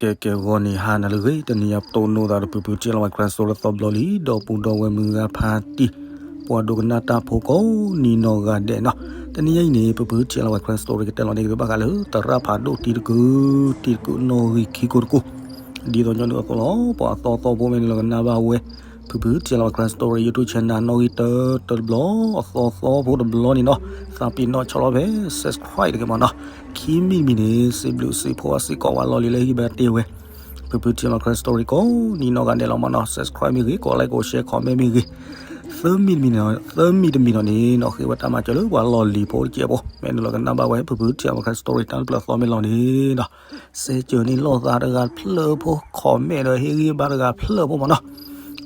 ကဲကဲ ဂီၤနံၤဟါနၤလၢအဂ့ၤ, တနံၤအံၤပတိၢ်နီၣ်သးဒီး ဖုဖုထံၣ်လီၤဝဲ Christ Story သီဘျီလံ, ဒီပုၢ်ဒီဝဲၢ်မုၢ်ဂၤဖါတံၢ်, ပှၤဒိကနၣ်တၢ်ဖိကိးနံၤနီၢ်ဂၤဒဲးနီၤ. တနံၤအံၤန့ၣ် ဖုဖုထံၣ်လီၤဝဲ Christ Story ကတဲလီၤန့ၢ်က့ၤဘၣ်ဃးလၢ သရၣ်ဖးဒိၣ်တံၤတကုၢ်, တံၤတကုၢ်နီၣ်ဂံၢ်ခံကိးတကိၢ်, ဒ်သိးညီနုၢ်အသိးလီၤ. ပှၤအသီသီဖိမ့ၢ်နုာ်လီၤကနၣ်ဘၣ်ဝဲ ဖုဖုထံၣ်လီၤဝဲ Christ Story YouTube channel နီၣ်ဂံၢ်တၢတဘျီ, အသီသီဖိတဘျီန့ၣ်နီၤ, သးပ့ၤနီၣ်ဆီလီၤဖဲ subscribe တက့ၢ်မးနီၤ. ခံမံၤတမံၤန့ၣ် စံးဘျုးစံးဖှိၣ်စ့ၢ်ကီးဝဲလီၢ်လံၤလၢဟံၣ်ဘၣ်တ့ၢ်ဝဲ ဖုဖုထံၣ်လီၤ Christ Story ကိးနံၤနီၢ်ဂၤဒဲးလီၤမးနီၤ. Subscribe မ့ၢ်ဂ့ၤ, ကိး like ကိး share, comment မ့ၢ်ဂ့ၤ, သၢမံၤတမံၤနီၤ, သၢမံၤတမံၤနီၤန့ၣ်နီၤ ဃ့ဝဲတၢ်မၤစၢၤလၢပှၤလီၢ်လံၤဖိတကဲးဖိ, မ့ၢ်နုာ်လီၤကနၣ်ဘၣ်ဝဲ ဖုဖုထံၣ်လီၤ Christ Story တၢ်လၢပျၢၤသီမ့ၢ်လီၤန့ၣ်နီၤ စဲးကၢၤန့ၢ်လိာ်သးတဂၤတဖျၢၣ်ဖိ, comment ဒီးဟ့ၣ်ဂံၢ်ဘါတဂၤတဖျၢၣ်ဖိမးနီၤ.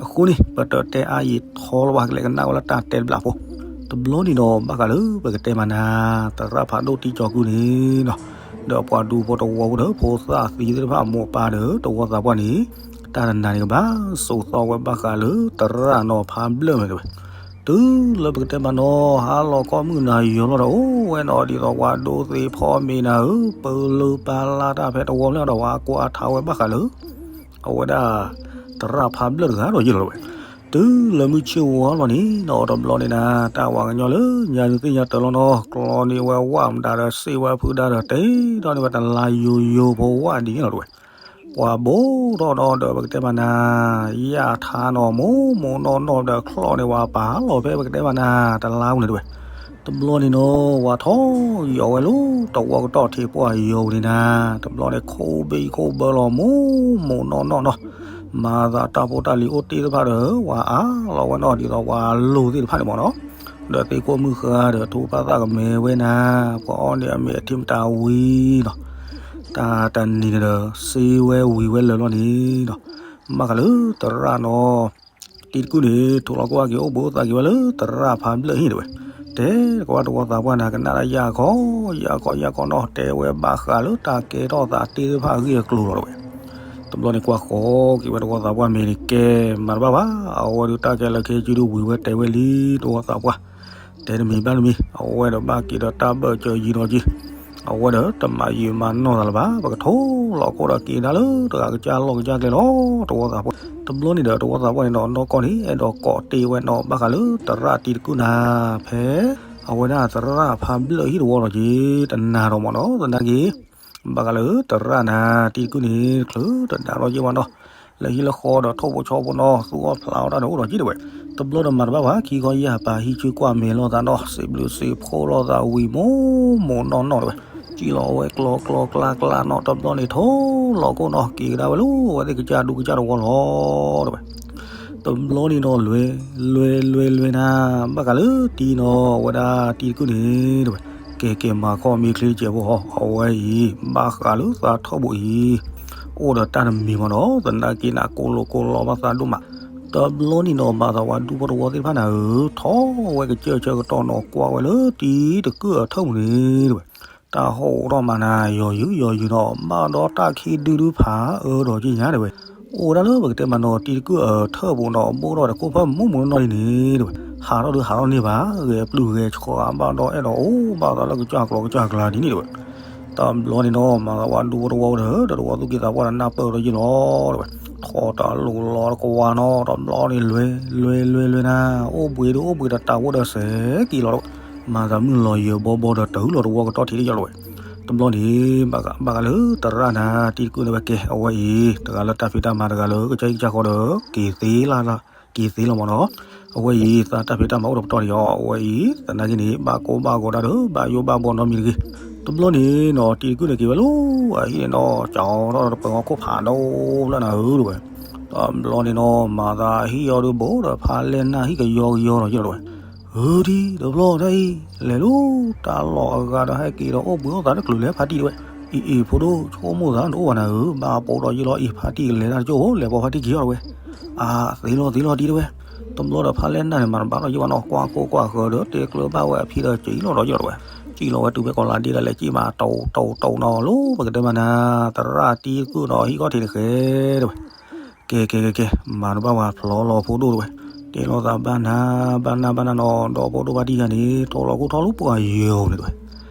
အဃိန့ၣ် ပတတဲအါယံာ်ထီလၢၤဘၣ်, ကလဲၤကနၣ်ဝဲလၢတၢ်တဲတဘျီဖိ. တဘျီန့ၣ်ဒီး ဘၣ်ဃးလၢပကတဲမၤနၤ သရၣ်ဖးဒိၣ်တံၤကၠီၤကုၢ်န့ၣ်နီၤ, ဒီးပှၤဒူဖိတဝီဖိဒီး ဖိသၣ်သံသ့ၣ်တဖၣ်အမိၢ်အပၢ်ဒီး တဝီသးပှၢ်န့ၣ် တၢ်တနၤန့ၣ်ကဘၣ်စိာ်သီဝဲဘၣ်ဃးလၢသရၣ်နီၤဖးဘျၢၣ်မ့ၢ်တဲဝဲ တုၤလၢပကတဲမၤနီၤ ဟါလီၤခီမုၢ်နၤယီၤလီၤဒီး အိၣ်ဝဲနီၤဒ်သိးပှၤဒိသ့ၣ်ဖီမ့ၤနၤဧၢ, ပၢၤလၢပၢၤလၢတၢ်ဖဲတဝီဖျၢၣ်ဒီး ပှၤကွၢ်ထါဝဲဘၣ်ဃးလၢ အဝဲဒၣ် သရၣ်ဖးဘျၢၣ်တဂၤဒီးယ့ၢ်လီၤဝဲ. တုၤလၢမုၢ်ဆ့ၣ်ဝါလီၤန့ၣ်နီၤ တဘျီန့ၣ်နၤ တၢ်ဝၤကညီလၢညါနုၤသ့ၣ်ညါတၢၤလီၤနီၤ ကျီန့ၢ်ဝဲဝၣ်မတၤဒီး စ့ၣ်ဝဲဖုဒါဒီး တဲထီၣ်န့ၢ်ဝဲတလါယိယိဖိဝၣ်ဒ်န့ၣ်လီၤတဝဲ. ပှၤဘိထီၣ်ဒီး ပကတဲမၤနၤ ယၣ်ထါနီၤ မိၢ်မိၢ်နီၢ်နီၢ်ဒီး ချီၣ်န့ၢ်ဝဲပာ်လီၤဖဲပကတဲမၤနၤ တလါပူၤန့ၣ်တဝဲ. တဘျီန့ၣ်နီၤ ဝၤထီၣ်ယီၤဝဲလၢတဝီကတီၢ်ထံးပှၢ်ယီၤပူၤန့ၣ်နၤ, တဘျီန့ၣ် ခိၣ်ဘံၣ်ခိၣ်ဘၢလီၤ မိၢ်မိၢ်နီၢ်နီၢ်နီၤ, မၤသးတၢ်ဖိတၢ်လံၤအိၣ်တ့ၢ်တဖၣ်ဒီး ဝၤအါလီၤဝဲနီၤ ဒ်သိးပှၤလိၤသ့ၣ်တဖၣ်န့ၣ်မးနီၤ, ဒီးသ့ၣ်ခိၣ်မုၣ်ဃါဒီး ထိၣ်ပၢ်သၣ်ကမဲဝဲနၤ, ပှၤအီၣ်န့ၢ်အမ့ၤအထံမတၤဝံၤနီၤ, တၢ်တနံၤန့ၣ်ဒီး စ့ဝဲဝံၤဝဲလၢာ်လီၤန့ၣ်နီၤ, ဘၣ်ဃးလၢသရၣ်နီၤ တံၤတကုၢ်န့ၣ် ထိၣ်လီၤကွၢ်က့ၤ အိၣ်ဘှံးအိၣ်သါက့ၤဝဲလၢသရၣ်ဖးဘျၢၣ်ဟံၣ်တဝဲ. တဲကဝဲတဝီသးပှၢ်နၤ ကနၣ်ဒၣ်ယၢ်ခီ ယၢ်ခီ ယၢ်ခီနီၤ တဲဝဲဘၣ်ဃးလၢတၢ်ကဲထီၣ်သးတ့ၢ်တဖၣ်အဂ့ၢ်အကျိၤလီၤတဝဲ. တဘျီန့ၣ်ကွၢ်ဃီက့ၤဝဲတဝီသးပှၢ်မ့ၢ်န့ၣ် ကဲမၤတဘၣ်ဘၣ်, အဝဲဒုးတၢ်ကဲလၢခဲကၠူဒုးဝံၤဝဲတဲဝဲလံ တဝီသးပှၢ် တဲတမံၤဘၣ်တမံၤ အဝဲဒီးဘၣ်က့ၤဒီးတၢ်ဘၢၣ်စၢၤယံၤနီၤက့ၤ, အဝဲဒီးတမၤယံာ်မၤနီၢ်သးလၢၤဘၣ်, ပကထိၣ်လီၤကိၢ်ဒီးက့ၤဒၣ်လၢတဂၤကစၢ်လီၢ်ကစၢ်ကျဲလီၤ တဝီသးပှၢ်. တဘျီန့ၣ်ဒီးတဝီသးပှၢ်န့ၣ်ဒီး နီၢ်ကီၢ်န့ၣ် အဲၣ်ဒိးကိးတ့ၢ်ဝဲနီၤ ဘၣ်ဃးလၢသရၣ်တံၤတကုၢ်နၤ ဖဲ အဝဲဒၣ်သရၣ်ဖးဘျၢၣ်ဟံၣ်တဝီလီၤက့ၤ တနၤဒီးမးနီၤ သနာ်က့ ဘၣ်ဃးလၢသရၣ်နၤ တံၤတကုၢ်န့ၣ် ချုးတဒါလီၤက့ၤဝဲနီၤ လၢဟံၣ်လၢဃီဒီးထိၣ်ဖိဆီဖိနီၤ သူၣ်အီၣ်ဖျးအီၣ်တၢ်ဒီးအိၣ်ဒီးက့ၤတဝဲ. တဘျီဒီးမၤတဘၣ်ဘၣ် ခံခီယၢ်ပၤဟံးဆူကွၢ်မဲာ်လိာ်သးနီၤ စံးဘျုးစံးဖှိၣ်လိာ်သးဝံၤမိၢ်မိၢ်နီၢ်နီၢ်တဝဲ. စံၣ်လီၤဝဲကျီကျီကျါကျါနီၤ တဘျီန့ၣ်ထိၣ်လီၤကိၢ်နီၤ က့ၤကဒါဝဲလၢအဝဲသ့ၣ်ကစၢ်ဒူကစၢ်တဝီလီၤတဝဲ. တဘျီန့ၣ်နီၤ လွဲလွဲလွဲလွဲနၤ ဘၣ်ဃးလၢတံၤနီၤ အဝဲဒၣ်တံၤတကုၢ်န့ၣ် တဝဲ ကဲကဲမၤခီမ့ၢ်ချ့စဲးဖိဟီ အဝဲအံၤ ဘၣ်ဃးလၢသးထီၣ်ဘိအံၤ အိၣ်ဒီးတၢ်တမံၤမးနီၤ သနာ်က့နၤ ကိၢ်လိာ်ကိၢ်လီၤဘၣ်သးဒိၣ်မး. တဘျီန့ၣ်နီၤ ဘၣ်သးဝဲဒူဖိတဝီသ့ၣ်တဖၣ်နၤဧၢ ထီၣ်ဝဲကစၢၢ်ဆၢကတီၢ်နီၤ ကွၢ်ဝဲလၢတံၤတကုၢ်အထၢၣ်ပူၤန့ၣ်တဝဲ တၢ်ဟီၣ်အိၣ်ထီၣ်မးနၤ ယီၤယုာ်ယီၤယုာ်နီၤ ဘၣ်ဒီးတၢ်ခံဒုဒုဖးအၢဒီးက့ညါတဝဲ. အိၣ်ဒၣ်လၢပကတဲမးနီၤ တံၤတကုၢ်အထၢၣ်ပူၤနီၤ ဘိၣ်ထီၣ်ဒီးခိၣ်ဖၢၣ်မူမူနီၢ်နီၢ်လံန့ၣ်တဝဲ. ဟးထီၣ်ဒုးဟးထီၣ်န့ၢ်ဘၣ် ဂဲၤပျုၢ်ဂဲၤဆှီ ဘၣ်ဒီးအဲၣ်ဒိးအိၣ်ဘၣ်သးလၢကစၢ်ကျီကစၢ်ကျါဒ်န့ၣ်တဝဲ. တဘျီန့ၣ်နီၤ မၤသးဝဲဒူဖိတဝီဒီး တဝီသူၣ်က့သးပှၢ်ဒီးနၢ်ပၢၢ်ဒီးယ့ၢ်လီၤတဝဲ. ထီၣ်တၢ်လိၤလီၤတကဝါနီၤ တဘျီန့ၣ်လွဲ လွဲလွဲလွဲနၤ အိၣ်ဘှံးဒုးအိၣ်ဘှံးဒီးတၢ်ဝဲဒီးစဲးက့ၤလီၤတဝဲ. မၤသးမုၢ်လီၤယၢၤဘီဘီဒီးတုၤလီၤတဝီကတီၢ်ထံးတယီၣ်လီၤဝဲ. တဘျီန့ၣ် ဘၣ်ဃးလၢသရၣ်နၤ တံၤတကုၢ်န့ၣ်ဝဲကဲ အဝဲအံၤ တဂၤလၢတၢ်ဖံးတၢ်မၤတဂၤလၢကစၢ်ဟံၣ်ကစၢ်ဃီဒီး က့ၤသ့လီၤ က့ၤသ့လီၤမးနီၤ. အဝဲအံၤ သးတၢ်ဖံးတၢ်မၤအိၣ်ဒီးပတီၢ်န့ၣ်အီၤ အဝဲအံၤ သနာ်က့န့ၣ် ဘၣ်ကိၢ်ဘၣ်ဂီၤတၢ်ဒီး ဘၣ်ယိၣ်ဘၣ်ဘီနီတမံၤတဂ့ၤ. တဘျီန့ၣ်နီၤ တံၤတကုၢ်န့ၣ်က့ၤဝဲလီၤ အဟံၣ်န့ၣ်နီၤ ကၠီထီၣ်ဒီးတပၢၤအီၤခိၣ်ဖးဒိၣ်ဖျၢၣ်နၤဧၢတဝဲ. တဘျီန့ၣ်နီၤ မၤသးဟံၣ်အီၤဒုးဘိးဒီးဖးလဲၢ်နၢ်ဟံၣ်ကယီကယီနီၤယ့ၢ်လီၤတဝဲ. ဧၢ တံၤတဘျီတၢ်အံၤ လဲၤလီၤတၢ်လီၢ်အဂၤဒီးဟဲက့ၤဒီးအိၣ်ဘှံးအိၣ်သးတချုးလဲၤဖါတံၢ်တဝဲ. အံၤအံၤဖိဒိၣ် ဆိကမိၣ်သးတအိၣ်ဘၣ်နၤဧၢ ဘၣ်ပိာ်ဒီးယ့ၢ်လီၤအံၤဖါတံၢ်ကလဲၤတၢ်တကၠိၢ် လဲၤပိာ်ဖါတံၢ်က့ၤအီၤတဝဲ. အါ သ့လီၤသ့လီၤတံၤတဝဲ. တဘျီဒီးဖးလဲၢ်နၢ်န့ၣ် မၤတဘၣ်ဒီးယ့ၢ်ဘၣ်နီၤ ကွၢ်ကိၢ်ကွၢ်ဃၢၤဒီးတဲကျၢၤဘၣ်ဝဲအဖံဒီးက့ၤလီၤဒီးယ့ၢ်လီၤတဝဲ. စံၣ်လီၤဝဲတုၤဖဲကီၢ်လၤဒ့ဒီးလဲၤစံၣ်မး တိၢ်တိၢ်တိၢ်နီၤ လီၤပကတဲမးနၤ သရၣ်တံၤတကုၢ်နီၤ ဟံၣ်ခီၣ်ထံးတဃဲတဝဲ. ကဲကဲကဲကဲ မၤတဘၣ်ဝဲဖျီလီၤဖိဒိၣ်တဝဲ. တဲလိာ်သးဘၣ်နၤ ဘၣ်နၤဘၣ်နၤနီၤ ဒီးဖိဒိၣ်ဖါတံၢ်ဂၤန့ၣ် ထိၣ်လီၤခိၣ်ထီၣ်လၢပှၤယၢၤန့ၣ်တဝဲ.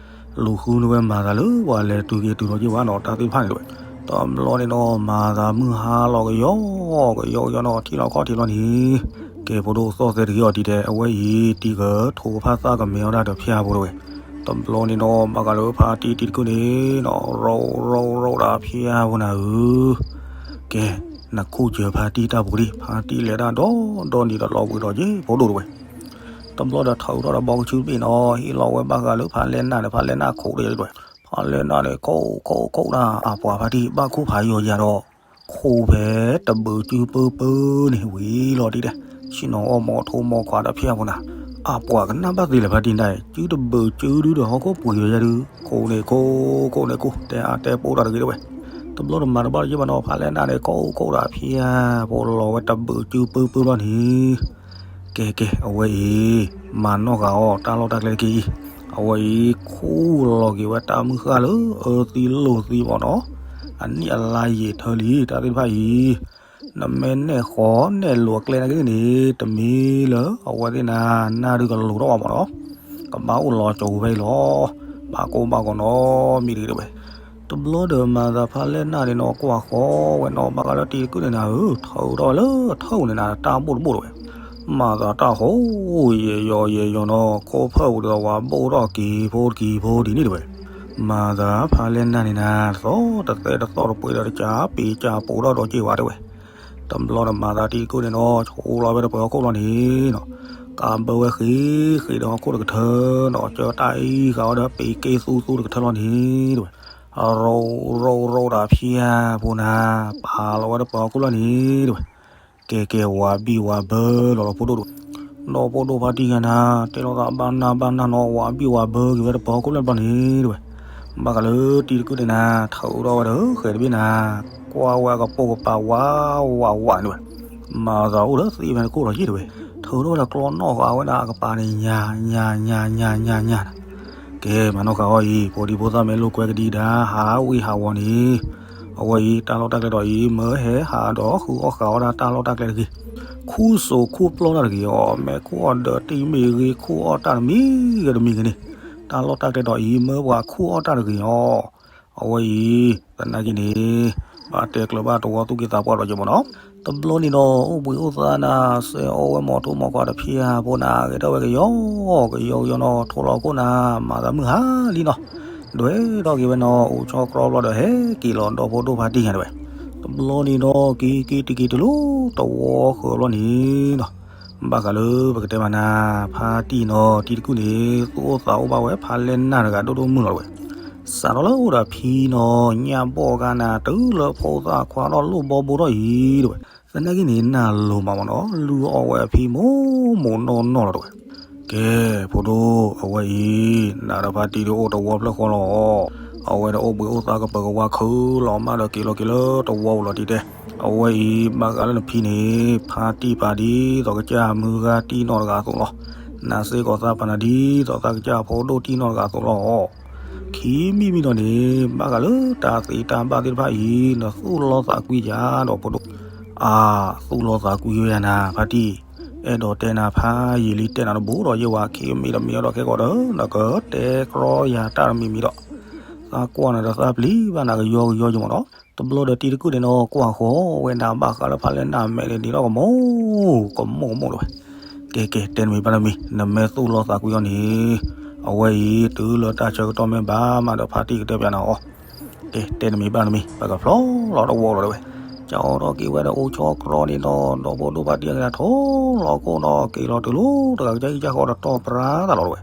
လူၤဃုန့ၢ်ဝဲမၤသးလၢပှၤလဲၤတုၤက့ၤတုၤလီၤက့ၤဝဲနီၤ တၢ်သ့ၣ်တဖၣ်န့ၣ်တဝဲ. တ တဘျီန့ၣ်နီၤ မၤသးမုၢ်ဟါလီၤကယီကယီကယီနီၤ ထံၣ်လီၤခီၣ်ထံးလီၤန့ၣ်, ကဲ ဖိဒိၣ်သီၣ်သဲတဂ့ၤအီၤဒ်တဲ အဝဲအံၤ တံၤကထိဖးသၣ်ကမဲၤအီၣ်ဒၣ်ဒီးဖၠၣ်ဖိတဝဲ. တဘျီန့ၣ်နီၤ ဘၣ်ဃးလၢဖါတံၢ်တံၤတကုၣ်န့ၣ်နီၤ ရိၣ်ရိၣ်ရိၣ်ဒၣ်ဖၠၣ်ဖိနၤဧၢ, ကဲ နခူၣ်စၢၤဖါတံၢ်တၢ်ပူၤဒံး ဖါတံၢ်လဲၤဒၣ်ဒီဒီနံၤတလီၤဘှံးဒီးက့ ဖိဒိၣ်တဝဲ. တဘျီဒီးထုးထီၣ်ဒီးဘီကဆူတဘ့ၣ်နီၤ ဟ့ၣ်လီၤဝဲဘၣ်ဃးလၢဖါလဲၢ်နၢ်န့ၣ် ဖါလဲၢ်နၢ်ခိးတယဲၢ်တဝဲ. ဖါလဲၢ်နၢ်န့ၣ် ခိးခိးခိးဒၣ် အပှၤဖါတံၢ် ဘၣ်ခိၣ်ဖးယိာ်ယၤဒီး ခိးဖဲတဘုးစုပၢပၢန့ၣ်ဝံၤလီၤတံၢ်တဲ, ဆ့ၣ်နီၤအီၣ်မီၤထိမီၤခွါဒီးဖၠၣ်ဖိနၤ, အပှၤကနၣ်ဘၣ်သ့လဲၣ်ဖါတံၢ်နၤ စုတဘုးစုဒုဒီးဟီၣ်ခိၣ်ပှ့ၤယိာ်ယၤဒု ခိးန့ၣ်ခိး ခိးန့ၣ်ခိး တဲအါတဲပိာ်တၢ်တဂ့ၤတဝဲ. တဘျီဒီးမၤတဘၣ်တယဲၢ်ဘၣ်နီၤ ဖါလဲၢ်နၢ်န့ၣ် ခိးခိးဒၣ်ဖၠၣ်ဖိလီၤဝဲတဘုးစုပၢပၢဘျီန့ၣ် ကဲကဲ အဝဲအံၤ မၤနီၣ်ဃာ်အီၤတၢ်လီၢ်တၢ်ကျဲတက့ၢ်အံၤ, အဝဲအံၤ ခူၣ်လီၤက့ၤဝဲတၢ်မုၢ်ဃၢ်လၢအၢသံလိာ်သံမ့ၢ်နီၤ, အနံၣ်အလါယံာ်ထၢလံ တၢ်သ့ၣ်တဖၣ်အံၤ, နမ့ၢ်နဲၣ်ဃီနဲၣ်လိာ်အကျဲနာ်က့န့ၣ် တမံၤလၢအဝဲသ့ၣ်နၤ နၢ်ဒုကလိၤထီၣ်ဘၣ်မ့ၢ်နီၤ, ကဘၣ်အိၣ်လီၤကၠိၤဝဲအံၤလီၤ, ဘၣ်ကိၢ်ဘၣ်ဂီၤနီတမံၤတဂ့ၤတဝဲ. တဘျီဒီးမၤသးဖါလဲၢ်နၢ်န့ၣ်နီၤ ကွၢ်ဃီဝဲနီၤ ဘၣ်ဃးလၢတံၤတကုၣ်န့ၣ်နၤဧၢ, ထုးထီၣ်ဝဲလၢထၢၣ်န့ၣ်နၤ တၢ်ဘိၣ်တဘိၣ်တဝဲ, မၤသးတၢ်ဟိယဲၤယီၤယဲၤယီၤနီၤ ခိၣ်ဖၢၣ်ပူၤဒီးဝၤဘိၣ်ထီၣ်က့ၤဖိတက့ၤဖိဒ်န့ၣ်တဝဲ. မၤသးဖါလဲၢ်နၢ်န့ၣ်နၤ သီတသဲတသီၣ်တပှ့ၤဒီးတကးပ့ၤကးပိာ်ထီၣ်ဒီးက့ၤဝဲတဝဲ. တဘျီဒီးမၤသးတံၤတကုၣ်န့ၣ်နီၤ ဆိလီၤဝဲတပၢၤဟီၣ်ခိၣ်လီၤန့ၣ်နီၤ, ကးဘၢဝဲဃ့ဃ့ဒီးဟီၣ်ခိၣ်တကထၢနီၤ ကၢတၢ်အံၤဃာ်ဝဲဒီးပ့ၤက့ၤသူသူတကထၢလီၤန့ၣ်တဝဲ. ရိၣ်ရိၣ်ရိၣ်ဒၣ်ဖၠၣ်ဖိနၤ ပာ်လီၤဝဲတပၢၤဟီၣ်ခိၣ်လီၤန့ၣ်တဝဲ. ကဲကဲ ဝၤဘံၣ်ဝၤဘၢလီၤလီၤဖိဒိၣ်တဝဲ, ဒီးဖိဒိၣ်ဖါတံၢ်ဂၤနၤ တဲလိာ်သးဘၣ်နၢ်ဘၣ်နၢ်နီၤ ဝၤဘံၣ်ဝၤဘၢက့ၤဝဲတပၢၤဟီၣ်ခိၣ်လီၤတဘျီန့ၣ်တဝဲ. ဘၣ်ဃးလၢတံၤတကုၣ်န့ၣ်နၤ ထုးထီၣ်ဝဲဒီးဃဲၤတဘ့ၣ်နၤ ကွၢ်ဝဲအကပိာ်ကပၤဝးဝးဝးန့ၣ်ဝဲ, မၤသးအိၣ်လၢသ့ၣ်ဖဲန့ၣ်ခိၣ်လီၤယ့ၣ်တဝဲ, ထုးထီၣ်ဝဲဒီးကျီနီၣ်ဃာ်ဝဲဒၣ်အကပၤန့ၣ် ညါညါညါညါညါနၤ. ကဲ မၤနီၣ်ဃာ်အီၤအံၤ ဖိဒံဖိသၣ်မ့ၢ်လိာ်ကွဲကဒံကဒါ ဟးဝ့ၢ်ဟးဝီၤန့ၣ်, အဝဲအံၤ တၢ်လီၢ်တၢ်ကျဲဒီးအံၤ မၢဟဲဟးဒီးဃုအီၣ်ဃာ်အီၣ်ဒၣ်တၢ်လီၢ်တၢ်ကျဲတဂ့ၤ, ခူၣ်စိၤခူၣ်ပျီၢ်တၢ်တဂ့ၤအီၤ, မ့ၢ်ခူၣ်အီၣ်ဒၢးတံၢ်မ့ၢ်ဂ့ၤ ခူၣ်အီၣ်တၢ်တမံၤဂ့ၤတမံၤဂ့ၤန့ၣ်, တၢ်လီၢ်တၢ်ကျဲဒီးအံၤ မၢပှၤခူၣ်အီၣ်တၢ်တဂ့ၤအီၤ. အဝဲအံၤ သနာ်က့န့ၣ် ဘၣ်တဲကျၢၤဘၣ်တဝီသူၣ်က့သးပှၢ်ဒီးက့မ့ၢ်နီၤ, တဘျီန့ၣ်ဒီး အိၣ်ဘှံးအိၣ်သါနၤ စဲအီၣ်ဝဲမီၤထိမီၤခွါတဖၠၣ်ဖိနၤ ဂဲၤထီၣ်ဝဲကယီကယီကယီနီၤ ထိလီၤခိၣ်နၤ မၤသးမုၢ်ဟါလံနီၤ, ဒွဲၣ်ထီၣ်က့ၤဝဲနီၤ အိၣ်ဆီကျီဘျီဒီး ဟဲက့ၤလီၤဒီဖိဒိၣ်ဖါတံၢ်ညါတဝဲ, တဘျီန့ၣ်ဒီး က့ၤက့ၤတက့ၤတလိၣ်တဝီဃၢၤဘျီန့ၣ် ဘၣ်ဃးလၢပကတဲမးနၤ ဖါတံၢ်နီၤ တံၤတကုၢ်န့ၣ် သူၣ်အိၣ်သးအိၣ်ဘၣ်ဝဲ ဖါလဲၢ်နၢ်တဂၤဒိၣ်ဒိၣ်မုၢ်လီၤတဝဲ, စးထီၣ်လၢအိၣ်ဒီးဖံနီၤ ညၣ်ဘီၣ်ဂၤနၤ တုၤလၢဖိသၣ်ခွါထီၣ်လိၣ်ဘီဘိထီၣ်အံၤတဝဲ, သနာ်က့န့ၣ် နၢ်လိၤမးမ့ၢ်နီၤ လုၢ်အီၣ်ဝဲအဖံမိၢ်မိၢ်နီၢ်နီၢ်လီၤတဝဲ. ကဲ ဖိဒိၣ် အဝဲအံၤ နၤဒီးဖါတံၢ်ဒုးအိၣ်တဝီဖျၢၣ်ဃီလီၤ. အဝဲဒီးအိၣ်ဘှံးအိၣ်သါကပၢၤကဝါခုလီၤမးဒီးက့ၤလီၤက့ၤလၢတဝီပူၤလီၤတံၢ်တဲ. အဝဲအံၤ ဘၣ်ဃးလၢနဖံန့ၣ် ဖါတံၢ်ပာ်ဒ်သိးကစၢ်မုၢ်ဂၤတံၢ်နီၢ်တဂၤအသိးလီၤ. နၤစ့ၢ်ကီးသးပာ်နၤဒ်သိးသးကစၢ်ဖိဒိၣ်တံၢ်နီၢ်တဂၤအသိးလီၤ. ခံမံၤမံၤဒီးန့ၣ် ဘၣ်ဃးလၢတၢ်သ့တၢ်ဘၣ်သ့ၣ်တဖၣ်အံၤ နသူၣ်လီသးကွံယၤဒီးဖိဒိၣ် အါ သူၣ်လီသးကွံဝဲယၤနၤ ဖါတံၢ်, အဲၣ်ဒိးတဲနၤဖးယံာ်လံ တဲနၤတဘိဒီးယဲၢ်ဝဲ ခံမံၤတမံၤဒီးခဲကီးဒီး နကတဲကြီယၤတၢ်တမံၤမံၤဒီး သးကွၢ်နၤဒီးသးပျံၤဘၣ်နၤကယီကယီယမ့ၢ်နီၤ. တဘျီဒီးတံၤတကုၢ်န့ၣ်နီၤ ကွၢ်ဃီဝဲဒၣ်ဘၣ်ဃးလၢဖးလဲၢ်နၢ်မဲာ်န့ၣ် ဒ်ထီၣ်ကမီၤကမီၤကမီၤတဝဲ. ကဲကဲ တဲနမံၤဘၣ်နမံၤ နမ့ၢ်သူၣ်လီသးကွံအီၤန့ၣ် အဝဲအံၤ တုၤလၢတၢ်ဆၢကတီၢ်မ့ၢ်ဘၣ်မးဒီးဖါတံၢ်ကတဲပျးနၤအီၤ ကဲ တဲနမံၤဘၣ်နမံၤ ပကဖျီလီၤတဝီလီၤတဝဲ. ကၠီထီၣ်က့ၤဝဲဒီးအိၣ်ဆီကြီန့ၣ်နီၤ ဒီဖိဒိၣ်ဖါတံၢ်အဂၤထိလီၤကိၣ်နီၤ က့ၤလီၤတုၤလီၤတဂၤကစၢ်ကံကစၢ်ဃီဒီးတီၢ်ပြါသးလီၤတဝဲ.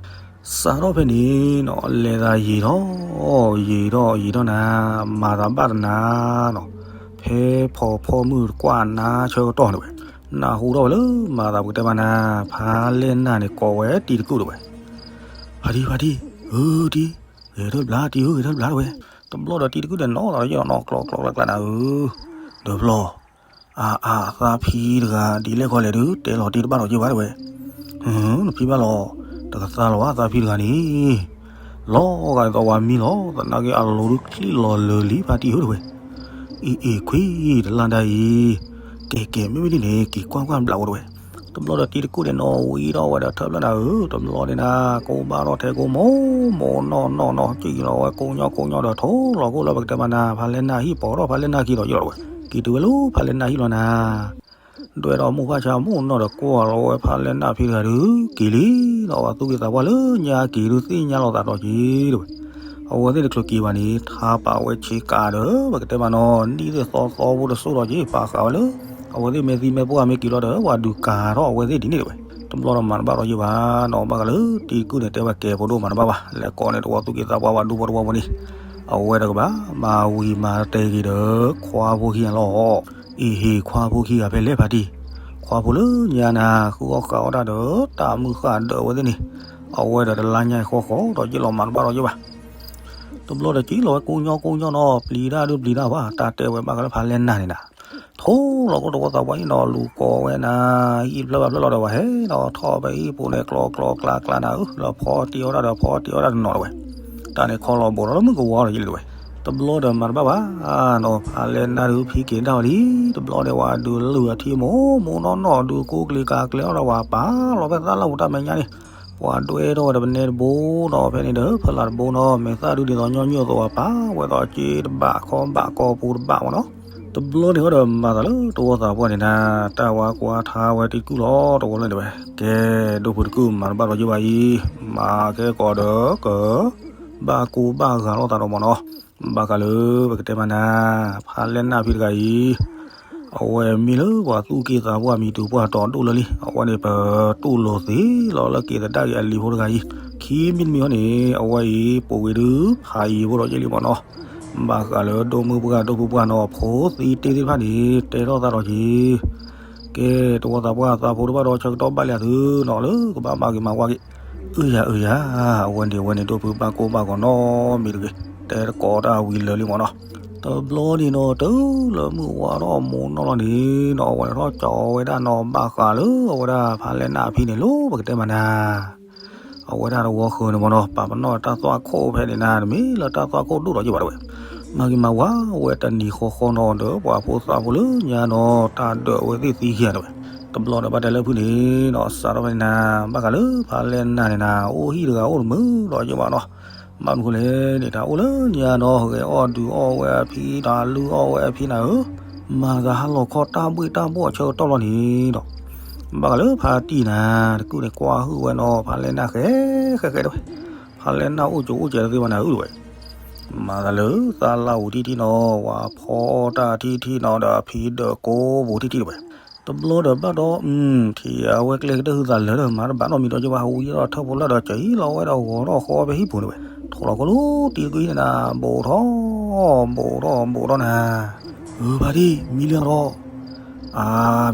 စးထီၣ်ဖဲန့ၣ်နီၤ လဲၤသးယံာ်ထီၣ် ယံာ်ထီၣ်ယံာ်ထီၣ်နၤ မၤသးဘၣ်တနၤနီၤ ဖဲဖီဖီမုၢ်တကွၢ်နၤဆၢကတီၢ်န့ၣ်ဝဲ နၢ်ဟူထီၣ်ဝဲလၢမၤသးပကတဲမးနၤ ဖးလဲၢ်နၢ်န့ၣ်ကိးဝဲတံၤတကုၢ်တဝဲ ဖါတံၢ် ဖါတံၢ် ဧၢတံၤ ဂဲၤထၢၣ်ဘျါတံၤဧၢ ဂဲၤထၢၣ်ဘျါတဝဲ. တဘျီဒီးတံၤတကုၢ်န့ၣ်နီၤ သးယဲၢ်နီၤ ကျီကျီကျါကျါနၤဧၢ ဒီးဖျီ အါအါ သးဖံတဂၤ ဒ်လဲၣ်ခီလဲၣ်ဒုး တဲလီၤတ့ၢ်တဘၣ်ဒီးက့ၤဘၣ်တဝဲ. နဖံဘၣ်လီၤ တကသါလီၤဘၣ်သးဖံတဂၤန့ၣ် လီၤဂာ်ဒ်သိးဝၤမံလီၤ သနာ်က့အလိၤဒုးချံၣ်လီၤလၢာ်လံ ဖါတံၢ်ဧၢတဝဲ. အ့ၣ်အ့ၣ် ခွံတလါဒၣ်အံၤ ကဲကဲ မ့မ့ၢ်ဒ်န့ၣ် က့ၤကွၢ်ကွၢ်ဘျးဝဲတဝဲ. တဘျီဒီးတံၤတကူၣ်န့ၣ်နီၤ ဝံထီၣ်ဝဲဒီးထၢဖျၢၣ်နၤဧၢ, တဘျီန့ၣ်နၤ ကိးဘၣ်ထီၣ်ထဲကိးမိၢ်မိၢ်နီၢ်နီၢ်နီၤ စံၣ်လီၤဝဲကိးညီကိးညီဒီး ထိလီၤကိၣ်လၢပကတဲမးနၤ ဖးလဲၢ်နၢ်ဟံၣ်ပိာ်ထီၣ်ဖးလဲၢ်နၢ်ခံဒီးယလီၤဝဲ, က့ၤတုၤဝဲလၢဖးလဲၢ်နၢ်ဟံၣ်လီၤနၤ ဒွဲၣ်ဒီးမိၢ်ဖၣ်ဆါမိၢ်နီၢ်ဒီးကွၢ်လီၤဝဲဖးလဲၢ်နၢ်ဖံတဂၤဒုး က့ၤလံနီၤ ပှၤသူၣ်က့သးပှၢ်လၢညါက့ၤဒုးသ့ၣ်ညါလိာ်သးဒီးက့ၤတဝဲ, အဝဲသ့ၣ်တချုးက့ၤဘၣ်န့ၣ် ထါပာ်ဝဲဆ့ကၤဒီး ပကတဲမးနီၤ နံၣ်သ့ၣ်သီသီဖိတစိၢ်ဒီးက့ၤ ပာ်ဃာ်ဝဲလၢ အဝဲသ့ၣ်မ့ၢ်သံမ့ၢ်ပှၢ်မ့ၢ်က့ၤလီၤဒီး ပှၤဒုးကၤထီၣ်အဝဲသ့ၣ်ဒ်န့ၣ်တဝဲ, တဘျီဒီးမၤတဘၣ်ဒီးယဘၣ်နီၤ ဘၣ်ဃးလၢတံၤတကူၣ်န့ၣ် တဲဝဲကဲဖိဒိၣ်မၤတဘၣ်ဘၣ် လဲၤကိးန့ၣ်တဝီသူၣ်က့သးပှၢ်ဝဲဒူဖိတဝီဖိန့ၣ် အဝဲတကဘၣ် မၤဝံၤမၤတၢ်က့ၤဒီး ခွါဖိခံဂၤလီၤ အ့ဟ့ ခွါဖိခံဂၤဖဲလဲၣ်ဖါတံၢ်, ခွါဖိလၢညါနၤ ဃုအီၣ်ဃုအီတၢ်ဒီး တၢ်မုၢ်ဃၢ်ဒၢးဝဲသ့ၣ်န့ၣ်, အဝဲဒီးတလါညါဃီဃီဒီး ယလီၤမၤတဘၣ်ဒီးယဘၣ်. တဘျီဒီးက့ၤလီၤဝဲကိးညီကိးညီနီၤ ပျံၤတၢ်ဒုးပျံၤတၢ်ဘၣ် တၢ်တဲဝဲဘၣ်ဃးလၢဖးလဲၢ်နၢ်န့ၣ်နၤ, ထိလီၤကိၣ်တဝီသးပှၢ်အံၤနီၤ လူၤကိးဝဲနၤ, ဟံၣ်ဖျၢၣ်ဘၣ်ဖျၢၣ်လီၤဒီး ပှၤဟဲဒီးထီၣ်ဖဲဟံၣ်ပူၤန့ၣ် ကျီကျီကျါကျါနၤဧၢ, လၢဖီတံၢ်အီၣ်တၢ်ဒီးဖီတံၢ်အီၣ်တၢ်တနီၤတဝဲ, တၢ်န့ၣ်ခီလီၤဘိးထီၣ်လၢမုၢ်ကဝီၤဒီးယလံတဝဲ, တဘျီဒီးမၤတဘၣ်ဘၣ်နီၤ ဖးလဲၢ်နၢ်ဒုးဖံက့ၤတၢ်ဝဲလံ, တဘျီဒီးဝဲဒုးလုၢ်အထံမိၢ်မိၢ်နီၢ်နီၢ်ဒုးကိးကလံၤကၤကျဲၤအီၣ်ဒီးပှၤပာ်လီၤဖဲသၣ်လၢပူၤတၢ်မဲာ်ညါန့ၣ်, ပှၤဒွဲထီၣ်ဝဲဒီးပနဲတဘိဒီးဖဲန့ၣ်ဒီး ဖီလာ်တဘိနီၤ မဲာ်သၣ်ဒုးဒ်သိးညီနုၢ်အသိးပာ်ဝဲဒီးစ့တဘၣ်ခီဘၣ်ကီပူၤတဘၣ်မ့ၢ်နီၤ, တဘျီန့ၣ်ဃီဒီးမၤသးလၢတဝီသးပှၢ်န့ၣ်နၤ, တၢ်ဝါကွၢ်ထါဝဲတံၤတကူၣ်လီၤတဝီလၢန့ၣ်ဝဲ, ကဲ ဒိၣ်ဖုတကူၣ်မၤတဘၣ်ဒီးယဘၣ်အံၤ, မၤကဲကီးဒီးက ဘၣ်ကိၢ်ဘၣ်ဂာ်လိာ်သးဒီးမ့ၢ်နီၤ, ဘၣ်ဃးလၢပကတဲမးနၤ, ဖးလဲၢ်နၢ်ဖံတဂၤအံၤ အဝဲမ့ၢ်လၢပှၤသူၣ်က့သးပှၢ်မံၤတုၤပှၢ်တီၤဒိၣ်လၢလံ, အဝဲန့ၣ်ပတူၢ်လိာ်သ့လီၤလၢက့ၤသဒၣ်က့ၤအလံၤဖိတဂၤအံၤ, ခံမံၤတမံၤဟီန့ၣ် အဝဲအံၤပိာ်ကွံာ်ဒုးဖးယံၤဖိဒီးယလံမ့ၢ်နီၤ, ဘၣ်ဃးလၢဒိၣ်မုၢ်ပှၢ်ဒိၣ်ဖုပှၢ်နီၤ ဖိသံတ့ၢ်သ့ၣ်တဖၣ်န့ၣ် တဲထီၣ်သးဒီးက့ၤ ကဲ တဝီသးပှၢ်သးဖိတဖၣ်ဒီးဆၢကတီၢ်ဘၣ်လံအသုနီၤ လၢကဘၣ်မၤဂ့ၤမၤဝါက့ၤ, အုယၤအုယၤ, အဝဲန့ၣ်ဝဲန့ၣ်ဒိၣ်ဖုဘၣ်ကိၢ်ဘၣ်ဂီၤနီတမံၤတဂ့ၤ, တဲတကိးတၢ်ဝံၤလၢာ်လံမ့ၢ်နီၤ, တဘျီန့ၣ်နီၤ တုၤလၢမုၢ်ဝါထီၣ်မိၢ်နီၢ်လီၤန့ၣ်နီၤ အဝဲထီၣ်ကၠီဝဲဒၣ်နီၤ ဘၣ်ဃးလၢအဝဲဒၣ်ဖးလဲၢ်နၢ်ဖံန့ၣ်လီၤ ပကတဲမးနၤ အဝဲဒၣ်တဝီဃၢၤန့ၣ်မ့ၢ်နီၤ ပာ်ပနီၣ်တၢ်သွၣ်ခိၣ်ဖဲန့ၣ်နၤ တမ့ၢ်လၢတၢ်သွၣ်ခိၣ်ဒိၣ်ဒီးယဘၣ်တဝဲ, မၤဂ့ၤမၤဝါဝဲတနံၤဃီဃီနီၤဒီး ပှၤဖိသၣ်ဖိလၢညါနီၤ တၢ်ဒၢးဝဲသ့ၣ်သံခံဂၤတဝဲ, တဘျီဒီးဘၣ်တဲလၢဖုန့ၣ်နီၤ စးထီၣ်ဖဲန့ၣ်နၤ ဘၣ်ဃးလၢဖးလဲၢ်နၢ်န့ၣ်နၤ အိၣ်ဟံၣ်တဂၤအိၣ်တမုာ်ဒီးယဘၣ်နီၤ, ဘၣ်မနုၤဃိလဲၣ်န့ၣ် တၢ်အိၣ်လၢညါနီၤ ဂဲၤအီၣ်ဒုးအီၣ်ဝဲအဖံ တၢ်လုၢ်အီၣ်ဝဲအဖံနၤဧၢ, မၤသးဟးလီၤခီတၢ်ဘှ့ၣ်တၢ်ဘှီၣ်အဆၢကတီၢ်လီၤန့ၣ်ဒီး ဘၣ်ဃးလၢဖါတံၢ်နၤ တကုၢ်န့ၣ်ကွၢ်ဟုၣ်ဝဲနီၤ ဖးလဲၢ်နၢ်ဃဲ ဃဲဃဲတဝဲ, ဖးလဲၢ်နၢ်အိၣ်ကၠိအိၣ်ကဲတသ့ဘၣ်နၤဧၢတဝဲ, မၤသးလၢသးလၢအူထံထံနီၤ ဝၤဖီအီၣ်တၢ်ထံထံနီၤဒီးအဖံဒၢးကိးပူၤထံထံတဝဲ, တဘျီဒီးဘၣ်ဒီး ထံၣ်အဝဲကျဲကတၢၢ်ဟုသးလၢာ်ဒီး မၤတဘၣ်နီတမံၤဒီးယဘၣ် ဟးဝံၤဒီးထၢၣ်ဖိလၢာ်ဒီး ကၠီလီၤဝဲဒီးဂီၤထီၣ်ဃီဖဲဟံၣ်ပူၤန့ၣ်ဝဲ, ထိၣ်လီၤခီလၢတံၤတကုၢ်အံၤန့ၣ်နၤ ဘူးထီၣ် ဘူးထီၣ် ဘူးထီၣ်နၤ, အၢ ဖါတံၢ် မံလံအီၤဒီး အါ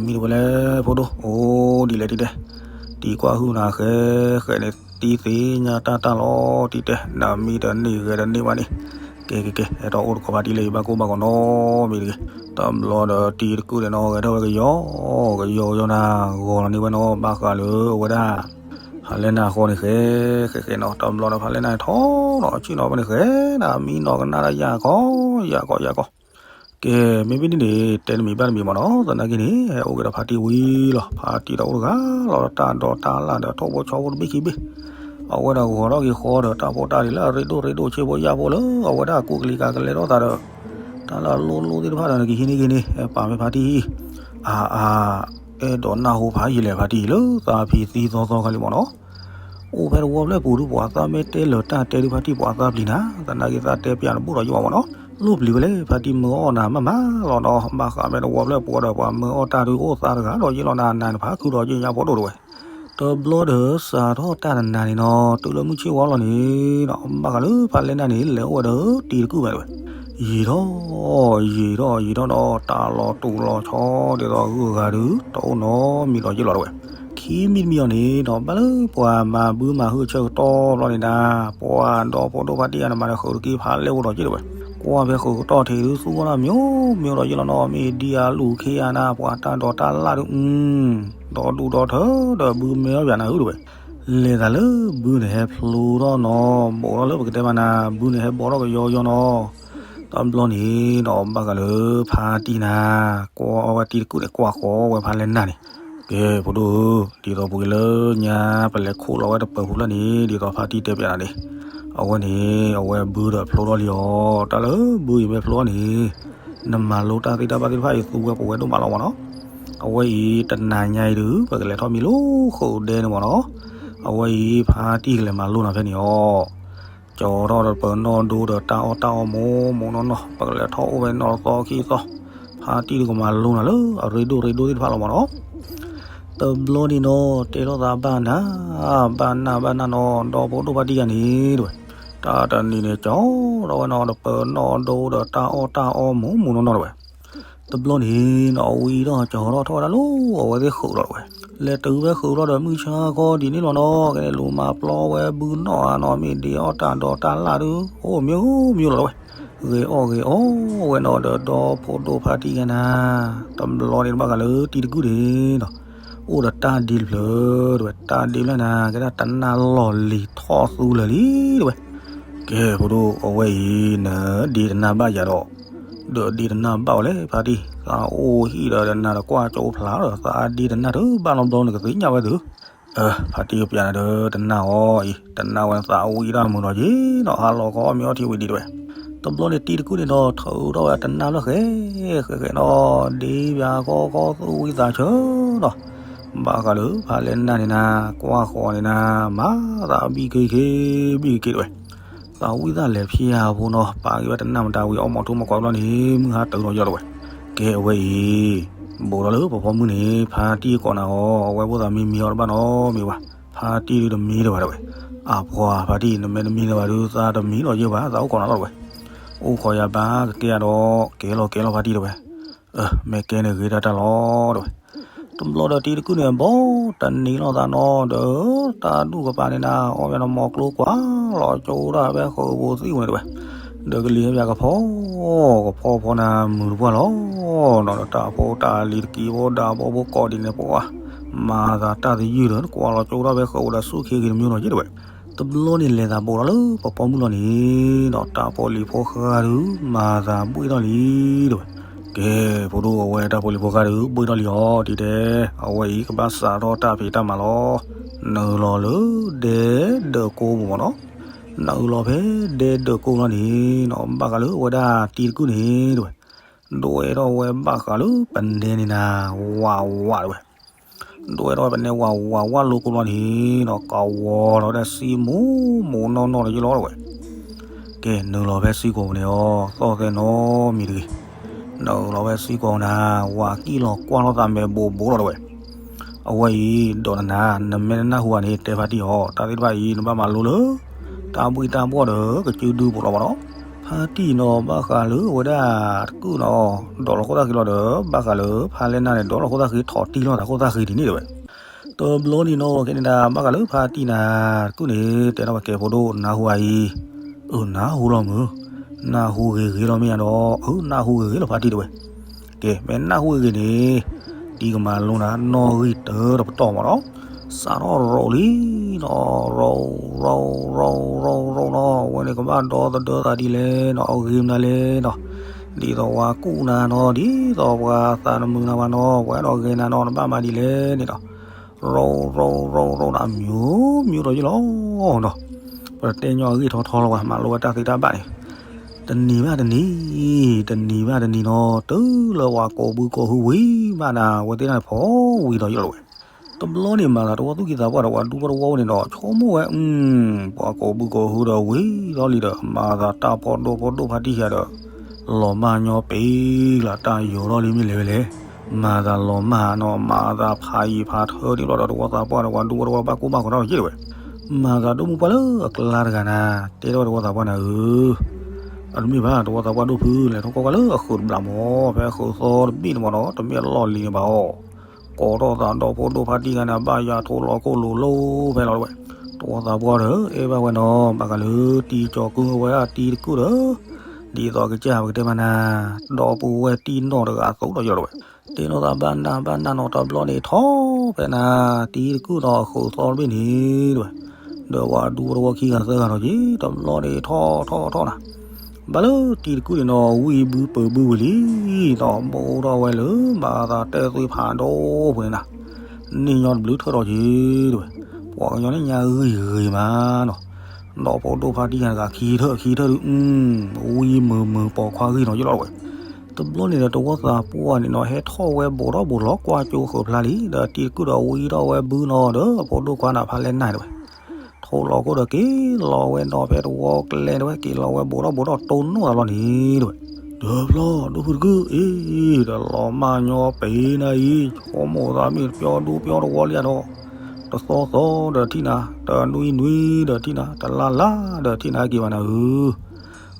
မံတဝဲလဲၣ် ဖိဒိၣ် အိၣ်ဒ်လဲၣ်တံၤတဲ, တံၤကွၢ်ဟုၣ်နၤဃဲ ဃဲန့ၣ် တံၤသ့ၣ်ညါတၢ်တၢ်လီၤ တံၤတဲ နမံတန့ၢ်ဂဲၤတန့ၢ်ဘၣ်န့ၣ်, ကဲကဲကဲ ဟဲထီၣ်အိၣ်တခီဖါတံၢ်လၢယဘၣ်ကိၢ်ဘၣ်ဂီၤနီတမံၤတဂ့ၤ, တဘျီဒီးတံၤတကုၢ်န့ၣ်နီၤ ဂဲၤထီၣ်ဝဲကယီ ကယီကယီနၤ ဂီၤလီၤန့ၢ်ဝဲနီၤ ဘၣ်ဃးလၢအဝဲဒၣ် ဖးလဲၢ်နၢ်အဃီန့ၣ်ဃဲ ဃဲဃဲနီၤ တဘျီဒီးဖးလဲၢ်နၢ်ထီၣ်နီၤ ဆ့ၣ်နီၤဖဲန့ၣ်ဃဲ နမံနီၤကနၣ်ဒၣ်ယၤကီး ယၤကီး ယၤကီး ကဲ မ့မ့ၢ်ဒ်န့ၣ် တဲတမံၤဘၣ်တမံၤမ့ၢ်နီၤ သနာ်က့န့ၣ် ဟဲအိၣ်က့ၤဒီးဖါတံၢ်ဝံၤလီၤ ဖါတံၢ်ဒီးအိၣ်တဂၤလီၤ တၢ်ဒိးတၢ်လၢ်ဒီးထိၣ်ဖိဆီဖိတဘ့ၣ်ခံဘ့ၣ် အဝဲဒၣ်ဂီၤထီၣ်က့ၤဃီဒီးတၢ်ဖိတၢ်လံၤလၢအရ့ဒိၣ်ရ့ဒိၣ်ဆ့ဖိယာ်ဖိလၢ အဝဲဒၣ်ကူးကလံၤကၤကလဲၤထီၣ်သးဒီး တၢ်လၢအလိၣ်လိၣ်သ့ၣ်တဖၣ်ဒီး နကဟံးန့ၢ်က့ၤန့ၣ် ဟဲပာ်ဖဲဖါတံၢ် အါအါ အဲၣ်ဒိးနၢ်ဟူဖးယံာ်လဲၣ်ဖါတံၢ်လၢသးဖံသံသီသီခါလံမ့ၢ်နီၤ အိၣ်ဖဲတဝီဖျၢၣ်ပူၤဒုးပှၤသးမ့ၢ်တဲလၢာ်တၢ်တဲဒုးဖါတံၢ်ပှၤသးပျံၤနၤ သနာ်က့သးတဲပျးတဘူၣ်ဒီးယဘၣ်မ့ၢ်နီၤ လိၣ်ပျံၤဝဲလဲၣ် ဖါတံၢ်မၢအီၣ်နၤမးမးလီၤနီၤ ဘၣ်ဃးဖဲတဝီဖျၢၣ်ပူၤဒီးပှၤမၢအီၣ်တၢ်ဒုးအိၣ်သးတဂၤဒီးယ့ၢ်လီၤနၤ နၤနဖးခုဒီးယ့ၢ်ညါဖိဒိၣ်တဝဲ တဘျီဒီးစးထီၣ်တၢ်တနၤန့ၣ်နီၤ တုၤလၢမုၢ်ဆ့ၣ်ဝါလီၤန့ၣ်နီၤ ဘၣ်ဃးလၢဖးလဲၢ်နၢ်န့ၣ် လဲၤအိၣ်ဝဲဒီးတံၤတကုၢ်ဘၣ်တဝဲ ယံာ်ထီၣ် ယံာ်ထီၣ် ယံာ်ထီၣ်ဒီး တၢ်လီၤတူာ်လီၤဆီ ဒ်သိးဂုၤဂၤဒုး တအိၣ်နီတမံၤဒီးယ့ၢ်လီၤတဝဲ ခံမံၤတမံၤအီၤန့ၣ်နီၤ ဘၣ်လၢပှၤမၤဘုမၤဟုၣ်ဆၢကတီၢ်ဘျီန့ၣ်နၤ ပှၤဒီဖိဒိၣ်ဖါတံၢ်အါန့ၣ်မးဒီး ဃုာ်တက့ၢ်ဖးလဲၢ်အိၣ်ဒီးက့ၢ်တဝဲ ကွၢ်ဖဲဃုာ်ကတီၢ်ထံးဒုးသူၣ်ဝဲဒၣ်မျိုးမျိုးဒီးယ့ၢ်လီၤနီၤ မ့ၢ်ဒ်အလူၢ်ခ့အါနၤ ပှၤတၢ်ဒိးတၢ်လၢ်ဒုး ဒီးဒူၣ်ဒီးထၢဒီးဘုမၢအီၣ်ပၠးနၤဟုၣ်တဝဲ လဲၤသးလၢဘုန့ၣ်ဟဲဖျိထီၣ်နီၤ ဘိးထီၣ်လၢပကတဲမးနၤ ဘုန့ၣ်ဟဲဘိးထီၣ်ကယီယီနီၤ တဘျီန့ၣ်နီၤ ဘၣ်ဃးလၢဖါတံၢ်နၤ ကွၢ်ဝဲတံၤတကုၢ်န့ၣ် ကွၢ်ဃီဝဲဖးလဲၢ်နၢ်န့ၣ် ကဲ ဖိဒိၣ်ဧၢ, ဒ်သိးပှၤလၢညါ ပလဲၤခိၣ်လီၤဝဲတပၢၤပူၤလၢန့ၣ် ဒ်သိးဖါတံၢ်တဲပျးနၤန့ၣ်, အဝဲန့ၣ် အဝဲဘုဒီးဖျိထီၣ်လံအီၤ, တၢ်လၢဘုအံၤမ့ၢ်ဖျိထီၣ်န့ၣ် နမၤလိတၢ်သ့တၢ်ဘၣ်သ့ၣ်တဖၣ်အံၤ သူဝဲပဝဲဒိၣ်မးလီၤမ့ၢ်နီၤ. အဝဲအံၤ တနၤညါအံၤဒုး ပကလဲၤထီၣ်မံၤလၢဃုာ်ဒဲန့ၣ်မ့ၢ်နီၤ. အဝဲအံၤ ဖါတံၢ်ကလဲၤမၤလိနၤဖဲန့ၣ်အီၤ ကၠီထီၣ်ဒီးပနီၣ်ဒိဒီးတၢ်အီၣ်တၢ်အီမိၢ်မိၢ်နီၢ်နီၢ်, ပကလဲၤထီၣ်အိၣ်ဝဲနီၢ်သီခံသီ, ဖါတံၢ်ဒုးကမၤလိနၤလၢအရ့ဒိၣ်ရ့ဒိၣ်သ့ၣ်တဖၣ်လီၤမ့ၢ်နီၤ. တဘျီန့ၣ်နီၤ တဲလိာ်သးဘၣ်နၤ, ဘၣ်နၢ်ဘၣ်နၢ်နီၤ ဒီဖိဒိၣ်ဖါတံၢ်ယၤန့ၣ်တဝဲ, တၢ်တနံၤန့ၣ် ကၠီထီၣ်ဝဲနီၤ ဒီးပနီၣ်ဒိဒီးတၢ်အီၣ်တၢ်အီမိၢ်မိၢ်နီၢ်နီၢ်တဝဲ. တဘျီန့ၣ်နီၤ အဝံဒီးကၠီထီၣ်ထီၣ်ဝဲဒၣ်လၢအဝဲသ့ၣ်ဃုာ်လီၤတဝဲ, လဲၤတုၤဖဲဃုာ်လီၤဒီး မုၢ်ဆါခီဒ်န့ၣ်လီၤနီၤ, ကဲန့ၣ်လူၤမၤပျီဝဲဘုနီၣ်ဧါနီၤ, မ့ၢ်ဒ့အီၣ်တၢ်ဒီးတၢ်လၣ်ဒုး အိၣ်မံၤမံၤလီၤတဝဲ. ဂ့ၤအီၣ်ဂ့ၤအီဝဲနီၤဒီး ဒီဖိဒိၣ်ဖါတံၢ်ယၤနၤ, တဘျီန့ၣ်ဘၣ်ဃးလၢတံၤတကုၢ်န့ၣ်နီၤ အိၣ်ဒီးတၢ်ဒ့တဖျၢၣ်တဝဲ, တၢ်ဒ့ဖျၢၣ်နၤ ကဲဒၣ်တနၢ်လီၢ်လံၤထီၣ်သူလၢာ်လံတဝဲ. ကဲ ဖိဒိၣ် အဝဲအံၤ နဒ့တနၢ်ဘၣ်ယၤဒီး ဒီးဒ့တနၢ်ဘၣ်ဝဲလဲၣ် ဖါတံၢ်, သးအိၣ်ဟံၣ်ဒီးနၤဒီးကွၢ်ကၠိဖျါဒီး သးဒ့တနၢ်တဘၣ်နီတဘျီ နကသ့ၣ်ညါဝဲသု. အၢ ဖါတံၢ်ကပျးနၤဒီး တနၢ်အီၤအံၤ တနၢ်ဝဲသးဝံၣ်တၢ်မုာ်ဒီးယ့ၤနီၤ, ဟါလီၤခီအီၣ်မ့ၤအီထံဝံၤဒံးတဝဲ. တဘျီန့ၣ်တံၤတကုၢ်န့ၣ်ဒီး ထုးထီၣ်ဝဲတနၢ်လၢဃဲ ဃဲဃဲနီၤ, ဒ့ပၠးခီခီသူၣ်ဝံသးဆၢနီၤ, ဘၣ်ဃးလၢဖါလဲၢ်နၢ်န့ၣ်နၤ ကွၢ်ဃီၤန့ၣ်နၤ မၤသးဘံၣ်က့ၤက့ၤ ဘံၣ်က့ၤက့ၤတဝဲ. သးဝံၣ်သးလဲၤဖျါအဖိနီၤ, ပာ်က့ၤဝဲတနၢ်မတၤဝံၤ အီၣ်မီၤထူမီၤကွၢ်ဘျီန့ၣ် မုၢ်ဟါတၢၤလီၤယီၤတဝဲ. ကဲ အဝဲအံၤ ဘူးဒီးလၢပဖီမုၢ်န့ၣ် ဖါတံၢ်ကိးနၤအီၤ, အဝဲဖိသးမံမံအီၤတဘၣ်နီတမံၤဘၣ်, ဖါတံၢ်ဒုးတမံတဘၣ်တဝဲ. အပှၤဖါတံၢ် နမ့ၢ်တမံလၢၤဘၣ်ဒုး သးတမံလီၤယဲၢ်ဘၣ်, သးအိၣ်ကိးနၤလီၤတဝဲ. အိၣ်ခိးယၤဘၣ်ကကဲယၤဒီး ကဲလီၤကဲလီၤဖါတံၢ်တဝဲ. အၢ မ့ၢ်ကဲန့ၣ်ဂ့ၤတၢ်တၢ်လီၤတဝဲ. တဘျီဒီးတံၤတကုၢ်န့ၣ် ဘီတနံၤလိာ်သးနီၤဒီး တၢ်ဒူၣ်ကပၤန့ၣ်နၤ အီၣ်မ့ၤနီၤ မီၤကျိကွၢ်လီၤကၠိဒၣ်ဖဲဃုာ်ပူၤသံဝဲန့ၣ်တဝဲ. ဒီးကလံၤဟဲပၠးကဖီ ကဖီဖီနၤ မုာ်တပှၢ်လီၤနီၤ, ဒီးတၢ်ဖိတၢ်လံၤတကံဖိဒၣ်ဖိဖိကိးဒ်န့ၣ်ပှၤ မၤသးတၢ်သယုၢ်ဒီး နကွၢ်လီၤကၠိဒၣ်ဖဲဃုာ်ပူၤဒီး ဆူၣ်ခ့ဂ့ၤတမံၤနီၤယ့ၢ်တဝဲ. တဘျီန့ၣ်လဲၤသးဘူးဒီးလၢပဖီမုၢ်လီၤန့ၣ်ဒီး တၢ်ဖိလံၤဖိဃၢ်ဒုး မၤသးဘှ့ၣ်ထီၣ်လံတဝဲ. ကဲ ဖိဒိၣ် အဝဲတၢ်ဖိလံၤဖိဃၢ်ဒုး ဘှ့ၣ်ထီၣ်လံအီၤ ဒ်တဲ အဝဲအံၤကဘၣ်စးထီၣ်တၢ်ဖံးတၢ်မၤလီၤ. နုာ်လီၤလၢဒဲဒၢးကိးပူၤမ့ၢ်နီၤ, နုာ်လီၤဖဲဒဲဒၢးကိးလီၤန့ၣ်နီၤ ဘၣ်ဃးလၢအဝဲဒၣ်တံၤတကုၢ်န့ၣ်တဝဲ ဒွဲၣ်ထီၣ်ဝဲဘၣ်ဃးလၢပနဲန့ၣ်နၤ ဝးဝးတဝဲ. ဒွဲၣ်ထီၣ်ဝဲပနဲဝးဝးဝးလိၤကိးလီၤန့ၣ်နီၤ ကဝီၤလီၤဒၣ်စံမူမူနီၢ်နီၢ်ဒီးယ့ၢ်လီၤတဝဲ. ကဲ နုာ်လီၤဖဲစံကီးပူၤန့ၣ်အီၤ သီၣ်သဲနီတမံၤတဂ့ၤ. နုာ်လီၤဖဲစံကီးပူၤနၤ ဝၤကံၣ်လီၤကွၢ်လိာ်သးမဲာ်ဘိးဘိလီၤတဝဲ. အဝဲအံၤ ဒီးနနၤ နမ့ၢ်တနၢ်ဟူဘၣ်န့ၣ် တဲဖါတံၢ်အီၤ တၢ်သ့ၣ်တဖၣ်အံၤ နဘၣ်မၤလိလၢ တၢ်ဘှ့ၣ်တၢ်ဘှီၣ်ဒီး ကစုဒုပူၤလီၤမ့ၢ်နီၤ. ဖါတံၢ်နီၤ ဘၣ်ဃးလၢအဝဲဒၣ်တကုၢ်နီၤ ဒိးလီၤခိၣ်သၣ်ဃံလီၤဒီး ဘၣ်ဃးလၢဖါလဲၢ်နၢ်န့ၣ် ဒိးလီၤခိၣ်သၣ်ဃံ ထီၣ်တံၢ်လီၤသးခိၣ်သၣ်ဃံဒ်န့ၣ်တဝဲ. တဘျီန့ၣ်နီၤ ကဲန့ၣ်ဒၣ် ဘၣ်ဃးလၢဖါတံၢ်နၤတကုၢ်န့ၣ် တဲထီၣ်ဝဲ ကဲ ဖိဒိၣ် နၢ်ဟူဧါအံၤ, အၢ နၢ်ဟူလီၤမုၢ်, နၢ်ဟူဂ့ၤဂ့ၤလီၤမ့ၢ်ဧါဒီး အၢ နၢ်ဟူဂ့ၤဂ့ၤလီၤဖါတံၢ်တဝဲ. ကဲ မ့ၢ်နၢ်ဟူဂ့ၤဂ့ၤန့ၣ် တံၤကမၤလိနၤ နီၣ်ဂံၢ်တၢဒီးပတီၢ်မ့ၢ်နီၤ. စးထီၣ်ရိးလံနီၤ ရိး ရိး ရိး ရိး ရိးနီၤ အဝဲန့ၣ်ကဘၣ်ဒီသဒၢသးဒ်လဲၣ်နီၤ အဂ့ၤမနုၤလဲၣ်နီၤ. ဒ်သိးဝၤကူၣ်နၤနီၤ ဒ်သိးပှၤသးတမုာ်နၤဘၣ်နီၤ ပှၤအဲၣ်ဒိးဂဲၤနၤနီၤ နဘၣ်မၤဒ်လဲၣ်န့ၣ်နီၤ. ရိး ရိး ရိး ရိးနၤ မျိုးမျိုးဒီးယ့ၢ်လီၤနီၤ. ပတဲညီအဂ့ၢ်ထီထီလီၤဝဲ မၤလိဝဲတၢ်သ့တၢ်ဘၣ်န့ၣ် တနံၤဘၣ်တနံၤ တနံၤဘၣ်တနံၤနီၤ တုၤလၢပှၤကိးဘုကိးဟုဝံၤဘၣ်နၤ အဝဲသ့ၣ်တဖၣ်န့ၣ်ဖီဝံၤဒီးယ့ၢ်လီၤဝဲ. တဘျီန့ၣ် မၤသးတဝီသူၣ်ကံၢ်သးပှၢ်ဒီး ပှၤဒူဖိတဝီန့ၣ်ဒီး ဆိကမိၣ်ဝဲ အု ပှၤကိးဘုကိးဟုဒီးဝံၤလီၤလံဒီး မၤသးတၢ်ဖီဒိၣ်ဖီဒိၣ်ဖါတံၢ်ယၤဒီး လီၤမၢ်ညီပ့ၤလၢတၢ်ယိးထီၣ်လံမ့ၢ်လဲၣ်ဝဲလဲၣ်. မၤသးလီၤမၢ်နီၤ မၤသးဖးယံာ်ဖးထၢန့ၣ်ဘျီဒီး တဝီသးပှၢ်ဒီး ပှၤဒူဖိတဝီဘၣ်ကိၢ်ဘၣ်ဂီၤထီၣ်ယ့ၢ်ဝဲ. မၤသးဒိၣ်မူပှၢ်လၢအကျါတဂၤနၤ တဲထီၣ်ဝဲတဝီသးပှၢ်နၤဧၢ, အတမ့ၢ်ဘၣ် တဝီသးပှၢ်ဒိၣ်ဖု လဲၤထီၣ်ကီၢ်ကီၢ်လၢအဃုာ်တဘျီမ့ၢ် ဖဲအဃုာ်သီတဘ့ၣ်န့ၣ်မ့ၢ်နီၤ တမ့ၢ်အလီၢ်လံၤန့ၣ်ဘၣ်အီၤ ကိးထီၣ်သးဒီဖိဒိၣ်ဖါတံၢ်ဂၤန့ၣ် ဘၣ်ယၤထိးလီၤခိၣ်လိၤလိၤဖဲလီၤတဝဲ. တဝီသးပှၢ်ဒီး အဲၣ်ဘၣ်ဝဲနီၤ ဘၣ်ဃးလၢတံၤကၠီၤကုၢ်ဝဲဒၣ်တံၤတကုၢ်ဒီး ဒ်သိးကစၢ်ပကတဲမးနၤ ဒီပုၢ်ဝဲၢ်တံၢ်နီၢ်တဂၤအသိးဒီးယ့ၢ်လီၤတဝဲ. တဲလိာ်သးဘၣ်နၢ်ဘၣ်နၢ်နီၤ တဘျီန့ၣ်ထီၣ်ဖဲနၤ တံၤတကုၢ်ဒီးအဃုာ်သီတဘ့ၣ်န့ၣ်တဝဲ ဒီးပှၤဒူဖိတဝီခံဂၤသၢဂၤနီၤက့ တဘျီန့ၣ်ထီၣ်ထီၣ်ထီၣ်နၤ ဘၣ်လၢတံၤတကုၢ်န့ၣ်နီၤ ဝံၢ်ဘုပၢၤဘုဝံၤလံနီၤ ဘိးထီၣ်ဝဲလၢ မၤသးတဲသွံဖးဒိၣ်ပူၤန့ၣ်နၤ န့ၣ်ညီတဘျုးထၢၣ်ဒီးက့ၤတဝဲ, ပှၤကညီန့ၣ်ညါဂံၢ်ဂ့ၤမးနီၤ, ဒီးဖိဒိၣ်ဖါတံၢ်ယၤတဂၤခံထၢၣ်ခံထၢၣ်ဒုး, ဝံမုာ်မုာ်ပိာ်ခွါဂံၢ်နီၤယလီၤတဝဲ, တဘျီန့ၣ်ဒီးတဝီသးပှၢ်န့ၣ်နီၤ ဟဲထီၣ်ဝဲဘိးထီၣ်ဘိးလီၤကွၢ်ကၠိဃၢၤဖျါလံ, ဒီးတံၤတကုၢ်ဒီးဝံထီၣ်ဝဲဘုနီၤဒီး ဖိဒိၣ်ခွါန့ၣ်ဖးလဲၢ်နၢ်တဝဲ ထိလီၤခိၣ်ဒီးက့ၤလီၤဝဲနီၤဖဲတဝီကျဲတဝဲ, က့ၤလီၤဝဲဘိးထီၣ်ဘိးထီၣ်တိၢ်နီၣ်သးလီၤန့ၣ်တဝဲ, ဒီးဖျီဒိၣ်ဖုတကုၢ်အံၤ တလီၤမၢ်ညီပ့ၤနၤအံၤ, ဆိကမိၣ်သးမ့ၢ်တပျီဒူပျီတဝီလံဧါဒီး, တသီသီဒီးထံၣ်နၤ, တနွံနွံဒီးထံၣ်နၤ, တလါလါဒီးထံၣ်နၤက့ၤဘၣ်နၤဧၢ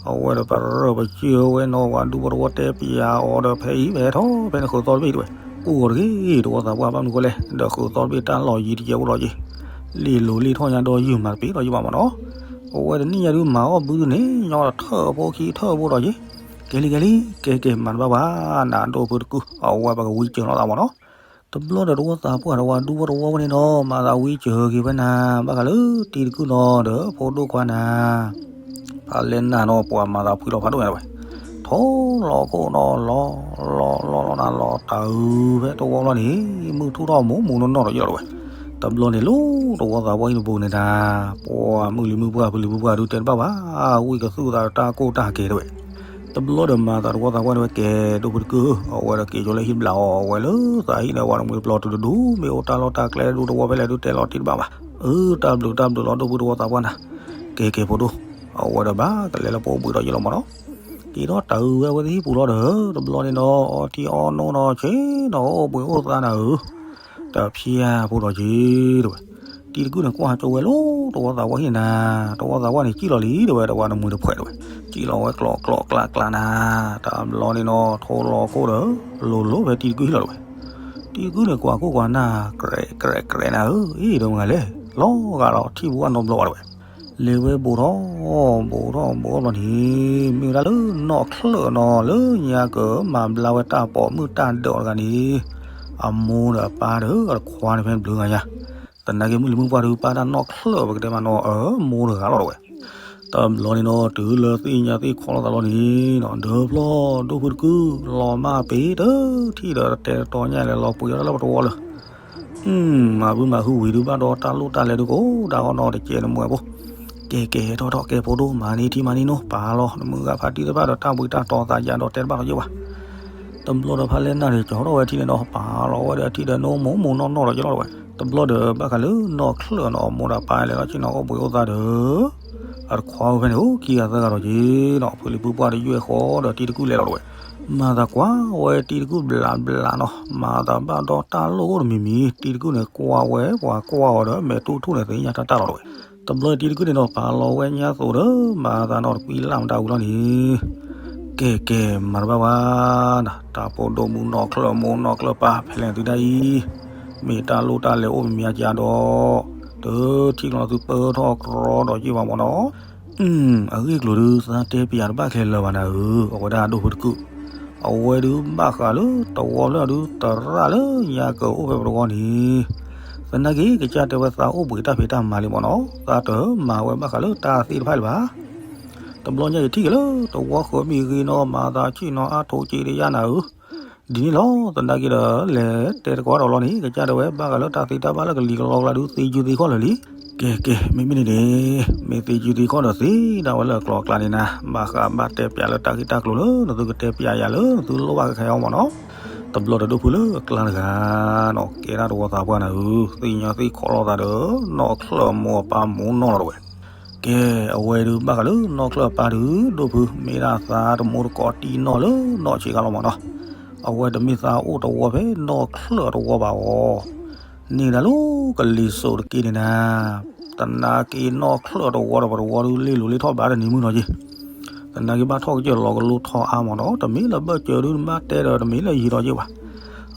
အဝဲဒီးပရၢပစၢၢ်ဝဲနီၤ ပှၤဒူဖိတဝီတဲပၠးအီၤဒီး ဖဲအံၤဖဲထီၣ်ဖဲန့ၣ်ဃုာ်သီတဘ့ၣ်တဝဲ, ကိၢ်ဂီၤတဂ့ၤ တဝီသးပှၢ်ဘၣ်မနုၤဃိလဲၣ်, ဒီးဃုာ်သီတဘ့ၣ်တၢ်လီၢ်ယံၤတယဲၢ်အိၣ်လီၤက့ၤ, လ့ၢ်လိၤလ့ၢ်ထီၣ်ညါဒီးယုၢ်မၤတပ့ၤဒီးယုၢ်ဘၣ်မနီၤ, အဝဲတနံၣ်ညါဒုးမၤအီၣ်ဘုဒုန့ၣ် ညီထၢၣ်ဖိခံထၢၣ်ဖိဒီးက့ၤ, ကဲလံကဲလံ ကဲကဲမၤတဘၣ်ဘၣ်, နၤဒိၣ်ဖုတကုၢ် အဝဲပကဝံစၢၤလိာ်သးမနီၤ တဘျီဒီးတဝီသးပှၢ်ဒီးပှၤဒူဖိတဝီဝဲန့ၣ်နီၤ မၤသးဝံစၢၤက့ၤဖဲနၤ ဘၣ်ဃးလၢတံၤတကုၢ်နီၤဒီးဖိဒိၣ်ခွါနၤ, ဖးလဲၢ်နၢ်နီၤ ပှၤမၤသးဖှံလီၤဖးဒိၣ်ညါတဝဲ, ထိလီၤခိၣ်နီၤ လီၤလီၤလီၤလီၤနၤလီၤတၢ်အုးဖဲတဝီလီၤန့ၣ်, မုၢ်ထူၣ်ထီၣ်မူမူနီၢ်နီၢ်ဒီးယလီၤတဝဲ, တဘျီန့ၣ်လီၤ တဝီသးပှၢ်အံၤတဘိန့ၣ်နၤ, ပှၤမုၢ်လံၤမုၢ်ပှၢ်ဖုလံၤဖုပှၢ်ဒုးတဲတဘၣ်ဘၣ်, ဝံကသူၣ်သးတၢ်ကိၢ်တၢ်ကဲတဝဲ တဘျီဒီးမၤသးတဝီသးပှၢ်န့ၣ်ဝဲကဲ, ဒိၣ်ဖုတကုၢ် အဝဲဒီးက့ၤကၠီလၢဟံၣ်ဘျးအီၤ အဝဲလၢသးဟံၣ်န့ၣ် အဝဲတမှံၤတပျီတုၤတဒူ မ့ၢ်အိၣ်တၢ်လီၢ်တၢ်ကျဲဒူတဝီဖဲလဲၣ်ဒုးတဲလီၤတံၢ်တဘၣ်ဘၣ်, အၢ တၢ်ဘျုးတၢ်ဘျုးလီၤ ဒိၣ်ဖုတဝီသးပှၢ်နၤ, ကဲကဲဖိဒိၣ်, အဝဲဒီးဘၣ်ကလဲၤလၢပအိၣ်ဘှံးဒီးယလီၤမနီၤ, က့ၤထီၣ်တၢ်အုးဝဲအဝဲသ့ၣ်ဟံၣ်ပူၤလီၤဒီး တဘျီန့ၣ်ဒီး အီထံအီနိဒီးဆ့ၣ်နီၤအိၣ်ဘှံးအိၣ်သါနၤဧၢ တဖျါဖိဒီးက့ၤတဝဲ, တံၤတကုၢ်န့ၣ်ကွၢ်ကၠိဝဲလီၤ တဝီသးပှၢ်ဟံၣ်နၤ, တဝီသးပှၢ်န့ၣ် ကံၣ်လီၤလံတဝဲ တဝီနမှံၤတဖှဲးတဝဲ, ကံၣ်လီၤဝဲကျိးကျိးကျးကျးနၤ, တဘျီန့ၣ်နီၤ ထိလီၤခိၣ်ဒီး လိၤလိၤဖဲတံၤတကုၢ်ဟံၣ်လီၤတဝဲ, တံၤတကုၢ်န့ၣ်ကွၢ်ခိၣ်ကွၢ်နၢ် ကြဲးကြဲးကြဲးနၤဧၢ, အ့ၣ် ဒီးမုၢ်ဂၤလဲၣ်, လီၤဂာ်ဒီးထံၣ်ဘူးအနီတဘျီဘၣ်တဝဲ လဲၤဝဲဘိးထီၣ် ဘိးထီၣ်ဘိးထီၣ်ဘျီန့ၣ် မ့ၢ်ဝဲဒၣ်လၢနီၢ်ချၢၣ်နီၤ လၢညါကမၤဘျါဝဲတၢ်ပိာ်မုၣ်တၢ်ဒၢးအီၤတဂၤန့ၣ်, အမိၢ်ဒီးအပၢ်ဒီးအတခွါန့ၣ်ဖဲတဘျုးဂၤညါ, သနာ်က့မုၢ်လံၤမုၢ်ပှၢ်ဒုးပၢ်တၢ်နီၢ်ချၢၣ်ပကတဲမးနီၤ အမိၢ်တဂၤလီၤတဝဲ တဘျီန့ၣ်နီၤ တုၤလၢသ့ၣ်ညါသ့ၣ်ခီလိာ်သးလီၤန့ၣ်နီၤ ဒီးဖျီဒိၣ်ဖုတကုၢ် လီၤမၢ်ပ့ၤတထံၣ်ဒီးတဲတတီညါလဲၤလီၤပှ့ၤအီၣ်တၢ်လၢပတဝီလၢ မၤဘုမၤဟုဝံၤဒုးဘၣ်ဒီးတၢ်လိၣ်တၢ်လဲၤဒုးကအိၣ်ဒၣ်အီၤနီၤတကဲးနမှဲၤဖိ, ကဲကဲထီၣ်ထီၣ်ကဲဖိဒိၣ် မၤန့ၢ်ထံမၤန့ၢ်နိ ပာ်လီၤ နမုၢ်ဂၤဖါတံၢ်တဖၣ်ဒီးတၢ်ဘှံးတၢ်တီၤသးယါဒီးတဲတဘၣ်လီၤယိၣ်ဘၣ်. တဘျီဒီးဖါလဲၢ်နၢ်န့ၣ် ကၠီထီၣ်ဝဲထံန့ၣ်ဒီး ပာ်လီၤဝဲဒီးအထံဒီးနိမိၢ်မိၢ်နီၢ်နီၢ်ဒီးယလီၤဝဲ. တဘျီဒီးဘၣ်ဃးလၢနီၢ်ချၢၣ်နီၤ အမိၢ်ဒီးပၢ်လဲၤလီၤဆ့ၣ်နီၤအိၣ်ဘှံးအိၣ်သါဒီး အတခွါဝဲဖဲန့ၣ် အိၣ်ခံဂၤသၢဂၤဒီးက့ၤနီၤ ဖုလံၤဖုပှၢ်တယွဲၢ်ဃီဒီးတံၤတကုၢ်လဲၤလီၤတဝဲ. မၤသးကွၢ်ဝဲတံၤတကုၢ်ဘျးဘျးနီၤ မၤသးဘၣ်ဒီးတၢ်လိၣ်အိၣ်တမံၤမံၤ တံၤတကုၢ်န့ၣ်ကွၢ်ဝဲ ပှၤကွၢ်အီၤဒီးမဲာ်ထူၣ်ထူၣ်န့ၣ် သ့ၣ်ညါတၢ်တၢ်လီၤတဝဲ. တဘျီတံၤတကုၢ်န့ၣ်ဒီးပာ်လီၤဝဲညါသိးဒီး မၤသးနီၤတကွံလၢ်မတၤဝံၤလီၤန့ၣ် ကဲကဲ မၤတဘၣ်ဝဲနၤ တၢ်ဖိဒိၣ်မုၣ်နီၢ်ချၢၣ်မိၢ်နီၢ်ချၢၣ်ပၢ်ဖဲလဲၣ်သုဒၣ်အံၤ မ့ၢ်တၢ်လိၣ်တၢ်လဲၤအိၣ်မံၤမံၤအကါဒီး တထံၣ်လီၤသုပၢထီၣ်ကြီဒီးက့ၢ်ဘၣ်မနီၤ. အဂ့ၢ်ကျိၤဒုး သးတဲပယၤတဘၣ်ခဲလၢာ်ဘၣ်နၤဧၢ အဝဲဒၣ်ဒိၣ်ဖုတကုၢ် အဝဲဒုးဘၣ်ဃးလၢတဝီလၢအဒုး တရၣ်လၢညါကအိၣ်ဖဲပတဝီန့ၣ် သနာ်က့ ကစၢ်တဲဝဲသးအိၣ်ဘှံးတၢ်ဖံးတၢ်မၤလံမနီၤ သးတမၤဝဲဘၣ်ဃးလၢတၢ်သ့ၣ်တဖၣ်လၢၤဘၣ်. တဘျီညါယထံၣ်က့ၤလၢတဝီဃၢၤမ့ၢ်ဂ့ၤနီၤ မၤသးဆ့ၣ်နီၤအါထိးက့ၤတယါနၤဧၢ ဒ်န့ၣ်လီၤ သနာ်က့ဒီး လဲၤတဲတကီးဒီးလီၤန့ၣ် ကစၢ်တဲဝဲဘၣ်ဃးလၢတၢ်သ့တၢ်ဘၣ်လၢကလံၤကလီကလါဒုးသ့ယုၢ်သ့ခီၣ်လၢာ်လံ. ကဲကဲ မ့မ့ၢ်န့ၣ်န့ၣ် မ့ၢ်သ့ယုၢ်သ့ခီၣ်ဒီးသ့ဒၣ်ဝဲလၢအကျိၤအကျဲန့ၣ်နၤ ဘၣ်ဃးဘၣ်တဲပျးလၢတၢ်ဂ့ၢ်တၢ်ကျိၤလၢနသုကတဲပျးယၤလၢနသုလိၣ်ဘၣ်ကခဲအီၤမနီၤ. တဘျီဒီးဒိၣ်ဖုလၢအကျါတဂၤနီၤ ကဲဒၣ်တဝီသးပှၢ်နၤဧၢ သ့ၣ်ညါသ့ၣ်ခီၣ်လိာ်သးဒီး နီၢ်ချၢၣ်အမိၢ်အပၢ်မိၢ်နီၢ်လီၤတဝဲ ကဲ အဝဲဒုးဘၣ်ဃးလၢနီၢ်ချၢၣ်အပၢ်ဒုး ဒိၣ်ဖု မ့ၢ်ဒၣ်သးတမိၢ်တကိးတံၢ်နီၢ်လၢနီၢ်ဆံးခါလီၤမနီၤ. အဝဲတမ့ၢ်သးအိၣ်တဝီဖဲနီၢ်ချၢၣ်အတဝီဘၣ်အီၤ န့ၣ်ဒၣ်လၢကလံၤစိးတက့ၢ်န့ၣ်နၤ သနာ်က့နီၢ်ချၢၣ်အတဝီဒီးပတဝီဒုးလ့ၢ်လိၤလ့ၢ်ထီၣ်ဘးတနံၤမုၢ်နီၤက့ သနာ်က့ဘၣ်ထီၣ်ကစၢၢ်လီၤကလိထီၣ်အါမနီၤ တမ့ၢ်လၢဘၢၣ်စၢၤဒုးနဘၣ်တဲဒီးတမ့ၢ်လၢယံၤဒီးက့ဘၣ်.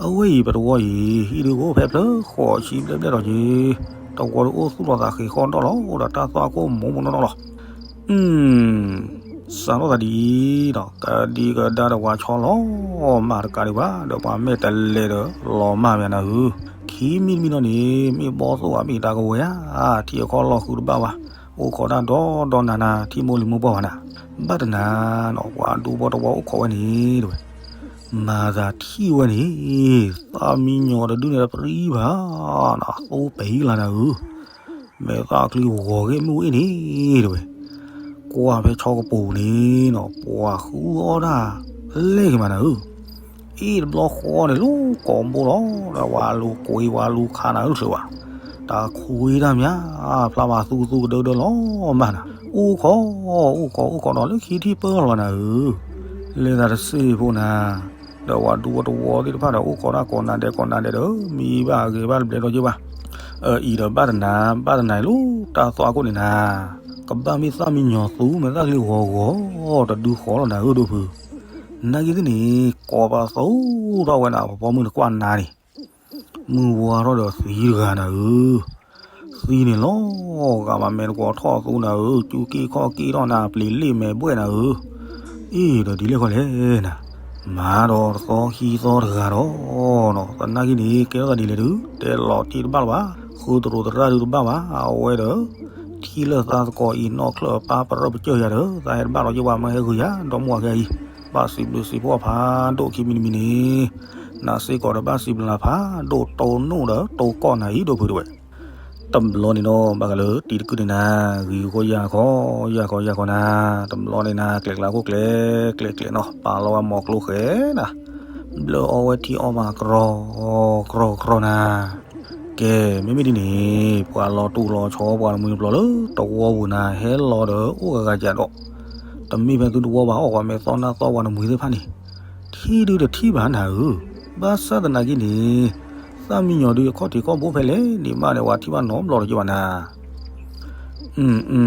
အဝဲအံၤပတဝီအံၤ ဟံၣ်ဒုးကအိၣ်ဖဲဖျၢၣ်ဃိးဆံဘျဲၣ်ဘျဲၣ်ဒီးက့ တဝီဒုးအိၣ်သူၣ်လီၤသးဃ့ၤဃီၣ်ဒီၣ်လီၤ အိၣ်ဒီးတၢ်သွၣ်ခိၣ်မိၢ်မိၢ်နီၢ်နီၢ်လီၤ. စးထီၣ်သးဒ်အံၤဒီး ကဒံကဒါဒီးပှၤဆီလီၤမၢ်တကးဒံးဘၣ် ဒီးပှၤမ့ၢ်တလဲၤဒီးလီၤမၢ်မ့ၢ်နၤဧၢ. ခံမံၤတမံၤနီၤန့ၣ် မ့ၢ်ဘီသိၣ်ဘၣ်မ့ၢ်တၢ်ကဝဲၤဧါ ထံအခီၣ်လီၢ်ဃုတဘၣ်ဘၣ် အိၣ်ခိးတၢ်ဒီဒီနၤနၤ ထံမိၢ်လံၤမိၢ်ပှၢ်ဘၣ်နၤ ဘၣ်တနၤနီၤ ပှၤဒူဖိတဝီအိၣ်ခိးဝဲန့ၣ်တဝဲ မၤသးထံၣ်ဝဲန့ၣ်, သၣ်မံညီၤတဒုန့ၣ်တပြံဘၣ်နီၤ, သိပၢၤလၢနၤဧၢ, မဲာ်သၣ်ချံဂီၤဂဲၤမုၢ်အ့ၣ်န့ၣ်တဝဲ, ကွၢ်ဖဲဆီကပူၤန့ၣ်နီၤ, ပှၤဃုအီၣ်တၢ်လဲၣ်က့ၤမးနၤဧၢ, အ့ၣ်တဘျီဃီန့ၣ် လီၤကိးဘိလီၤ, ဒီးဝဲလူၤကွံာ်ဝဲလူၤခးနၤဧၢ ချုးဘၣ်, တၢ်ခွံတၢ်မၠါ, ဖျါဘၣ်သူသူကဒၢဒၢလီၤမးနၤ, အိၣ်ခိး, အိၣ်ခိး အိၣ်ခိးဒီးလၢခံထံၣ်ပၢၢ်လီၤဘၣ်နၤဧၢ, လဲၤသးတစ့ၢ်ဖိနၤ ဒီးဝဲဒူဝဲတဝီသ့ၣ်တဖၣ်ဒီး အိၣ်ခိးတၢ်ကိးနၤဒဲးကိးနၤဒဲးဒီး မံဘၣ်အဂ့ၤဘၣ်တဘျဲးဒီးယ့ၢ်ဘၣ်, အအံၤဒီးဘၣ်တနၤ, ဘၣ်တနၤအံၤလီၤ တၢ်သွၣ်ခိၣ်န့ၣ်နၤ, ကဘၣ်မ့ၢ်သၣ်မံညီၤသူ မဲာ်သၣ်ချံဂီၤဂီၤ တဒုဃီလီၤနၤဧၢဒိၣ်ဖု, နာ်က့သ့ၣ်န့ၣ် ကိးပသူထီၣ်ဝဲနၤ ပပီမုၢ်တကွၢ်နၤန့ၣ် မုၢ်ဝါထီၣ်ဒီးသံတဂၤနၤဧၢ, သံန့ၣ်လီၤဂာ်မး မဲာ်တကွီၤထီၣ်သူနၤဧၢ, ကၠူက့ၢ်ခီၣ်က့ၢ်ထီၣ်နၤ ပျံၤလ့ၣ်မဲာ်ဘှဲၣ်နၤဧၢ, အ့ၣ်ဒီးဒ်လဲၣ်ခီလဲၣ်နၤ, မၤဒီးတသီခံသီတဂၤဒီး, သနာ်က့န့ၣ် ကဲထီၣ်သးဒ်လဲၣ်ဒုး တဲလီၤတံၢ်တဘၣ်လၢၤဘၣ်, ဃုတရိးသရၣ်ဒုးတဘၣ်ဘၣ်, အဝဲဒီး ထံၣ်လၢသးသကိးအံၤ နီၢ်ချၢၣ်ပၢ်ပရၢပကၢၢ်ယၤဒီး သးဟဲတဘၣ်လီၤယ့ၢ်ဘၣ် မၢဟဲဂုာ်ယၤ ဒီမါဝၤခဲအံၤ, ဘၣ်စံးဘျုးစံးဖှိၣ်ဖးဒိၣ်ခံမံၤတမံၤန့ၣ်, နစ့ၢ်ကီးဒီးဘၣ်စံးဘျုးနၤဖးဒိၣ် တိၢ်နီၣ်ဒီးတိၢ်ကီၢ်နၤအံၤဒိၣ်ဖုတဝဲ, တဘျီန့ၣ်နီၤ ဘၣ်ဃးလၢတံၤတကုၢ်န့ၣ်နၤ, ဂံၢ်ဃီယၢ်ဃီ, ယၢ်ဃီယၢ်ဃီနၤ, တဘျီန့ၣ်နၤ ကျဲးကျါခိၣ်ကျဲ, ကျဲးကျဲးနီၤ ပာ်လီၤဝဲမိၤကျိဃဲနၤ, ဘျၢအီဝဲထံအီမး ကြီ, ကြီကြီနၤ, ကဲ, မ့မ့ၢ်ဒ်န့ၣ် ပှၤလီၤတူၢ်လီၤဆီ ပှၤတမှံၤတပျီၤလၢတဝီပူၤနၤ ဟဲလီၤဒီးအိၣ်ဂၤဂၤကဒီး, တမ့ၢ်ဖဲသုတဝီဘၣ် အီၣ်ကွၢ်မဲာ်သီနၢ်သီပှၤတမှံၤသ့ၣ်တဖၣ်န့ၣ်, ထံၣ်ဒုးတထံၣ်ဘၣ်နၤဧၢ, ဘၣ်ဆၣ်သနာ်က့န့ၣ်, သၣ်မံညီၤဒုးအခီၣ်ထံးခီၣ်ဘိဖဲလဲၣ်န့ၣ်မးန့ၣ် ဝဲထံၣ်ဘၣ်နီတဘျီဒီးက့ၤဘၣ်နၤ အု,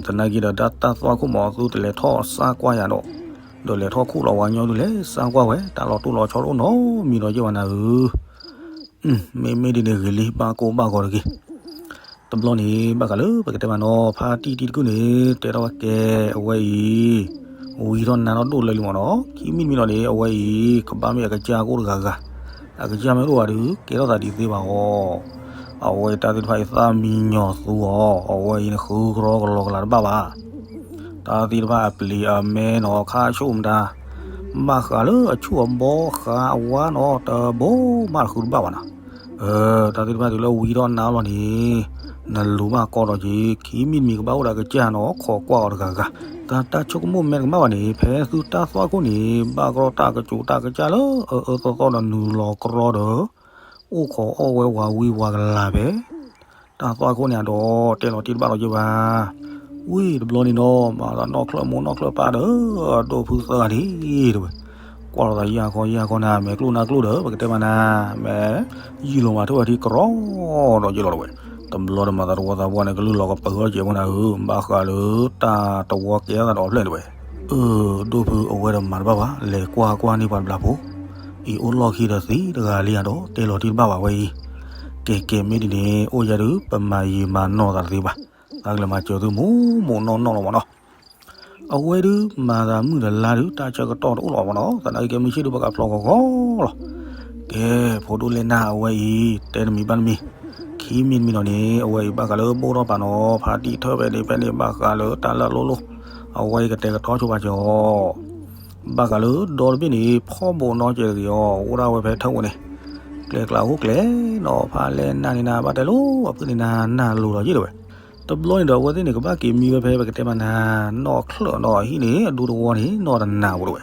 သနာ်က့ဒီး တၢ်သွၣ်ခိၣ်မး သုတလဲၤထီၣ်စၢ်ကွၢ်ယၤဒီး, ဒီးလဲၤထီၣ်ခူၣ်လီၤဝဲညီဒုး လဲၤစၢ်ကွၢ်ဝဲ တၢ်လီၤတူၢ်လီၤဆီတအိၣ်နီတမံၤဒီးက့ၤဘၣ်နၤဧၢ, မ့မ့ၢ်ဒ်န့ၣ်ဂ့ၤလံ ဘၣ်ကိၢ်ဘၣ်ဂီၤတဂ့ၤ, တဘျီန့ၣ် ဘၣ်ဃးလၢပကတဲမးနီၤ ဖါတံၢ်တံၤတကုၢ်န့ၣ် တဲထီၣ်ဝဲကဲ, အဝဲအံၤ ဝံထီၣ်နါထီၣ်ဒိၣ်လၢလံမးနီၤ ခံမံၤတမံၤလီၤန့ၣ် အဝဲအံၤ ကဘၣ်မ့ၢ်အကစၢ်ကအိၣ်တဂၤဂၤ, အကစၢ်မ့ၢ်တအိၣ်ဘၣ်ဒီး ကဲထီၣ်သးဒ်သ့ဘၣ်အီၤ, အဝဲတၢ်သ့ၣ်တဖၣ်အံၤ သၣ်မံညီၤသူအီၤ အဝဲအံၤန့ၣ် ဃုကရီကလီကလၤတဘၣ်ဘၣ်, တၢ်သ့ၣ်တဖၣ်အပျံၤအမဲနီၤ ခါဆူၣ်မတၤ, ဘၣ်ဃးလၢအဆူၣ်အဘီဃးအဝါနီၤ တဘိမးတဃုတဘၣ်ဘၣ်နီၤ, တၢ်သ့ၣ်တဖၣ်တုၤလၢဝံထီၣ်နါလီၤန့ၣ်, နလူၤဘၣ်ကီဒီးက့ၤ ခံမံၤတမံၤကဘၣ်အိၣ်ဒီးအကစၢ်နီၤ ခိးကွၢ်အီၤတဂၤဂၤ, တၢ်တၢ်ဆိကမိၣ်မဲတကမၣ်ဘၣ်န့ၣ် ဖဲသုတၢ်သွၣ်ခိၣ်န့ၣ် ဘၣ်ကရီတၢ်ကစူးတၢ်ကစၢ်လၢအအၢအၢသီသီဒီးနုာ်လီၤကရီဒီး အိၣ်ခိးအီၣ်ဝဲဝၤဝံဝၤကလၤဖဲ တၢ်သွၣ်ခိၣ်န့ၣ်အဒီး တဲလီၤတံၢ်တဘၣ်လီၤယ့ၢ်ဘၣ်, ဝံၤတဘျီန့ၣ်နီၤ မၤသးနီၢ်ချၢၣ်မိၢ်နီၢ်ချၢၣ်ပၢ်ဒီး ဒိၣ်ဖုသၢဂၤန့ၣ်တဝဲ, ကွၢ်လီၤသးယၢ်ခီယၢ်ခီနၤ မဲာ်ကျိၣ်နါကျိၣ်ဒီး ပကတဲမးနၤ မဲာ် ယံာ်လီၤမးထိၣ်ဝဲထံကရီဒီးယ့ၢ်လီၤတဝဲ, တဘျီဒီးမၤသးတဝီသးပှၢ်န့ၣ် ကလုၢ်လီၤကပၢၤထီၣ်ကဲးဖိနၤဧၢ, ဘၣ်ဃးလၢတၢ်တဝီကဲထီၣ်သးဒီးအဖျၢၣ်တဝဲ, အၢ ဒိၣ်ဖုအဝဲဒီးမၤတဘၣ်ဘၣ် လဲၤကွၢ်ကွၢ်န့ၢ်ပှၤတဘျီဖိ, အံၤအိၣ်လီၢ်ခံဒီးသံတဂၤလံဧါဒီး တဲလီၤတံၢ်တဘၣ်ဘၣ်ဝဲအံၤ, ကဲကဲ မ့ၢ်ဒ်န့ၣ် အိၣ်ယၤဒုး ပမၤယံာ်မၤနီၢ်သးတသ့ဘၣ်, သးကလဲၤမၤစၢၤသုမူးမူးနီၢ်နီၢ်လီၤမးနီၤ အဝဲဒုးမၤသးမုၢ်တလါဒုး တၢ်ဆၢကတီၢ်တအိၣ်လီၤမးနီၤ, သနာ်က့ကဲမုၢ်ဆ့ၣ်ဒုး ပကဖျီဃီဃီလီၤ, ကဲ ဖိဒိၣ်လဲၢ်နၢ်အဝဲအံၤ တဲတမံၤဘၣ်တမံၤ, ခံမံၤတမံၤလီၤန့ၣ် အဝဲအံၤဘၣ်ဃးလၢဘိၣ်ထီၣ်ပာ်နီၤ ဖါတံၢ်ထၢၣ်ဖဲန့ၣ်ဖဲန့ၣ် ဘၣ်ဃးလၢတၢ်လၢအလိၣ်လိၣ်, အဝဲအံၤကတဲာ်ကတီၤဆိပာ်စၢၤအီၤ ဘၣ်ဃးလၢဒီတဘ့ၣ်န့ၣ် ဖီၣ်ဘိးနီတစဲးတဂ့ၤအီၤ အိၣ်ဒၣ်ဝဲဖဲထၢၣ်ဝဲန့ၣ်, ကျဲကျါအိၣ်ကျဲနီၤ ဖါလဲၢ်နၢ်န့ၣ်နၤ ဘၣ်တဲလိၤ အဖုန့ၣ်နၤ နၢ်လိၤဒီးယ့ၢ်တဝဲ, တဘျီန့ၣ်ဒီး အဝဲသ့ၣ်န့ၣ် ကဘၣ်က့ၤမံဝဲဖဲ ပကတဲမးနၤ နီၢ်ချၢၣ်နီၤ အဟံၣ်န့ၣ် အဒူတဝီန့ၣ် နီၢ်တနၤဝဲတဝဲ,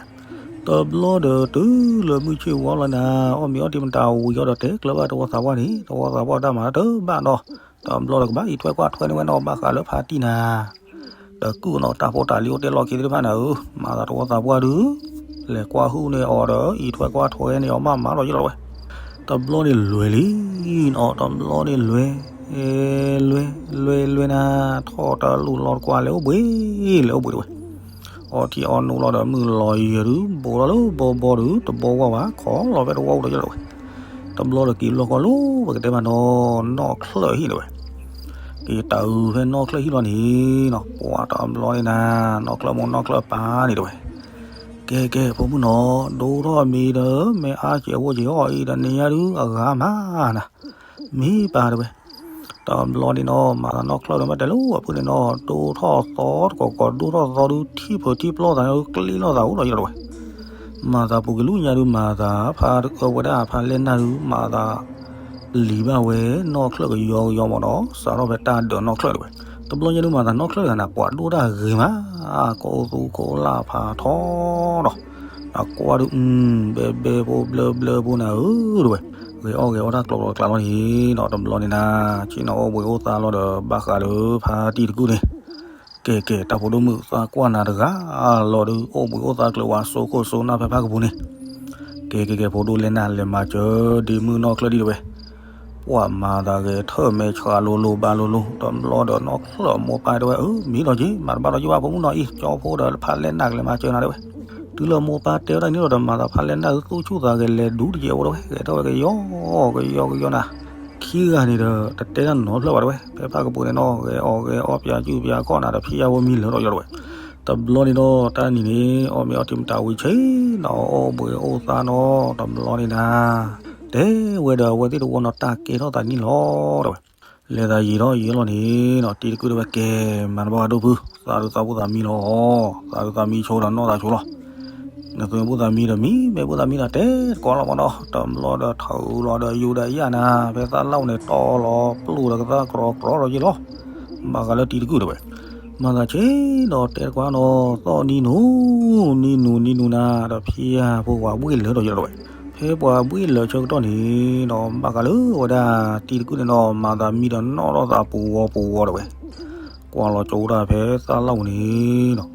တဘျီဒီးတုၤလၢမုၢ်ဆ့ၣ်ဝါလီၤနၤ အီၣ်မ့ၤအီထံမတၤဝံၤအီၤဒီး တဲကျၢၤဘၣ်တဝီသးပှၢ်န့ၣ် တဝီသးပှၢ်တၢ်မၤတၢ်ဘၣ်နီၤ, တဘျီဒီးကဘၣ်အံးထွဲကွၢ်ထွဲန့ၢ်ဝဲနီၤ ဘၣ်ဃးလၢဖါတံၢ်နၤ ဒီးကုၢ်နီၤ တၢ်ဖိတၢ်လံၤအိၣ်တဲလီၢ်ခံသ့ၣ်တဖၣ်နၤဧၢ, မၤသးတဝီသးပှၢ်ဒုး လဲၤကွၢ်ဟုၣ်န့ၢ်အီၤဒီး အံးထွဲကွၢ်ထွဲန့ၢ်အီၤမးမးလီၤယ့ၢ်လီၤတဝဲ, တဘျီန့ၣ်လွဲၤလံနီၤ တဘျီန့ၣ်လွဲၤ, လွဲၤ လွဲၤ လွဲၤနၤ ထီၣ်တလူၢ်လီၤတကွၢ် လဲၤအိၣ်ဘှံး လဲၤအိၣ်ဘှံးတဝဲ, အီထံအီနိလီၤဒီး မုၢ်လီၤယံၤဒုး ဘိးထီၣ်လၢဘီဘီဒုး တဘီဝါဘၣ် ခီလီၤဖဲတဝီအိၣ်ဒီးယ့ၢ်လီၤတဝဲ, တဘျီဒီးက့ၤဘျီကီၢ်လိၤ ပကတဲမးနီၤ နီၢ်ချၢၣ်ဟံၣ်တဝဲ က့ၤတၢ်အုးဖဲနီၢ်ချၢၣ်ဟံၣ်လီၤန့ၣ်နီၤ ပှၤတဘျီန့ၣ်နၤ နီၢ်ချၢၣ်မိၢ်နီၢ်ချၢၣ်ပၢ်န့ၣ်တဝဲ, ကဲကဲ ဖိမုၣ်နီၤ ဒိၣ်ထီၣ်မ့ၤဒီး မ့ၢ်အါစဲးဝိၣ်စဲးအီၣ်အံၤဒီး န့ၣ်ညါဒုးအဂၤမးနၤ, မ့ၢ်ပၢ်တဝဲ, တဘျီန့ၣ်နီၤ မၤသးနီၢ်ချၢၣ်ဒီး ဘၣ်တဲလိၤ အဖုန့ၣ်နီၤ ဒိၣ်ထီၣ်သီတကိးကိး ဒိၣ်ထီၣ်သီဒုး ထံၣ်ဖုးထံၣ်ပျီသးန့ၣ် ကျ့လီၤသးအိၣ်ဒီးယ့ၢ်လီၤတဝဲ, မၤသးပူၤကွံာ်လၢညါဒုး မၤသးဖးဝဲဒၣ်ဖးလဲၢ်နၢ်ဒုး မၤသးလံၤဘၣ်ဝဲ နီၢ်ချၢၣ်ကယီကယီမ့ၢ်နီၤ စးထီၣ်ဖဲတၢ်ဒၢးနီၢ်ချၢၣ်တဝဲ. တဘျီညါဒုး မၤသးနီၢ်ချၢၣ်တဂၤန့ၣ် ပှၤဒိၣ်တၢ်ဂ့ၤမး ကိးသူခိးလၢ်ဖးထီဒီး အကွၢ်ဒုး ဘဲဘဲဖိဘျၢဘျၢဖိန့ၣ်ဧၢတဝဲ. ဂဲၤအီၣ်ဂဲၤအီတၢ်ကျိးကျိးကျါလီၤန့ၣ်ဒီး တဘျီန့ၣ်နၤ ဆ့ၣ်နီၤအိၣ်ဘှံးအိၣ်သါလီၤဒီး ဘၣ်ဃးလၢဖါတံၢ်တကုၢ်န့ၣ် ကဲကဲ တၢ်ဖိဒိၣ်မုၣ်သးကွၢ်နၤတဂၤလီၤဒုး အိၣ်ဘှံးအိၣ်သါကျၢၤဝဲစိခိၣ်စိနၢ်ဖဲဖးကပူၤန့ၣ် ကဲကဲကဲ ဖိဒိၣ်လဲၤနၤ လဲၤမၤစၢၤဒ့မုၣ်နီၢ်ချၢၣ်ဒံးတဝဲ. ပှၤမၤသးဂဲၤထၢၣ်မဲဆှးလိၤလိၤဘါလိၤလိၤ တဘျီဒီးနီၢ်ချၢၣ်မိၢ်ပၢ်တဲဝဲ အၢ မံလီၤက့ၤ မၤတဘၣ်ဒီးယဘၣ်ဖိမုၣ်နီၤအံၤ ကၠီဖိဒီးဖးလဲၢ်နၢ်ကလဲၤမၤစၢၤနၤတဲဝဲ. တုၤလၢမိၢ်ပၢ်တဲဝဲဒၣ်န့ၣ်လီၤဒီး မၤသးဖးလဲၢ်နၢ်ဒုး သူၣ်ဆူၣ်သးဂဲၤလဲၤဒူတကဲးဖိတဝဲ ဂဲၤထီၣ်ဝဲကယီကယီကယီနၤ ခံဂၤန့ၣ်ဒီး တတဲတၢ်နီတဖျၢၣ်ဘၣ်တဝဲ ဖဲဖးကပူၤန့ၣ်နီၤ ဂဲၤအီၣ်ဂဲၤအီပၠးကုၢ်ပၠးခီၣ်နၤဒီး ဖံးယါဖိမံလၢာ်ထီၣ်ယီၤတဝဲ. တဘျီန့ၣ်ဒီး တၢ်နံၤန့ၣ် အီၣ်မ့ၤအီထံမတၤဝံၤဆ့ၣ်နီၤ အိၣ်ဘှံးအိၣ်သါနီၤ တဘျီန့ၣ်နၤ တဲဝဲဒီးအဝဲသ့ၣ်တဝီနီၤ တၢ်ကဲထီၣ်သးန့ၣ်လီၤတဝဲ. လဲၤသးယံာ်ထီၣ်ယံာ်လီၤန့ၣ်နီၤ တံၤတကုၢ်တဲဝဲ ကဲ မၤတဘၣ်ဒိၣ်ဖု သးဒုးသးဘူၣ်သးမံလီၤ သးဒုးသးမံဆိဒီးနီၢ်သးဆိလီၤ. နသုမ့ၢ်ဘူၣ်သးမံဒီးမံ မ့ၢ်ဘူၣ်သးမံဒီးတဲတကိးလီၤမ့ၢ်နီၤ တဘျီဒီးထးအုးလီၤဒီးယူၤဒီးယၣ်နၤ ဖဲသးလီၢ်န့ၣ်တီလီၤပျိၢ်ဒီးကသၣ်ကြီကြီဒီးယ့ၢ်လီၤ. ဘၣ်ဃးလၢတံၤတကုၢ်တဲဝဲ မၤသးဆ့ၣ်နီၤတဲတကိးနီၤ သီၣ်နံၤနူၤ နံၤနူၤ နံၤနူၤနၤ ဒီးဖံးယါဖိပှၤဘှ့ၣ်လၢာ်ထီၣ်ယီၤတဝဲ. ဖဲပှၤဘှ့ၣ်လၢာ်ဆၢကတီၢ်န့ၣ်နီၤ ဘၣ်ဃးလၢဝဲဒၣ်တံၤတကုၢ်န့ၣ်နီၤ မၤသးမံဒီးနီၣ်ထီၣ်သးပူၤဝီပူၤဝီတဝဲ. ကွၢ်လီၤကၠိတၢ်ဖဲသးလီၢ်ပူၤန့ၣ်နီၤ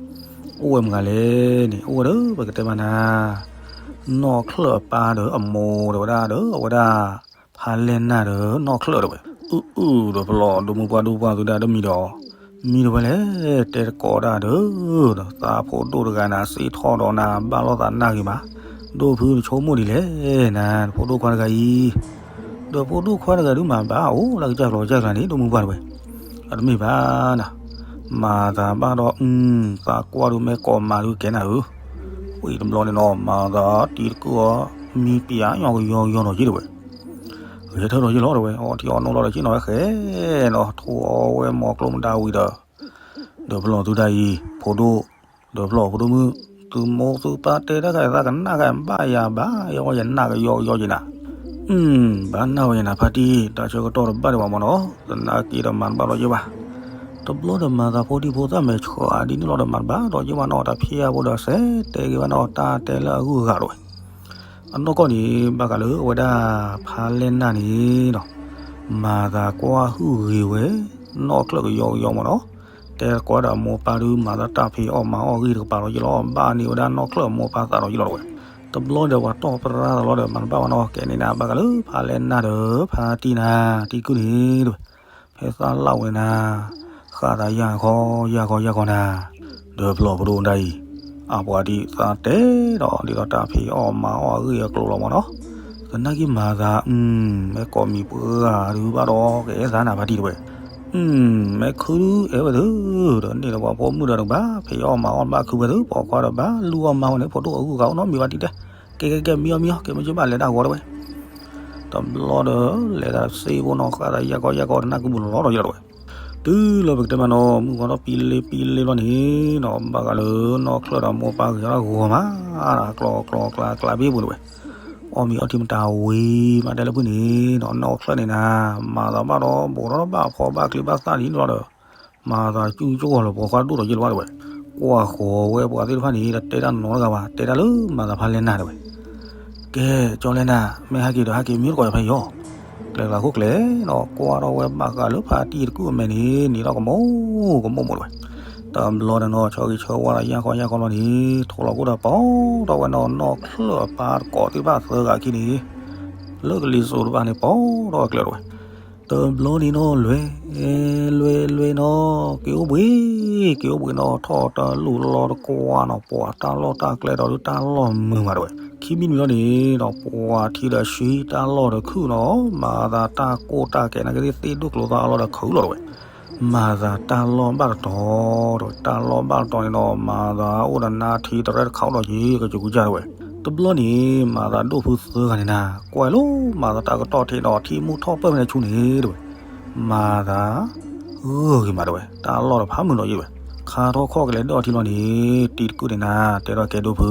အိၣ်ဝဲမတၤဂၤလဲၣ်န့ၣ် အိၣ်ဝဲဒီးပကတဲမးနၤ နီၢ်ချၢၣ်အပၢ်ဒီးအမိၢ်ဒီးဝဲဒၣ်ဒီးအဝဲဒၣ် ဖးလဲၢ်နၢ်ဒီးနီၢ်ချၢၣ်တဝဲ. အုၣ်အုၣ်ဒီးပလီၢ်ဒိၣ်မုၢ်ပှၢ်ဒိၣ်ပှၢ်သုဒၣ်တမံၤဒီး မံတဝဲလဲၣ် တဲတကိးဒၣ်ဒီး သးဖိဒိၣ်တဂၤနၤ စ့ထီၣ်ဒီးနၤ ဘၣ်လိာ်သးနၢ်ဂ့ၤမး ဒိၣ်ဖုနဆိကမိၣ်ဒ်လဲၣ်နၤ ဖိဒိၣ်ခွါတဂၤအံၤ ဒီးဖိဒိၣ်ခွါတဂၤဒုးမၤဘၣ်အိၣ်လၢကစၢ်ကျီၤကစၢ်ကျါန့ၣ် ဒိၣ်မုၢ်ပှၢ်တဝဲ. အတမ့ၢ်ဘၣ်နၤ မၤသးဘၣ်ဒီး သးကွၢ်ဒုးမ့ၢ်ကိးမးဒုးကဲနၤဧၢ. ဝံၤတဘျီန့ၣ်နီၤ မၤသးတံၤတကုၢ်အီၤ မံပၠးညီကယီကယီနီၤက့တဝဲ. ဂဲၤထၢၣ်ထီၣ်ယ့ၢ်လီၤတဝဲ အီထံအီနိလီၤဒီး ဆ့ၣ်နီၤဝဲဃဲနီၤ ထိၣ်အီဝဲမီၤကျိမတၤဝံၤဒီး ဒီးပလီၢ်သုတၢ်အံၤ ဖိဒိၣ် ဒီးပလီၢ်ဖိဒိၣ်မုၣ် သုမိၢ်သုပၢ်တဲတၢ်ဂ့ၢ်သးကနၣ်ဂ့ၤဘၣ်ယၤဘၣ် ယဝဲယနၢ်ကယီကယီက့နၤ. ဘၣ်နၢ်ဝဲယနၤဖါတံၢ် တၢ်ဆၢကတီၢ်တဘၣ်ဒံးဘၣ်မ့ၢ်နီၤ သနာ်က့ဒီးမၤတဘၣ်ဒီးယ့ၢ်ဘၣ်. တဘျီဒီးမၤသးဖိဒံဖိသၣ်မဲာ်ဆှးဒ်န့ၣ်လီၤဒီးမၤတဘၣ်ဒီးယ့ၢ်ဘၣ်နီၤ တၢ်ဖံးယါဖိဒီးစဲးတဲဂ့ၤဘၣ်နီၤ တၢ်တဲလၢအဂုၤအဂၤတဝဲ. အနီၢ်ကီၢ်န့ၣ် ဘၣ်ဃးလၢအဝဲဒၣ်ဖးလဲၢ်နၢ်န့ၣ်နီၤ မၤသးကွၢ်ဟုၣ်ဂ့ၤဝဲ နီၢ်ချၢၣ်ကယီကယီမ့ၢ်နီၤ တဲတကိးဒီးအမိၢ်ပၢ်ဒုး မၤသးတၢ်ဖံးအီၣ်မၤအီၣ်ဂံၢ်တကပၤလီၤယ့ၢ်လီၤ ဘၣ်န့ၢ်ဝဲဒၣ်နီၢ်ချၢၣ်အမိၢ်ပၢ်သးဒီးယ့ၢ်လီၤတဝဲ. တဘျီဒီးပှၤတီၢ်ပြၢသးလီၤဒီးမၤတဘၣ်ဘၣ်နီၤ ကဲန့ၣ်နၤ ဘၣ်ဃးလၢဖးလဲၢ်နၢ်ဒီးဖါတံၢ်နၤ တံၤကုၢ်န့ၣ်တဝဲ. ဖဲသးလီၢ်ဝဲနၤ ဃၣ်သးယၢ်ခီယၢ်ခီယၢ်ခီနၤ ဒီးပလီၢ်ပဒိၣ်ဒၣ်အံၤ အပှၤဒ်သးတဲဒီး ဒ်သိးတၢ်ဖံးအီၣ်မၤအီၣ်အဂ့ၢ်အကျိၤလီၤမ့ၢ်နီၤ သနာ်က့မၤသး မ့ၢ်ကိးမံၤပှၢ်ဒုးဘၣ်ဒီး ကအဲၣ်သးနၤဖါတံၢ်တဝဲ. မ့ၢ်ခုဒုးအဲၣ်ဝဲသု ဒီးန့ၢ်ဒီးပှၤဖိမုၣ်ဒီးတကဘၣ် ဖံးအီၣ်မၤအီၣ်ဘၣ်ခုဝဲသု ပိာ်ခွါဒီးဘၣ်လူၢ်အီၣ်မၤဝဲန့ၣ် ဖိဒိၣ်အဂုၤအဂၤအိၣ်နီတမံၤဘၣ်တံၢ်တဲ. ကဲကဲကဲ မံအီၣ်မံအီၣ် ကဲမ့ၢ်က့ဘၣ်လဲၤဒၣ်ဂီၤတဝဲ. တဘျီဒီး လဲၤတၢ်စ့ဖိနီၤ ဃၣ်သးယၢ်ကီယၢ်ကီ တနၢ်ကူပူၤလီၤဒီးယလီၤတဝဲ. တုၤလၢပကတဲမးနီၤ မုၢ်ဂီၤထီၣ်ပံလ့ပံလ့ဘျီန့ၣ်နီၤ ဘၣ်ဃးလၢနီၢ်ချၢၣ်ဒီးမိၢ်ပၢ်ဂ့ၤထီၣ်ဂီၤမး ကျီကျီကျါကျါဘ့ၣ်ပူၤတဝဲ. အီၣ်မ့ၤအီထံမတၤဝံၤ မးတဲလၢဖုန့ၣ်နီၤ နီၢ်ချၢၣ်န့ၣ်နၤ မၤသးဘၣ်ဒီး ဘူးထီၣ်ဘၣ်ဖီဘၣ်ချံဘၣ်သၣ်ဒ်န့ၣ်လီၤဒီး မၤသးကၠူကၠီလီၤ ပိာ်ခွါဒိၣ်ဒီးယလီၤတဝဲ. ကွၢ်ဃီၤဝဲပှၤသ့ၣ်တဖၣ်န့ၣ် တတဲတၢ်နီတဂၤဘၣ် တဲတၢ်လၢမၤသးဖးလဲၢ်နၢ်တဝဲ. ကဲ ကၠီလဲၢ်နၢ် မ့ၢ်ဟဲက့ၤဒီးဟဲက့ၤ မံတကိးယၤဖဲယီၤ. ကျဲကျါခိၣ်ကျဲနီၤ ကွၢ်ထီၣ်ဝဲဘၣ်ဃးလၢဖါတံၢ်တကုၢ်အမဲာ်န့ၣ် နံၤထီၣ်ကမိၢ်ကမိၢ်တဝဲ. တဘျီဒီးနီၤ ဆၢဂ့ၤဆၢဝါဒီးယၢ်ခီယၢ်ခီလီၤန့ၣ် ထိၣ်လီၤခိၣ်ဒီးပိာ်ထီၣ်ဝဲနီၤ နီၢ်ချၢၣ်အပၢ်တကိးသ့ၣ်တဖၣ်သၢဂၤခံန့ၣ် လၢကလံၤစိးတဖၣ်န့ၣ် ပိာ်ထီၣ်ဝဲကျဲတဝဲ. တဘျီန့ၣ်နီၤ လွဲ လွဲလွဲနီၤ က့ၤအိၣ်ဘှံး က့ၤအိၣ်ဘှံးနီၤ ထီၣ်တလူၢ်လီတကွၢ်နီၤ ပှၤတၢ်လီၢ်တၢ်ကျဲဒီးဒုးတၢ်လီၢ်မုာ်မးတဝဲ. ခံမံၤနံၤလီၤန့ၣ်နီၤ ပှၤထံဒီးဆှံတၢ်လီၢ်ဒီးခုၣ်နီၤ မၤသးတၢ်ကိၢ်တၢ်ကဲနာ်က့သ့ၣ်ဒိၣ်ကျိၤသၣ်အလီၢ်ဒီးခုၣ်လီၤတဝဲ. မၤသးတၢ်လီၢ်ဘၣ်တတီၤ တဝဲ တၢ်လီၢ်ဘၣ်တတီၤန့ၣ်နီၤ မၤသးအိၣ်ဒီးနါထံတရဲၣ်တခါအိၣ်ဒီးယံၤ ကစူးကစၢ်တဝဲ. တဘျီန့ၣ် မၤသးဒိၣ်ဖုသၢဂၤန့ၣ်နၤ ကွၢ်လီၤ မၤသးတၢ်ကတီၢ်ထံးနီၤ ထံမူထီၣ်ပၢၢ်ဖဲန့ၣ်ဆူန့ၣ်တဝဲ. မၤသး ဂၢၢ်ဂ့ၤမးတဝဲ တၢ်လီၢ်တဖးမုာ်နီၤယံၤတဝဲ. ခါထီၣ်ခီၣ်ကလဲၤဒၢၣ်ထံလီၤန့ၣ် တံၤတကုၢ်န့ၣ်နၤ တဲထီၣ်ကဲဒိၣ်ဖု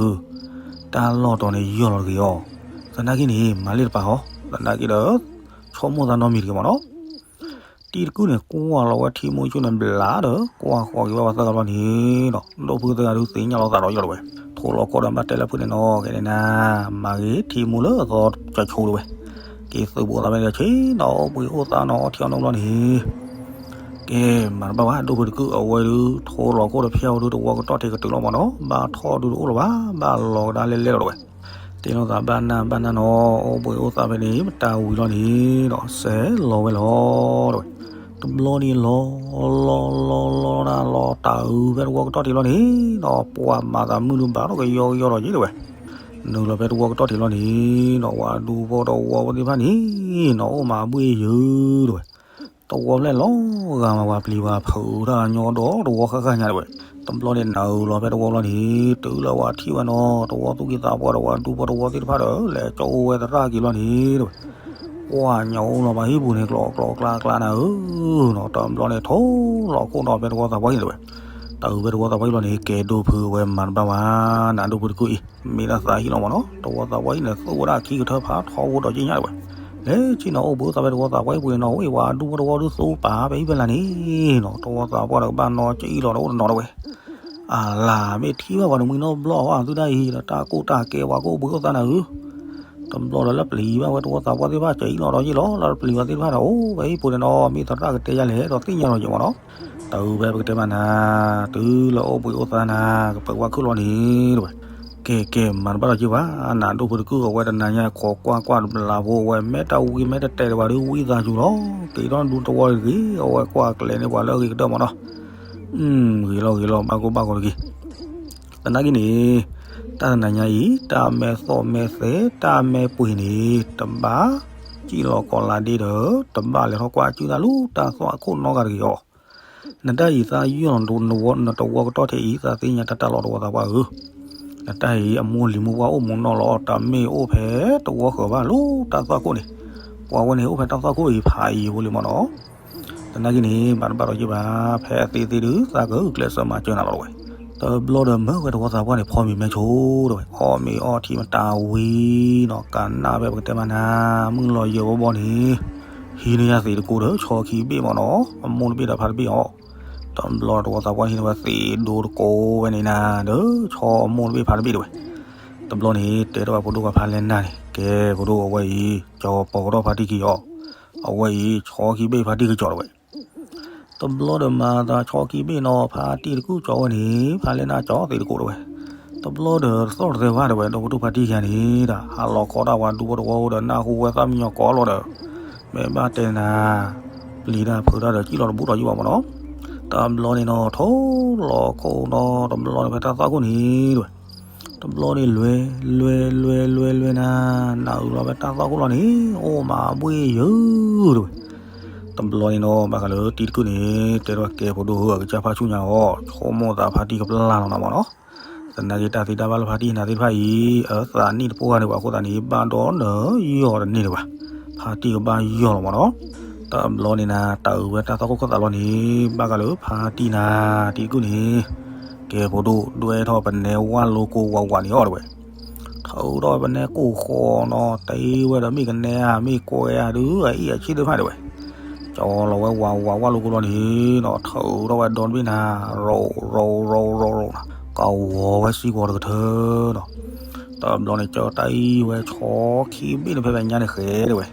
တၢ်လီၢ်တီၤန့ၣ်ယီၢ်လီၤတဂ့ၤအီၤ, သနာ်က့န့ၣ် မၤလ့ၣ်တပာ်ဟီ, သနာ်က့ဒီး ဆိကမိၣ်သးနီတမံၤတဂ့ၤမ့ၢ်နီၤ. တံၤတကုၢ်န့ၣ် ကွၢ်လီၤဝဲထံမူဆူၣ်န့ၣ်ဘျးဒီး ကွၢ်ဃီၤက့ၤဝဲပှၤသၢဂၤဘျီန့ၣ်နီၤ, ဒိၣ်ဖုသၢဂၤဒုးသ့ၣ်ညါလီၤသးဒီးယီၢ်လီၤဝဲ, ထိၣ်လီၤခိၣ်ဒီးဘၣ်တဲလၢဖုန့ၣ်နီၤ, ကဲန့ၣ်နၤ, မၤဂ့ၤထံမူလၢအသီကဆိးဒၣ်ဝဲ, က့ၤသုးဘူးသးဖဲန့ၣ်ဆ့နီၤ, အိၣ်ဘှံးအိၣ်သါနီၤ, အီထံအီနိဘျီန့ၣ် ကဲ မၤတဘၣ်ဘၣ်, ဒိၣ်ဖုတကုၢ်အဝဲဒုး ထိၣ်လီၤခိၣ်ဒီးဖၠါဝဲဒုး တဝီကတီၢ်ထံးကတုၤလီၤမ့ၢ်နီၤ, ဘၣ်ထီၣ်ဒုးတအိၣ်လၢၤဘၣ်, ဘၣ်လီၤကဒါလဲလဲလီၤတဝဲ, တဲလိာ်သးဘၣ်နၢ်ဘၣ်နၢ်နီၤ, အိၣ်ဘှံးအိၣ်သါဖဲန့ၣ် မတၤဝံၤလီၤန့ၣ်ဒီး စဲးလီၤဝဲလီၤတဝဲ, တဘျီန့ၣ်လီၤ လီၤလီၤလီၤလီၤနၤ လီၤတၢ်အုးဖဲတဝီကတီၢ်ထံးလီၤန့ၣ်နီၤ, ပှၤမၤသးမုၢ်ဒုးဘၣ်ထီၣ်ကယီကယီဒီးယ့ၢ်တဝဲ နုာ်လီၤဖဲတဝီကတီၢ်ထံးလီၤန့ၣ်နီၤ, ဝၤဒူဖိတဝီဖိသ့ၣ်တဖၣ်န့ၣ်နီၤ, အိၣ်မးဘှ့ၣ်ယုာ်တဝဲ, တဝီဖျဲၣ်လီၤဂာ်မး ပှၤပျံၤပှၤဖုးတၢ်ညီဒီးတဝီဃၣ်ဃၣ်ညါတဝဲ, တဘျီန့ၣ်နုာ်လီၤဖဲတဝီလီၤန့ၣ် တုၤလၢဝၤထံၣ်ဝဲနီၤ, တဝီသူၣ်က့သးပှၢ်ဒီးဝၤဒူဖိတဝီသ့ၣ်တဖၣ်ဒီး လဲၤကၠီအိၣ်ဝဲသရၣ်က့ၤလီၤန့ၣ်တဝဲ, ပှၤညီအိၣ်လီၤဘၣ်ဟံၣ်ပူၤန့ၣ် ကျီကျီကျါကျါနၤဧၢနီၤ, တဘျီန့ၣ် ထိၣ်လီၤခိၣ်နီၤဖဲတဝီသးပှၢ်ဟံၣ်တဝဲ တၢ်အုးဖဲတဝီသးပှၢ်ဟံၣ်လီၤန့ၣ် ကဲဒိၣ်ဖုအဝဲမၤတဘၣ်ဘၣ်, နၤဒိၣ်ဖုတကုၢ်အံၤ မ့ၢ်ဒၣ်သးဟံၣ်လီၤမ့ၢ်နီၤ, တဝီသးပှၢ်ဟံၣ်န့ၣ် သူၣ်ဝဲဒၣ်ခံကထၢဖးထီဝဲဒီးက့ညါတဝဲ, လဲၤဆ့ၣ်နီၤအိၣ်ဘှံးအိၣ်သါဖဲတဝီသးပှၢ်ဟံၣ်ပူၤန့ၣ်နီၤ, ဝ့ၢ်ဝၤဒူဖိတဝီဒုးသူပာ်ဖဲဟံၣ်ဖဲလာ်န့ၣ်နီၤ, တဝီသးပှၢ်ဒီးကဘၣ်နီၤကံၣ်လီၤဒီးအိၣ်တနီၤတဝဲ, အလၤမ့ၢ်ထံၣ်ဘၣ်ပှၤတမှံၤနီတဘျီဘၣ် သုတၢ်အံၤဒီးတၢ်ကိၢ်တၢ်ကဲဝဲကအိၣ်ဘှံးအိၣ်သါနၤဧၢ တဘျီဒီးလၢပျံၤဘၣ်ဝဲတဝီသးပှၢ်သ့ၣ်တဖၣ် ကၠီလီၤဒီးယ့ၢ်လီၤ လၢပျံၤဝဲသ့ၣ်တဖၣ်ဒီး အိၣ်ဝဲဟံၣ်ပူၤန့ၣ်နီၤ မ့ၢ်သရၣ်ကတဲယၤလဲၣ်ဒီးသ့ၣ်ညါလီၤယံာ်မ့ၢ်နီၤ, တၢ်အုးဖဲပကတဲမးနၤ, တုၤလၢအိၣ်ဘှံးအိၣ်သါနၤ ကပၢၤဝါခုၣ်လီၤန့ၣ်တဝဲ, ကဲကဲ မၤတဘၣ်ဒီးက့ၤဘၣ်, နၤဒိၣ်ဖုတကုၢ်အဝဲတနၤညါခိးကွၢ်ကွၢ်တဘျးဖိဝဲ မ့ၢ်တၢ်ဝံမ့ၢ်တတဲာ်တဝဲဒုး ဝံသးစူၤလီၤ က့ၤထီၣ်ဒူတဝီတဂ့ၤ အဝဲကွၢ်ကျဲန့ၢ်ပှၤလၢအဂ့ၤကတၢၢ်မ့ၢ်နီၤ, ဂ့ၤလီၤဂ့ၤလီၤ ဘၣ်ကိၢ်ဘၣ်ဂီၤတဂ့ၤ သနာ်က့န့ၣ် တၢ်တနၤညါအံၤ တၢ်မဲာ်သီၣ်မဲာ်သဲး တၢ်မဲာ်ပှ့ၤန့ၣ် တဘၣ်စံၣ်လီၤကီးလါဒ့ဒီး တဘၣ်လဲၤထီၣ်ကွၢ်စုတၢ်လူၤတၢ်သွၣ်ခိၣ်နီတဂၤတဂ့ၤအီၤ, နတၢ်အံၤသးယီၢ်လီၤနတဝီကတီၢ်ထဲအံၤ သးသ့ၣ်ညါတၢ်တၢ်လီၢ်တဝီသးပှၢ်ဧၢ, နတၢ်အံၤအမိၢ်လံၤမိၢ်ပှၢ်အိၣ်မူနီၢ်လီၤ တၢ်မ့ၢ်အိၣ်ဖဲတဝီဃၢၤဘၣ်လူၤတၢ်သွၣ်ခိၣ်န့ၣ်, ပှၤဝဲန့ၣ်အိၣ်ဖဲတၢ်သွၣ်ခိၣ်အံၤဖးယံာ်ဖိလံမ့ၢ်နီၤ သနာ်က့န့ၣ် ဘၣ်တဘၣ်ဒီးယ့ၢ်ဘၣ်, ဖဲအသ့သ့ၣ်ဒုး သးကဂုာ်ကျဲးစၢးမၤစၢၤနၤလီၤတဝဲ. တဘျီဒီးမၢဝဲတဝီသးပှၢ်န့ၣ် ဖီမ့ၤမဲဆိတဝဲ, အီၣ်မ့ၤအီထံမတၤဝံၤနီၤ, ကနၣ်ဖဲပကတဲမးနၤ, မုၢ်လီၤယၢၤဘီဘီန့ၣ်, ဟံးန့ၢ်ယၤသ့းတကိးဒီး ဆီခံဘ့ၣ်မ့ၢ်နီၤ, အမိၢ်တဘ့ၣ်ဒီးဖါတဘ့ၣ်အီၤ. တဘျီတဝီသးပှၢ်ဟံးန့ၢ်ဝဲသ့းဒိတကိးဝဲန့ၣ်နၤ, ဒီးဆီအမိၢ်တဘ့ၣ်ဖါတဘ့ၣ်တဝဲ. တဘျီန့ၣ် တဲထီၣ်ဝဲဖိဒိၣ်ဂၤဖါလဲၢ်နၢ်န့ၣ်, ကဲ ဖိဒိၣ်အဝဲအံၤ, ကၠီၤပီၤကဒီးဖါတံၢ်ခံအီၤ, အဝဲအံၤ ဆီခံဘ့ၣ်ဖါတံၢ်ကကၠီၤတဝဲ. တဘျီဒီးမၤသးဆီခံဘ့ၣ်နီၤ, ဖါတံၢ်တကုၢ်ကၠီၤဝဲန့ၣ်, ဖါလဲၢ်နၢ်ကၠီၤသ့းတကိးတဝဲ. တဘျီဒီးသီၣ်တသဲဝဲတဝဲ, ဒီးဖိဒိၣ်ဖါတံၢ်ခံဂၤန့ၣ်ဒီး ဟးလီၤခီတၢ်ဝၤဒူဖိတဝီဒီး နၢ်ဟူဝဲသၣ်မံညီၤကိးလီၤဒီး, မ့ၢ်ဘၣ်တဲနၤ, ပျံၤတၢ်ဖုးတၢ်ဒီး ကံၣ်လီၤတဘူးဒီးယုၢ်ဘၣ်မ့ၢ်နီၤ. တဘျီန့ၣ်နီၤ, ထိၣ်လီၤခိၣ်နီၤ, တဘျီန့ၣ်ဖဲတၢ်သွၣ်ခိၣ်န့ၣ်တဝဲ. တဘျီန့ၣ်လွဲ, လွဲ, လွဲ, လွဲ, လွဲနၤ, နၢ်အုးလီၤဖဲတၢ်သွၣ်ခိၣ်လီၤန့ၣ်, အိၣ်မးဘှ့ၣ်ယုၢ်တဝဲ. တဘျီန့ၣ်နီၤ, ဘၣ်ဃးလၢတံၤတကုၢ်န့ၣ်, တဲထီၣ်ကဲဖိဒိၣ်ဧၢ, အကစၢ်ဖါဆူၣ်ညါအီၤ, ဆိကမိၣ်သးဖါတံၢ်ကပျၢ်လီၤနၤမ့ၢ်နီၤ. သနာ်က့တၢ်သ့တၢ်ဘၣ်လၢဖါတံၢ်နၤသ့ၣ်တဖၣ်အံၤ, အသးနံၣ်တပိၢ်ဃာ်န့ၣ်ဘၣ်အဃိသတးန့ၣ်, ဘၣ်ဒီးနၢၤယီၢ်တန့ၢ်ဒံးဘၣ်. ဖါတံၢ်ကဘၣ်ယီၢ်လီၤမ့ၢ်နီၤ. တဘျီန့ၣ်နၤ, တၢ်အုးဝဲတၢ်သွၣ်ခိၣ်ခၢၣ်သးလီၤန့ၣ်, ဘၣ်ဃးလၢဖါတံၢ်နၤ, တံၤတကုၢ်န့ၣ်, ကဲဖိဒိၣ်, ဒွဲထီၣ်ပနဲဝၣ်လိကိဝးဝးန့ၣ်အီၤတဝဲ. ထုးထီၣ်ပနဲကိၢ်ဃီနီၤ, တ့ဝဲဒီးမ့ၢ်ကနဲဧါ, မ့ၢ်ကွဲဧါဒုး, အအံၣ်အဆံၣ်သ့ၣ်တဖၣ်တဝဲ. ကၠီလီၤဝဲဝးဝးဝၣ်လိကိလီၤန့ၣ်နီၤ, ထုးထီၣ်ဝဲဒီတဘ့ၣ်နၤ, ရိး, ရိး, ရိး, ရိး, ရိး, ကဝီၤဝဲစံကွီၤတကထၢနီၤ. တဘျီန့ၣ် ကၠီတၢ်အံၣ်ဝဲဆီခံဘ့ၣ်န့ၣ် ဖဲဖဲညါန့ၣ်ဃဲတဝဲ.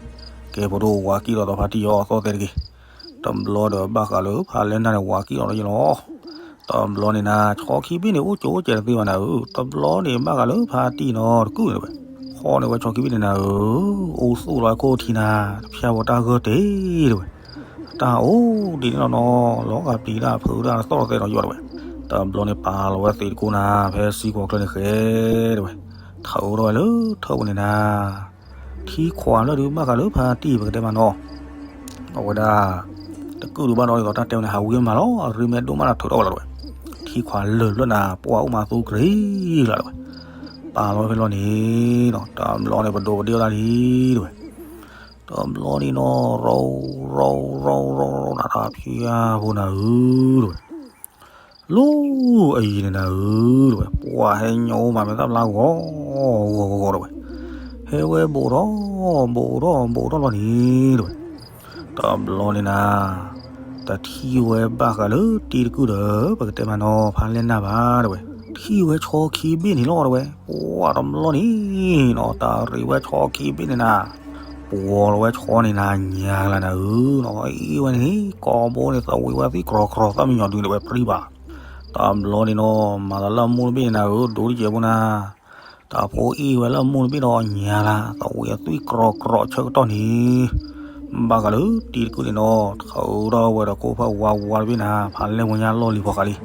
ကဲဖိဒိၣ်ဝၤကံၣ်လီၤဒီးဖါတံၢ်အီၤအသီၣ်သဲတက့ၢ်. တဘျီဒီးဘၣ်ဃးလၢဖါလဲၢ်နၢ်န့ၣ် ဝၤကံၣ်လီၤဒီးယလီၤ. တဘျီန့ၣ်နၤ, ဆီခံဘ့ၣ်န့ၣ် အိၣ်ကၠိအိၣ်ကဲးတသ့ဘၣ်နၤဧၢ, တဘျီန့ၣ်ဘၣ်ဃးလၢဖါတံၢ်နီၤတကုၢ်န့ၣ်တဝဲ. ဖီၣ်န့ၢ်ဝဲဆီခံဘ့ၣ်န့ၣ်နၤဧၢ, အိၣ်သူၣ်လီၤဝဲခိၣ်ထံနၤ, တဖျါဝဲတၢ်ဂၢၢ်တ့ၢ်တဝဲ. တၢ်အိၣ်ဒ်န့ၣ်လီၤနီၤ, လီၤဂာ်ပျံၤတၢ်ဖုးတၢ်သီၣ်သဲဒီးယွၤတဝဲ. တဘျီန့ၣ်ပာ်လီၤဝဲသ့းတကိးနၤ, ဖဲစံကွီၤကျၢၢ်န့ၣ်ဃဲတဝဲ. ထုးထီၣ်ဝဲလၢထၢၣ်ပူၤန့ၣ်နၤ, ထံခွးလၢဒုးဘၣ်ဃးလၢဖါတံၢ်ပကတဲမးနီၤ. အဝဲဒၣ် တကုၢ်ဒုးဘၣ်ဒီးဒ်သိးတၢ်တဲဝဲန့ၣ် ဟးဝံၤမးလီၤ, အရ့မဲဒိၣ်မးလီၤထုးထီၣ်ဝဲလီၤတဝဲ. ထံခွးလၢာ်ဖျၢၣ်နၤ, ပှၢ်အိၣ်မးသူကရံၤလီၤတဝဲ. ပာ်လီၤဝဲဖဲလီၤန့ၣ်နီၤ, တဘျီန့ၣ်ပဒိးပဒ့ၣ်အီၣ်တၢ်လံတဝဲ. တဘျီန့ၣ်နီၤ, ရိး, ရိး, ရိး, ရိး, ရိး, နတၢ်ဖၠါဖိနၤဧၢတဝဲ. လီၤအယံၤန့ၣ်နၤဧၢ တဲဝဲ, ပှၤဟဲညီအိၣ်မးမဲာ်သၣ်ဖျါဂီၤဂီၤဂီၤဂီၤ တဲဝဲ, ဟဲဝဲဘူးထီၣ် ဘူးထီၣ် ဘူးထီၣ်လီၤန့ၣ် တဲဝဲ, တဘျီန့ၣ်နၤ တထံၣ်ဝဲဘၣ်ဃးလၢတံၤတကုၢ်ဒီး ပကတဲမးနီၤ ဖးလဲၢ်နၢ်ဘၣ် တဲဝဲ, ထံၣ်ဝဲဆီခံဘ့ၣ်န့ၣ်လီၤ တဲဝဲ, ပှၤတဘျီန့ၣ်နီၤ တၢ်ရ့ဝဲဆီခံဘ့ၣ်န့ၣ်နၤ ပှီၤလီၤဝဲဆီန့ၣ်နၤ ညါလၢနၤဧၢနီၤ အ့ၣ်ဝဲန့ၣ် ကိာ်ဘိန့ၣ်သဝံးဝဲသံၣ်ကြီကြီ သၣ်မံညီၤဒုန့ၣ်ဝဲပြံဘၣ်, တဘျီန့ၣ်နီၤ မၤသးလၢအမိၢ်တဘ့ၣ်န့ၣ်နၤဧၢ ဒိတကဲးဖိနၤ တၢ်ဖိအ့ၣ်ဝဲလၢအမိၢ်တဘ့ၣ်ဒီးညါလၢ သဝံးအသွံၣ်ကြီကြီဆၢကတီၢ်န့ၣ် ဘၣ်ဃးလၢတံၤတကုၢ်န့ၣ်နီၤ ထုးထီၣ်ဝဲဒီးကိၣ်ဖၢၣ်ဝါဝါတဘ့ၣ်နၤ ဖးလဲၢ်ဝဲညါလီၢ်လံၤဖီဃးလံ,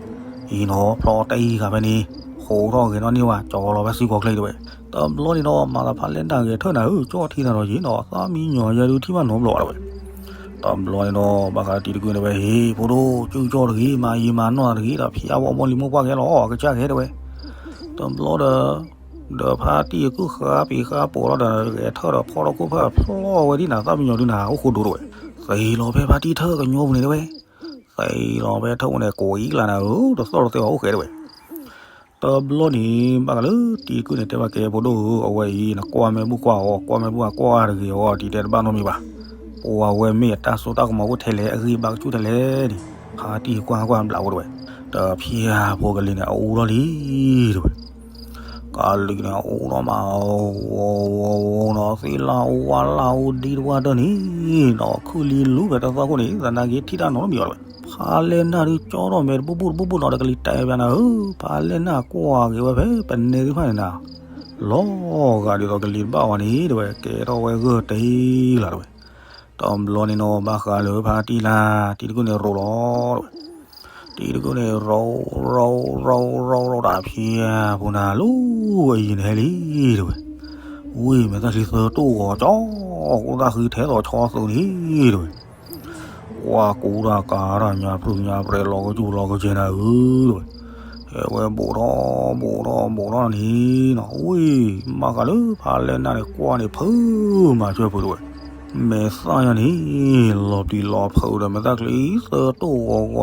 အံၤနီၤ ဖျီတၢ်အံၤဃာ်ဖဲန့ၣ် ဟိးထီၣ်ဂဲၤထီၣ်န့ၢ်ဝဲ ကၠီလီၤဖဲစုကီၤချ့တဲဝဲ, တဘျီန့ၣ်နီၤ မၤသးဖးလဲၢ်နၢ်ဂဲၤထၢၣ်နၤဧၢ ကၠီထံနၤဒီးယံၤနီၤ သၣ်မံညီၤယဲဒုးထံၣ်ဘၣ်နီတဘျီဘၣ်တဲဝဲ တဘျီန့ၣ်နီၤ ဘၣ်ဃးတံၤတကုၢ်န့ၣ်ဝဲ ဟ့ၣ် ဖိဒိၣ် ကၠူၣ်ကၠီၣ်တဂ့ၤ မၤယံာ်မၤနီၢ်တဂ့ၤဒီး ဖံးအါဝဲမိၢ်လံၤမိၢ်ပှၢ်ကဲလီၤ အကစၢ်ကဟဲတဲဝဲ, တဘျီဒီး ဒီးဖါတံၤတကုၢ်ဃါပံၤဃါပိာ်လီၤဒီး ဂဲၤထၢၣ်ဒီးဖီၣ်ထီၣ်ကိၣ်ဖၢၣ်ဖျီဝဲဒ်နၤ သၣ်မံညီၤဒုနၤ အိၣ်ဃိဒိတဲဝဲ, သံလီၤဖဲဖါတံၤထၢၣ်ကညီပူၤန့ၣ်တဲဝဲ, သံလီၤဖဲထၢၣ်ပူၤန့ၣ် ကိးအံၤကျါနၤဧၢ တသီၣ်တသဲအီၤအိၣ်ဃဲတဲဝဲ တဘျီန့ၣ် ဘၣ်ဃးလၢတံၤတကုၢ်န့ၣ် တဲဘၣ်ကဲ ဖိဒိၣ်ဧၢ အဝဲအံၤ နကွၢ်မ့ၢ်ဘူၣ်ကွၢ်အီၤ ကွၢ်မ့ၢ်ဘူၣ်အကွၢ်တဂ့ၤအီၤ ဒ်တဲတဘၣ်နီတမံၤဘၣ်, ပှၤဝဲမ့ၢ်အတၢ်စိတၢ်ကမီၤအိၣ်ထဲလဲၣ် အဂံၢ်ဘါကဆူၣ်ထဲလဲၣ်န့ၣ် ဖါတံၤကွၢ်ကွၢ်ဘျးဝဲတဲဝဲ, တဖၠၣ်ဖိကလံၤန့ၣ် အအူထီၣ်လံ တဲဝဲ ကလံၤန့ၣ် အအူထီၣ်မး ဝီၤဝီၤဝီၤနီၤ သ့ၣ်လၣ်အူဝါလၣ်အူဒံတဝၢ်တၢၢ်န့ၣ် နီၤ ခုၣ်လံလူဖဲတသီၣ်ခိၣ်န့ၣ် သနာ်က့ထံၣ်တၢ်နီတမံၤဘၣ်တဲဝဲ, ဖးလဲၢ်နၢ်ဒုးကၠီထီၣ်မဲာ်တဘူၣ်ဘူၣ်တဘူၣ်ဘူၣ်နီၤ တကလံၤတဲာ်ပၠးနၤဧၢ, ဖးလဲၢ်နၢ်ကွၢ်က့ၤဝဲဖဲပနဲသ့ၣ်တဖၣ်န့ၣ်နၤ, လီၤဂာ်ဒ်သိးကလံၤတဘၣ်ဝဲန့ၣ် တဲဝဲ ကဲထီၣ်ဝဲဂၢၢ်တ့လၢ်တဲဝဲ, တဘျီန့ၣ်နီၤ ဘၣ်ဃးလၢဖါတံၤလၢ တံၤတကုၢ်န့ၣ်ရိးလီၤ တဲဝဲ တံၤတကုၢ်န့ၣ် ရိးရိးရိးရိးရိးတၢ်ဖၠၣ်ဖိနၤ လီၤအယံၤန့ၣ်ဟဲလံ တဲဝဲ, ဝံၤမဲာ်သၣ်ချံသၢတိၢ်ဂီၤကၠီ ကိၣ်သၣ်ဃံထဲသိးဆီသူန့ၣ် တဲဝဲ, ကွၢ်ကူတၢ်ကၤတၢ်ညါဖုးညါပြဲးလီၤကစူၤလီၤကစဲနၤဧၢ တဲဝဲ, ဟဲဝဲဘူးထီၣ်ဘူးထီၣ်ဘူးထီၣ်န့ၣ်နီၤ ဝံၤ ဘၣ်ဃးလၢဖးလဲၢ်နၢ်န့ၣ် ကွၢ်န့ၣ်ဖုးမၤဆၢဖုးတဲဝဲ မဲာ်သၣ်ညါန့ၣ် လီၤပျံၤလီၤဖုးဒီး မဲာ်သၣ်ချံသၢတိၢ်ဂီၤဂီၤန့ၣ်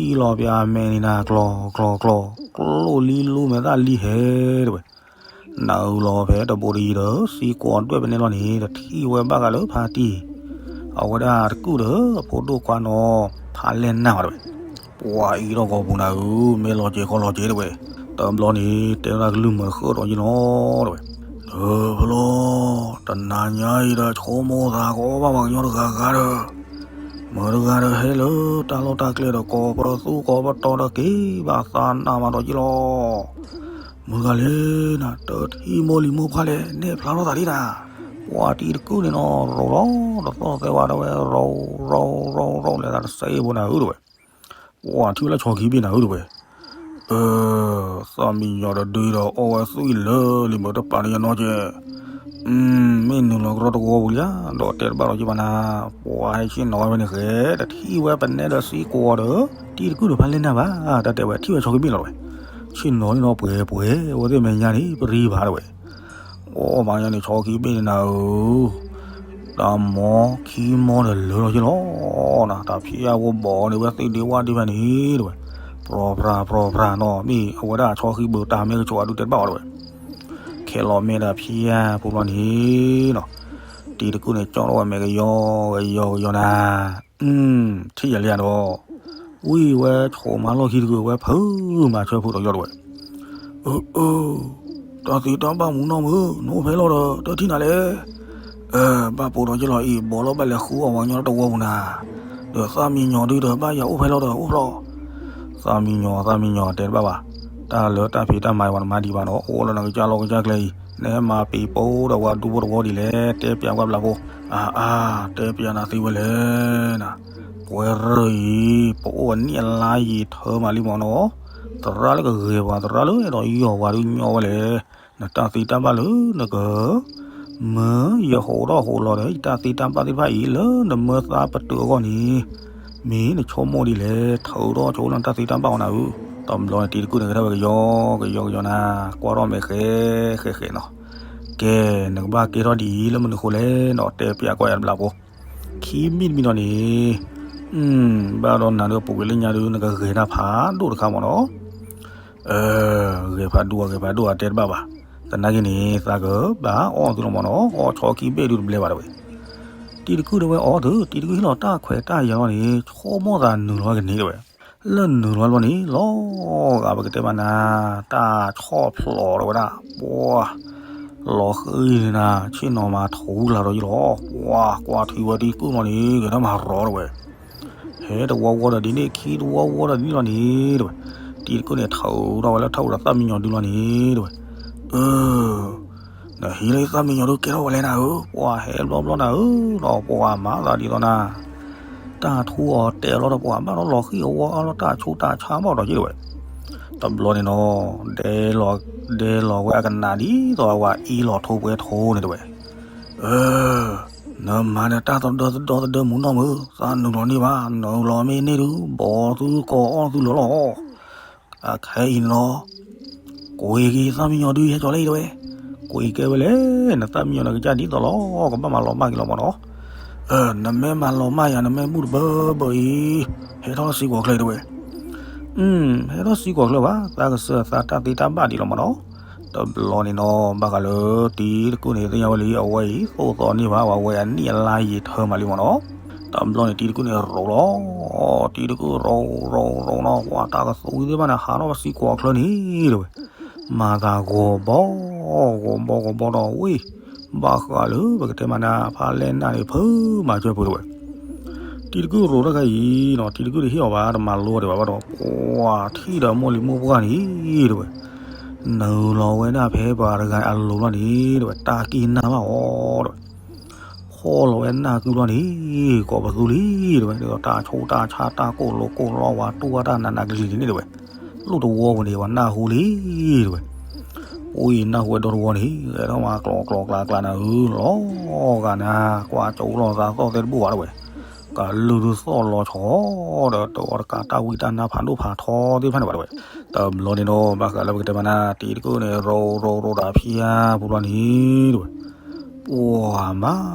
နီၤ, ဒီးဘံၣ်လီၤပၠးမဲာ်န့ၣ်နၤ ကျီၤကျီၤကျီၤ ကျိၣ်လံလူမဲာ်သၣ်လံဟဲတဲဝဲ, နၤအုလီၤဖဲတဘိတယံၤဒီး စံကွီၤဒွဲၣ်ပနဲလီၤန့ၣ် တထံၣ်ဝဲဘၣ်ဃးလၢဖါတံၤ အဝဲဒၣ်တကုၢ်ဒီး ဖိဒိၣ်ခွါနီၤ ဖးလဲၢ်နၢ်ဘၣ်တဲဝဲ ပှၤအံၤထီၣ်ဂီၤပူၤနၤဧၢ မ့ၢ်လီၤကဲၤခီလီၤကဲၤတဲဝဲ, တဘျီန့ၣ် တဲဝဲဒၣ်ကလုၢ်မုာ်ဃၢၣ်ဒီးယ့ၣ်နီၤ တဲဝဲ, ဒီးဖဲလီၤ တနၤညါအံၤဒီး ဆိကမိၣ်သးကီးဘၣ်ပှၤကညီတဂၤဂၤဒီး, မုာ်တဂၤဒီးဟဲလၢတၢ်လီၢ်တၢ်ကျဲဒီး ကိးပသူကိးပတီၤဒီးက့ၤဘၣ်သးနးမးဒီးယ့ၣ်လီၤ မုၢ်ဂၤလဲၣ်နၤ တထံၣ်မိၢ်လံၤမိၢ်ပှၢ်လဲၣ် နဲၣ်ဖျါထီၣ်သးဒံးနၤ, ပှၤတံၤတကုၢ်န့ၣ်နီၤ ရိးလီၤ တသီၣ်သဲဝါတဲဝဲ ရိးရိးရိးရိးလဲၤသးတစဲးဖိနၤဧၢတဲဝဲ, ပှၤထံၣ်ဝဲလၢဆီခံဘ့ၣ်နၤဧၢတဲဝဲ, အၢ သၣ်မံညီၤဒီးဒုးဒီးအီၣ်ဝဲသွံၣ်လၢလံၤမုာ်တပာ်န့ၢ်ယနီၢ်ကဲ, မ့ၢ်နုာ်လီၤကရီတဝီပူၤလံဧါ ဒီးတဲတဘၣ်ဒီးယဘၣ်နၤ, ပှၤဟဲဆ့ၣ်နီၤဝဲဖဲန့ၣ်ဃဲ တထံၣ်ဝဲပနဲဒီးစံကိးဒီး တံၤတကုၢ်ဒီးဖးလဲၢ်နၢ်ဘၣ် တၢ်တဲဝဲထံၣ်ဝဲဆီခံဘ့ၣ်လီၤတဲဝဲ, ဆ့ၣ်နီၤန့ၣ်နီၤပှဲၤပှဲၤ အဝဲသ့ၣ်မဲာ်ညါန့ၣ် ပရံဘၣ်တဲဝဲ အိၣ်မးညါန့ၣ် ဆီခံဘ့ၣ်န့ၣ်နၤဧၢ, တၢ်မီခံမီဒီးလၢလီၤက့ၤလီၤနၤ, တၢ်ဖံးယၢ်ဖိဘီန့ၣ်ဝဲသ့ၣ်ဒ့ဝၣ်ဒ့ဖဲန့ၣ်တဲဝဲ, ပြီဖြါပြီဖြါနီၤ မ့ၢ်အဝဲဒၣ်ဆီခံဘုးတၢ်မ့ၢ်ကဆိးအဒုးတဲတဘၣ်အီၤတဲဝဲ, ခဲလီၤမ့ၢ်ဒၣ်ဖံးယၢ်ဖိဘျီန့ၣ်နီၤ, တံၤတကုၢ်န့ၣ် ကၠီထီၣ်ဝဲမဲာ်ကယီကယီကယီနၤ ထံၣ်ယၤလံဧါဒီး, ဝံၤဝဲဆိးမါလီၢ်ခံတကုာ်ဝဲဖုးမၤဆၢဖုးဒီးယီၢ်တဝဲ, အၢ အၢ တၢ်သ့တၢ်ဘၣ်မူနီၢ်မုၢ် နအိၣ်ဖဲလီၤဒီး တထံၣ်နၤလဲၣ်, အၢ ဘၣ်ပိာ်ဒီးယလီၤအံၤ ဘီလီၤဘၣ်လဲၤဃုအီၣ်ဝဲညီတဝီပူၤနၤ, ဒီးသၣ်မံညီၤဒုဒီးဘၣ်ယၤအိၣ်ဖဲလီၤဒီးအိၣ်ဖျီ, သၣ်မံညီၤသၣ်မံညီၤတဲတဘၣ်ဘၣ်, တၢ်လၢတၢ်ဖံးတၢ်မၤဝဲနမါဒံးဘၣ်နီၤ အိၣ်လၢနကစၢ်လီၢ်ကစၢ်ကျဲအံၤ နဟဲမၤပံၤပိဒီးဝဲဒူဖိတဝီဒ်လဲၣ် တဲပျးကွၢ်ဘျးဖိ, အါအါ တဲပျးနၤသ့ဝဲလဲၣ်နၤ, ပှဲၤရၢၢ်အံၤ ပအိၣ်အနံၣ်အလါယံာ်ထၢမးလံမ့ၢ်နီၤ, သရၣ်လၢကဂ့ၤပှၤ သရၣ်လၢအဲၣ်ဒိးယီၢ်ဝဲဒုးညီဝဲလဲၣ်, နတၢ်သ့တၢ်ဘၣ်လၢနက မၢယဟိးထီၣ်ဟိးလီၤဒီး ယတၢ်သ့တၢ်ဘၣ်သ့ၣ်တဖၣ်အံၤ လၢနမၢသးပတုာ်အဂီၢ်န့ၣ် မ့ၢ်နဆိကမိၣ်ဒ်လဲၣ် ထုးထီၣ်ဆိလၢနတၢ်သ့တၢ်ဘၣ်အီၤနၤဧၢ, တဘျီန့ၣ်တံၤတကုၢ်န့ၣ် ကထီၣ်ဝဲကယီကယီကယီနၤ, ကွၢ်ထီၣ်မဲာ်ဃဲဃဲဃဲနီၤ, ကဲ နကဘၣ်ကဲထီၣ်ဒ်အံၤလၢမနုၤဃိလဲၣ်နီၤ တဲပျးကွၢ်ယၤတဘျးဖိ, ခံမံၤတမံၤနီၤန့ၣ်, ဘၣ်ဒီးနၤဒီး ပူၤကွံာ်လၢညါဒီး နကဂဲၤတၢ်ဖးဒိၣ်တခါမ့ၢ်နီၤ. ဂဲၤဖးဒိၣ် ဂဲၤဖးဒိၣ် အတဲတဘၣ်ဘၣ်. သနာ်က့န့ၣ် သးကဘၣ်အီၣ်သုလီၤမ့ၢ်နီၤ, အီၣ်ဆီခံဘ့ၣ်ဒုတဘျဲဘၣ်တဲဝဲ. တံၤတကုၢ်တဲဝဲအီၤသု, တံၤတကုၢ်ဟ့ၣ်လီၤတၢ်ခွဲးတၢ်ယာ်လီၤန့ၣ် ဆိကမိၣ်သးနုာ်လီၤကန့ၢ်တဲဝဲ. လၢနုာ်လီၤဘျီန့ၣ် လီၤဂာ်ပကတဲမးနၤ, တၢ်ဆီၣ်ဖျိးတဲဝဲဒၣ်, ပှၤ လီၤဃံၤနၤ, ဆ့ၣ်နီၤမၤထူလၢ်ဒီးယလီၤ, ပှၤကွၢ်ထံဝဲတံၤတကုၢ်လီၤန့ၣ် ဂဲၤထီၣ်မၤရီၤတဲဝဲ. ဟဲတဝီဝီဒီးဒ်န့ၣ် ခံတဝီဝီဒီးဒ်န့ၣ်လီၤန့ၣ်တဲဝဲ. တံၤတကုၢ်န့ၣ် ထုးထီၣ်ဝဲလၢထီၣ်ပူၤဒီးသၣ်မံညီၤဒုလီၤန့ၣ်တဲဝဲ. အၢ နဟံးလၢသၣ်မံညီၤဒုကဲထီၣ်ဝဲလဲၣ်နၤဧၢ, ပှၤဟဲဘျီဘျီနၤဧၢ, ဒီးပှၤမၤသးဒ်သိးနၤ, တၢ်ထူအီၤတဲအီၤလီၤဒီး ပှၤဘၣ်ဒီးလီၤဃံၤအဝီအီလီၤ တၢ်ဆိတၢ်ဆါဘၣ်ဒီးက့တဲဝဲ. တဘျီန့ၣ်နီၤ ဒဲလီၤဝဲအကနၣ်ဒ်သိးအဝဲအ့လီၤထိပှဲၤထိန့ၣ်တဲဝဲ. အၢ နမၤနတၢ်သဒၢသဒၢသဒၢမုၢ်နီၢ်မုၢ်, သးနုာ်လီၤန့ၢ်ဘၣ်, နုာ်လီၤမ့ၢ်န့ၢ်ဒုး ဘီသုကအီၣ်သုလၢာ်လီၤ. အခဲအံၤန့ၣ်လီၤ ကွံာ်က့ၤသၣ်မံညီၤဒုဟဲကၠီၤလၢအံၤတဲဝဲ. ကွံာ်ကဲဝဲလဲၣ်, နသၣ်မံညီၤန့ၣ်ကစၢ်ဒ်သိးလီၤ, ကဘၣ်မၤလီၤမၢ်က့ၤလီၤမ့ၢ်နီၤ. နမ့ၢ်မၤလီၤမၢ်ယၤ နမ့ၢ်ဘူၣ်တဘၢဘၢအံၤ, ဟဲထီၣ်လၢစံကီၢ်ချၢတဲဝဲ. ဟဲထီၣ်စံကီၢ်ချၢဘၣ်, သးကစၢ်သးတၢ်သ့တၢ်ဘၣ်ဒံးလီၤမ့ၢ်နီၤ. တဘျီန့ၣ်နီၤ ဘၣ်ဃးလၢတံၤတကုၢ်န့ၣ် သ့ၣ်ညါဝဲလံ အဝဲအံၤသိၣ်သီန့ၢ်ဘၣ် ဝဲအနံၣ်အလါယံာ်ထၢမးလံမ့ၢ်နီၤ. တဘျီန့ၣ် တံၤတကုၢ်န့ၣ်ရိးလီၤ. တံၤတကုၢ်ရိးရိးရိးနီၤ ပှၤတၢ်ကသူသ့ၣ်တဖၣ်န့ၣ် ဟးထီၣ်လၢစံကီၢ်ချၢန့ၣ်တဲဝဲ. မၤသးဂီၤဘီ ဂီၤဘီဂီၤဘီဒီးဝ့ၢ် ဘၣ်ဃးလၢပကတဲမးနၤ ဖးလဲၢ်နၢ်န့ၣ် ဖုမၤစၢၤပူၤတဲဝဲ. တံၤတကုၢ်ရိးတၢ်ခါအံၤနီၤ တံၤတကုၢ်တဟ့ၣ်အီၤဘၣ် တမၤလိအီၤဒံးဘၣ်ဘၣ်ဒီး ပှၤထံၣ်ဒီးမိၢ်လံၤမိၢ်ပှၢ်န့ၣ်တဲဝဲ. နုာ်လီၤဝဲဒၣ်ဖဲပှၤတဂၤအလိၤလီၤန့ၣ်တဲဝဲ တၢ်က့ၢ်နၢ်ဘၣ်အီၤတဲဝဲ. ဖီၣ်လီၤဝဲနၢ်ကုလီၤန့ၣ် ကိးပသူလံတဲဝဲ ဒ်သိးတၢ်ဆိတၢ်ဆါတၢ်ကိၢ်လိာ်ကိၢ်လီၤ ပှၤတူၢ်ဘၣ်တၢ်နးနးကလံၤကလံၤန့ၣ်တဲဝဲ. လိၣ်တဝီပူၤန့ၣ် ပှၤနၢ်ဟူလံတဲဝဲ. ပှၤအံၤနၢ်ဟူဝဲဒီတဝီန့ၣ် ဂဲၤထီၣ်မးကျိးကျိးကျါကျါနၤဧၢ လီၤဂာ်နၤ ကွၢ်ကၠိလီၤသးသီၣ်သဲတဘူၣ်ဘၣ်တဲဝဲ. ကလုၢ်ဒုးသီၣ်လီၤဆီဒီး တအီတကးတၢ်ဝံတၢ်နါဖးဒိၣ်ဖးထီသ့ၣ်တဖၣ်န့ၣ်ဘၣ်တဲဝဲ. တဘျီန့ၣ်ဒီး ဘၣ်ဃးလၢပကတဲမးနၤ တံၤတကုၢ်န့ၣ် ရိးရိးရိးဒီးဖံယါဖိဘျီန့ၣ်တဲဝဲ. ပှၤမၤ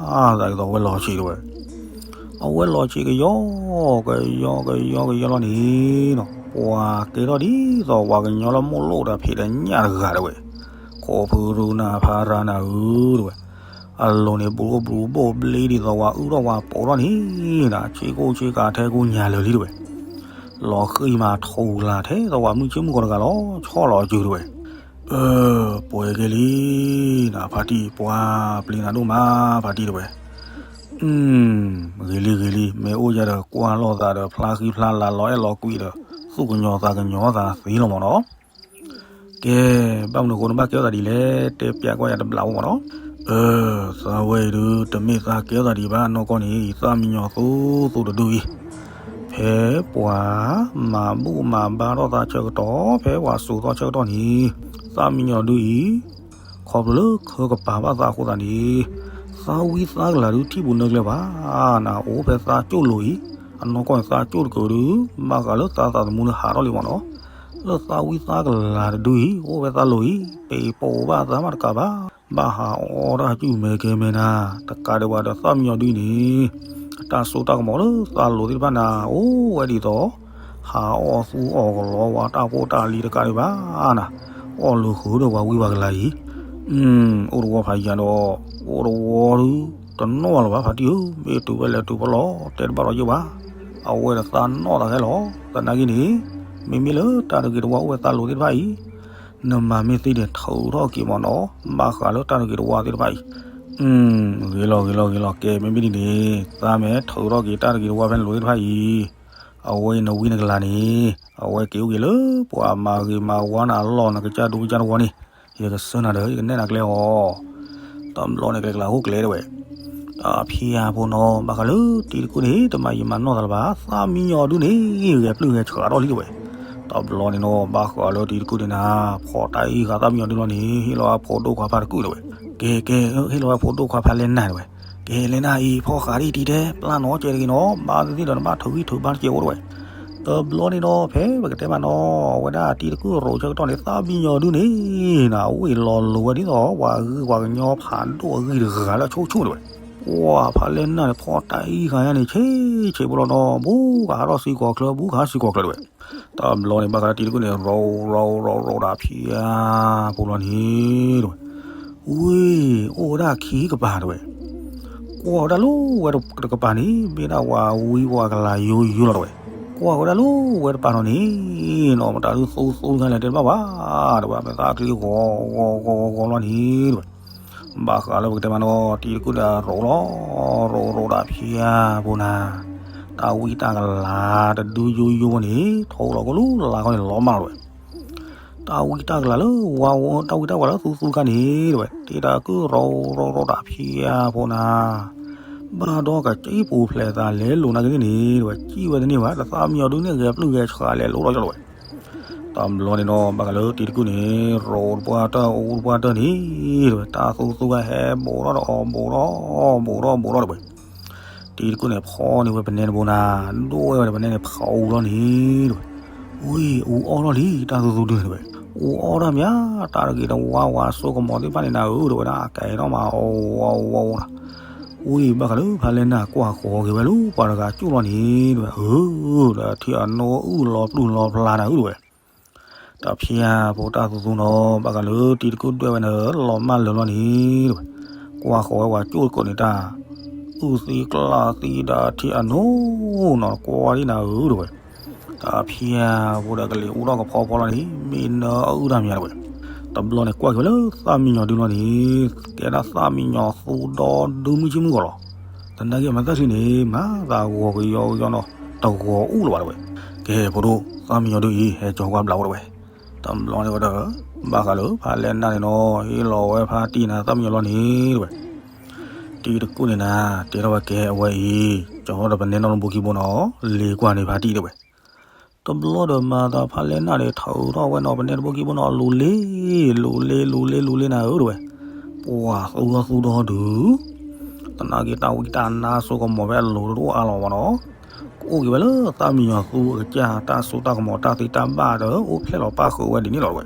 သးဒ်သိးအဝဲလီၤဆံးတဲဝဲ. အဝဲလီၤဆံးကယီ ကယီကယီကယီလီၤန့ၣ်နီၤ ပှၤကဲထီၣ်ဒ်သိးပှၤကညီလၢမိၢ်လိၣ်ဒီးဖံးဒီးညၣ်တဂၤတဲဝဲ. ခိးဖုရူနၤဖါရၤနၤဧၢတဲဝဲ. အလိၤန့ၣ် ဘူးအိၣ်ဘူးဘိၣ်ဘျ့ဒ်သိးပှၤအုၣ်ထီၣ်ပှၤပိာ်ထီၣ်န့ၣ်နီၤ ဆ့ကိၣ်ဆ့ကၤထဲကိညါလၢာ်လံတဲဝဲ. လီၤဃံၤမးထူလၢ်ထဲသိးပှၤမုၢ်ဆ့ၣ်မုၢ်ကီးတဂၤလီၤ ဆီၣ်လီၤအစုၤတဲဝဲ. အၢ ပှဲၤက့ၤလံနၤဖါတံၢ် ပှၤပျံၤနၤဒိၣ်မးဖါတံၢ်တဲဝဲ. ဂ့ၤလံဂ့ၤလံ မ့ၢ်အိၣ်ယၤဒီး ကွၢ်လိာ်သးဒီး ဖျါဃံဖျါလၤ လီၤအဲၣ်လီၤကွံဒီး သူၣ်ကညီၤသးကညီၤသးသ့လီၤမ့ၢ်နီၤ. ကဲ ဘၣ်မနုၤအဃိနဘၣ်ကဲထီၣ်သးဒ်လဲၣ် တဲပျးကွၢ်ယၤတဘျီဖိမ့ၢ်နီၤ. အၢ သးဝဲအံၤဒုး တမ့ၢ်သးကဲထီၣ်သးဒံးဘၣ် နီၢ်ကီၢ်န့ၣ် သၣ်မံညီၤသူသူတဒုအံၤ ဖဲပှၤမၤဘူၣ်မၤဘါထီၣ်သးဆၢကတီၢ် ဖဲပှၤစိာ်သီဆၢကတီၢ်န့ၣ် သၣ်မံညီၤဒုအံၤ ခီဖျိလၢခၢကပၤဘၣ်သးအဃိသတးန့ၣ် သးဝံသးကလၤဒုးထံၣ်ပူၤနၢကျဲဘၣ်နၤ အိၣ်ဖဲသးကၠိၣ်လိၤအံၤ အနီၢ်ကီၢ်န့ၣ်သးကၠိၣ်တကၢၤဒုး ဘၣ်ဃးလၢသးသးသမူလၢဟးထီၣ်လံမ့ၢ်နီၤ လၢသးဝံသးကလၤတဒုအံၤ အိၣ်ဖဲသးလိၤအံၤ ပ့ၤပိာ်ဘၣ်သးမးတကးဘၣ် ဘၣ်ဟးအီၣ်တၢ်ဟးကၠူၣ်မဲာ်ကဲမဲာ်နၤ တကးဒံးဘၣ်ဒီးသၣ်မံညီၤဒုအံၤန့ၣ် အတၢ်စိတၢ်ကမီၤလၢသးလိၤသ့ၣ်တဖၣ်နၤ အိၣ်ဝဲဒ်သိး ဟးအီၣ်သူအီၣ်ကလီဝဲတၢ်ဖိတၢ်လံၤတကးဒံးဘၣ်နၤ အီၣ်လုၢ်ဃုာ်ဒီးပှၤဝံပှၤကလၤအံၤ အိၣ်တဝီဖးယံၤဒီး အိၣ်တဝီဒုး တနီၣ်လၢၤဘၣ်ဖါတံၢ်ဧၢ မ့ၢ်တုၤဝဲလဲၤတုၤဖဲလဲၣ် တဲတဘၣ်ဒီးယဲၢ်ဘၣ် အဝဲဒီးသးနီၣ်သးခဲလီၤ သနာ်က့န့ၣ် မ့မ့ၢ်လၢတၢ်တဂ့ၤတဝါအိၣ်ဝဲသးလိၤသ့ၣ်တဖၣ်အံၤ နမၤမ့ၢ်သ့န့ၣ် ထုးထီၣ်က့ၤမ့ၢ်နီၤ ဘၣ်ဃးလၢတၢ်တဂ့ၤတဝါသ့ၣ်တဖၣ်အံၤ ဂ့ၤလီၤ ဂ့ၤလီၤ ဂ့ၤလီၤ ကဲ မ့မ့ၢ်ဒ်န့ၣ် သးမ့ၢ်ထုးထီၣ်က့ၤတၢ်တဂ့ၤတဝါဖဲနလိၤသ့ၣ်တဖၣ်အံၤ အဝဲအံၤနဝံနကလၤန့ၣ် အဝဲက့ၤအိၣ်က့ၤလၢပှၤမၤဂ့ၤမၤဝါနၤအလီၢ် နကစၢ်ဒူကစၢ်တဝီန့ၣ် ယကစၢၢ်နၤဒီး ယကနဲၣ်နၤကျဲအီၤ တဘျီန့ၣ်ကျဲကျါဟိကျဲတဲဝဲ ဖံယါဖိနီၤ ဘၣ်ဃးလၢတံၤတကုၢ်န့ၣ် တမၤယံာ်မၤနီၢ်သးလၢၤဘၣ် သၣ်မံညီၤဒုန့ၣ် ဂဲၤပျုၢ်ဂဲၤဆှးထီၣ်လံတဲဝဲ တဘျီန့ၣ်နီၤ ဘၣ်ဃးလၢတံၤတကုၢ်န့ၣ်နၤ ဖီၣ်တၢ်အံၤဃာ်သၣ်မံညီၤဒုလီၤန့ၣ် ဟ့ၣ်လီၤဝဲဖိဒိၣ်ခွါဖါတကုၢ်တဲဝဲ ကဲကဲ ဟ့ၣ်လီၤဝဲဖိဒိၣ်ခွါဖါလဲၢ်နၢ်တဲဝဲ ကဲလဲၢ်နၢ်အံၤ ဖီၣ်ဃာ်ဒ်တံၤတဲ ပျၢ်နီၤကဲတဂ့ၤနီၤ ဘၣ်သ့ၣ်သ့ၣ်ဒီးနဘၣ်ထုးဂံၢ်ထုးဘါတကဲးအိၣ်တဲဝဲ တဘျီန့ၣ်ဒီး ဖဲပကတဲမးနီၤ အဝဲဒၣ်တံၤတကုၢ်ရိးဆၢကတီၢ်န့ၣ် သၣ်မံညီၤဒုန့ၣ် နဝ့ၢ်လီၤလိၤဝဲဒ်သိး ပှၤဂုၤပှၤကညီဖးဒိၣ်အဂံၢ်တဂၤလၢအဆိကမိၣ်တဲဝဲ ပှၢ်ဖးလဲၢ်နၢ်န့ၣ် ဖီၣ်တၢ်အံၤဃာ်ညါန့ၣ် ဆံးဆံးဖိလီၤနီၤ, ဘူးကဟးထီၣ်စံကီၢ်ချၢ ဘူးကဟးစံကီၢ်ချၢတဝဲ. တဘျီန့ၣ် ဘၣ်ဃးလၢတံၤတကုၢ်န့ၣ် ရိရိရိရိတၢ်ဖၠၣ် ဖိလီၤန့ၣ်တဝဲ. ဝ့ၢ် အိၣ်ဝဲဒၣ်ခံကပၤတဝဲ. ကွၢ်ဝဲဒၣ်လၢဝဲတကပၤန့ၣ် မ့ၢ်ဒၣ်ဝၤဝံပှၤကလၤယိယိလီၤတဝဲ. ကွၢ်ဝဲဒၣ်လၢဝဲတပၤနီၤန့ၣ်နီၤ မတၤဒုသူသူခါလဲၣ်တဲတဘၣ်ဘၣ်တဝဲ မ့ၢ်သးချံဂီၤဂီၤဂီၤဂီၤဂီၤလီၤန့ၣ်တဝဲ. ဘၣ်ဃးလၢပကတဲမးနီၤ တံၤတကုၢ်န့ၣ်ရိလီၤ, ရိရိတၢ်ဖၠၣ်ဖိနၤ, တၢ်ဝံတၢ်ကလၤတဒုယိယိန့ၣ် ထိလီၤကလူလါခီန့ၣ်လီၤမၢ်လီၤတဝဲ. တၢ်ဝံတၢ်ကလၤလၢ တၢ်ဝံတၢ်ကလၤလၢသူသူခါန့ၣ်တဝဲ တံၤတကုၢ်ရိရိရိတၢ်ဖၠၣ်ဖိနၤ, ဘၣ်ဒီးကစံၣ်ပူၤဖျဲးသးလဲၤလိာ်နာ်က့ၤန့ၣ်တဝဲ စံၣ်ဝဲတန့ၢ်ဘၣ် တသးမံညီၤဒုန့ၣ် ဂဲၤပျုၢ်ဂဲၤဆှးလဲၤလိာ်ဒီးကၠီလီၤဝဲ. တဘျီန့ၣ်နီၤ ဘၣ်ဃးလၢတံၤတကုၢ်န့ၣ် ရိတပှၢ်တၢၢ် အိၣ်တပှၢ်တၢၢ်န့ၣ်တဝဲ တၢ်သူသူခါဟဲဘိးထီၣ်ဒီးအီၤ ဘိးထီၣ်ဘိးထီၣ်ဘိးထီၣ်တဝဲ. တံၤတကုၢ်န့ၣ် ဖီန့ၢ်ဝဲပနဲတဘိနၤ, ဒိၣ်ဝဲဝဲဒီးပနဲန့ၣ် ဖီအူလီၤန့ၣ်တဝဲ. ဝ့ၢ် အူအီၣ်ထီၣ်လံ တၢ်သူသူဒုန့ၣ်တဝဲ. အူအီၣ်ထီၣ်မး တၢ်တဂ့ၤတဝါဝၤစိကမီၤသ့ၣ်တဖၣ်န့ၣ်နၤဧၢတဝဲဒၣ် အကဲထီၣ်မးအီဝီဝီနၤ. ဝ့ၢ် ဘၣ်ဃးလၢဖးလဲၢ်နၢ်ကွၢ်ဃီၤက့ၤဝဲလၢပှၤတဂၤကၠိၣ်လီၤန့ၣ်တဝဲ အၢ ဒီးထံၣ်အနိအုၣ်လီၤပျုၢ်လီၤဖျါနၤဧၢတဝဲ. တၢ်ဖၠၣ်ဖိတၢ်သူသူနီၤ ဘၣ်ဃးလၢတံၤတကုၢ်ဒွဲၣ်ဝဲန့ၣ် လီၤမၢ်လၢာ်လီၤန့ၣ်တဝဲ. ကွၢ်ဃီၤဝဲပှၤကၠိၣ်တကိးန့ၣ်တၢ် အုၣ်သံကျၢ်သံဒီးထံၣ်အနိနီၤ ကွၢ်ဒ်နၤဧၢတဝဲ. တၢ်ဖၠၣ်ဖိဒီးကလံၤအူထီၣ်ကဖီဖီလီၤန့ၣ် မ့ၢ်နၢအုၣ်တၢ်မးတဝဲ. တဘျီန့ၣ် ကွၢ်က့ၤဝဲလၢသၣ်မံညီၤဒုလီၤန့ၣ် ကဲဒၣ်သၣ်မံညီၤသူဒီဒုမုၢ်ဆ့ၣ်မုၢ်ဂီၤလီၤ. သနာ်က့ မၤသၣ်ချံန့ၣ် မၤသးဂီၤကယီကယီနီၤ တဂီၤအူလၢၤဘၣ်တဝဲ. ကဲ ဖိဒိၣ် သၣ်မံညီၤဒုအံၤ ဟဲကၠီၤကွၢ်ဘျးဝဲတဝဲ. တဘျီန့ၣ်ဝဲဒီး ဘၣ်ဃးလၢဖးလဲၢ်နၢ်န့ၣ်နီၤ ဟ့ၣ်လီၤဝဲဖါတံၢ်နၤသၣ်မံညီၤလီၤန့ၣ်တဝဲ. တံၤတကုၢ်န့ၣ်နၤ တဲထီၣ်ဝဲကဲအဝဲအံၤ ကၠီၤထီၣ်ဒီးပနဲနီတဘိခံဘိနီၤ လ့ၤကွၢ်န့ၣ်ဖါတံၢ်တဝဲ. တဘျီဒီးမၤသးဖးလဲၢ်နၢ်န့ၣ် ထုးထီၣ်ဝဲနီၤ ပနဲတဘိခံဘိနီၤ လူၤလ့ၤ လူၤလ့ၤ လူၤလ့ၤ လူၤလ့ၤနၤဧၢတဝဲ. ပှၤသူဒီသူဒီဒု သနာ်က့ တၢ်ဝံတၢ်နါစိကမီၤဖဲအလိၤတအိၣ်အါလီၤမးနီၤ ကအိၣ်က့ၤဝဲလၢသၣ်မံညီၤသူအကစၢ် တၢ်စိတၢ်ကမီၤ တၢ်သ့တၢ်ဘၣ်ဒီး အိၣ်ဖျဲၣ်လီၤပၣ်ဃုာ်ဝဲဒ်န့ၣ်လီၤတဝဲ.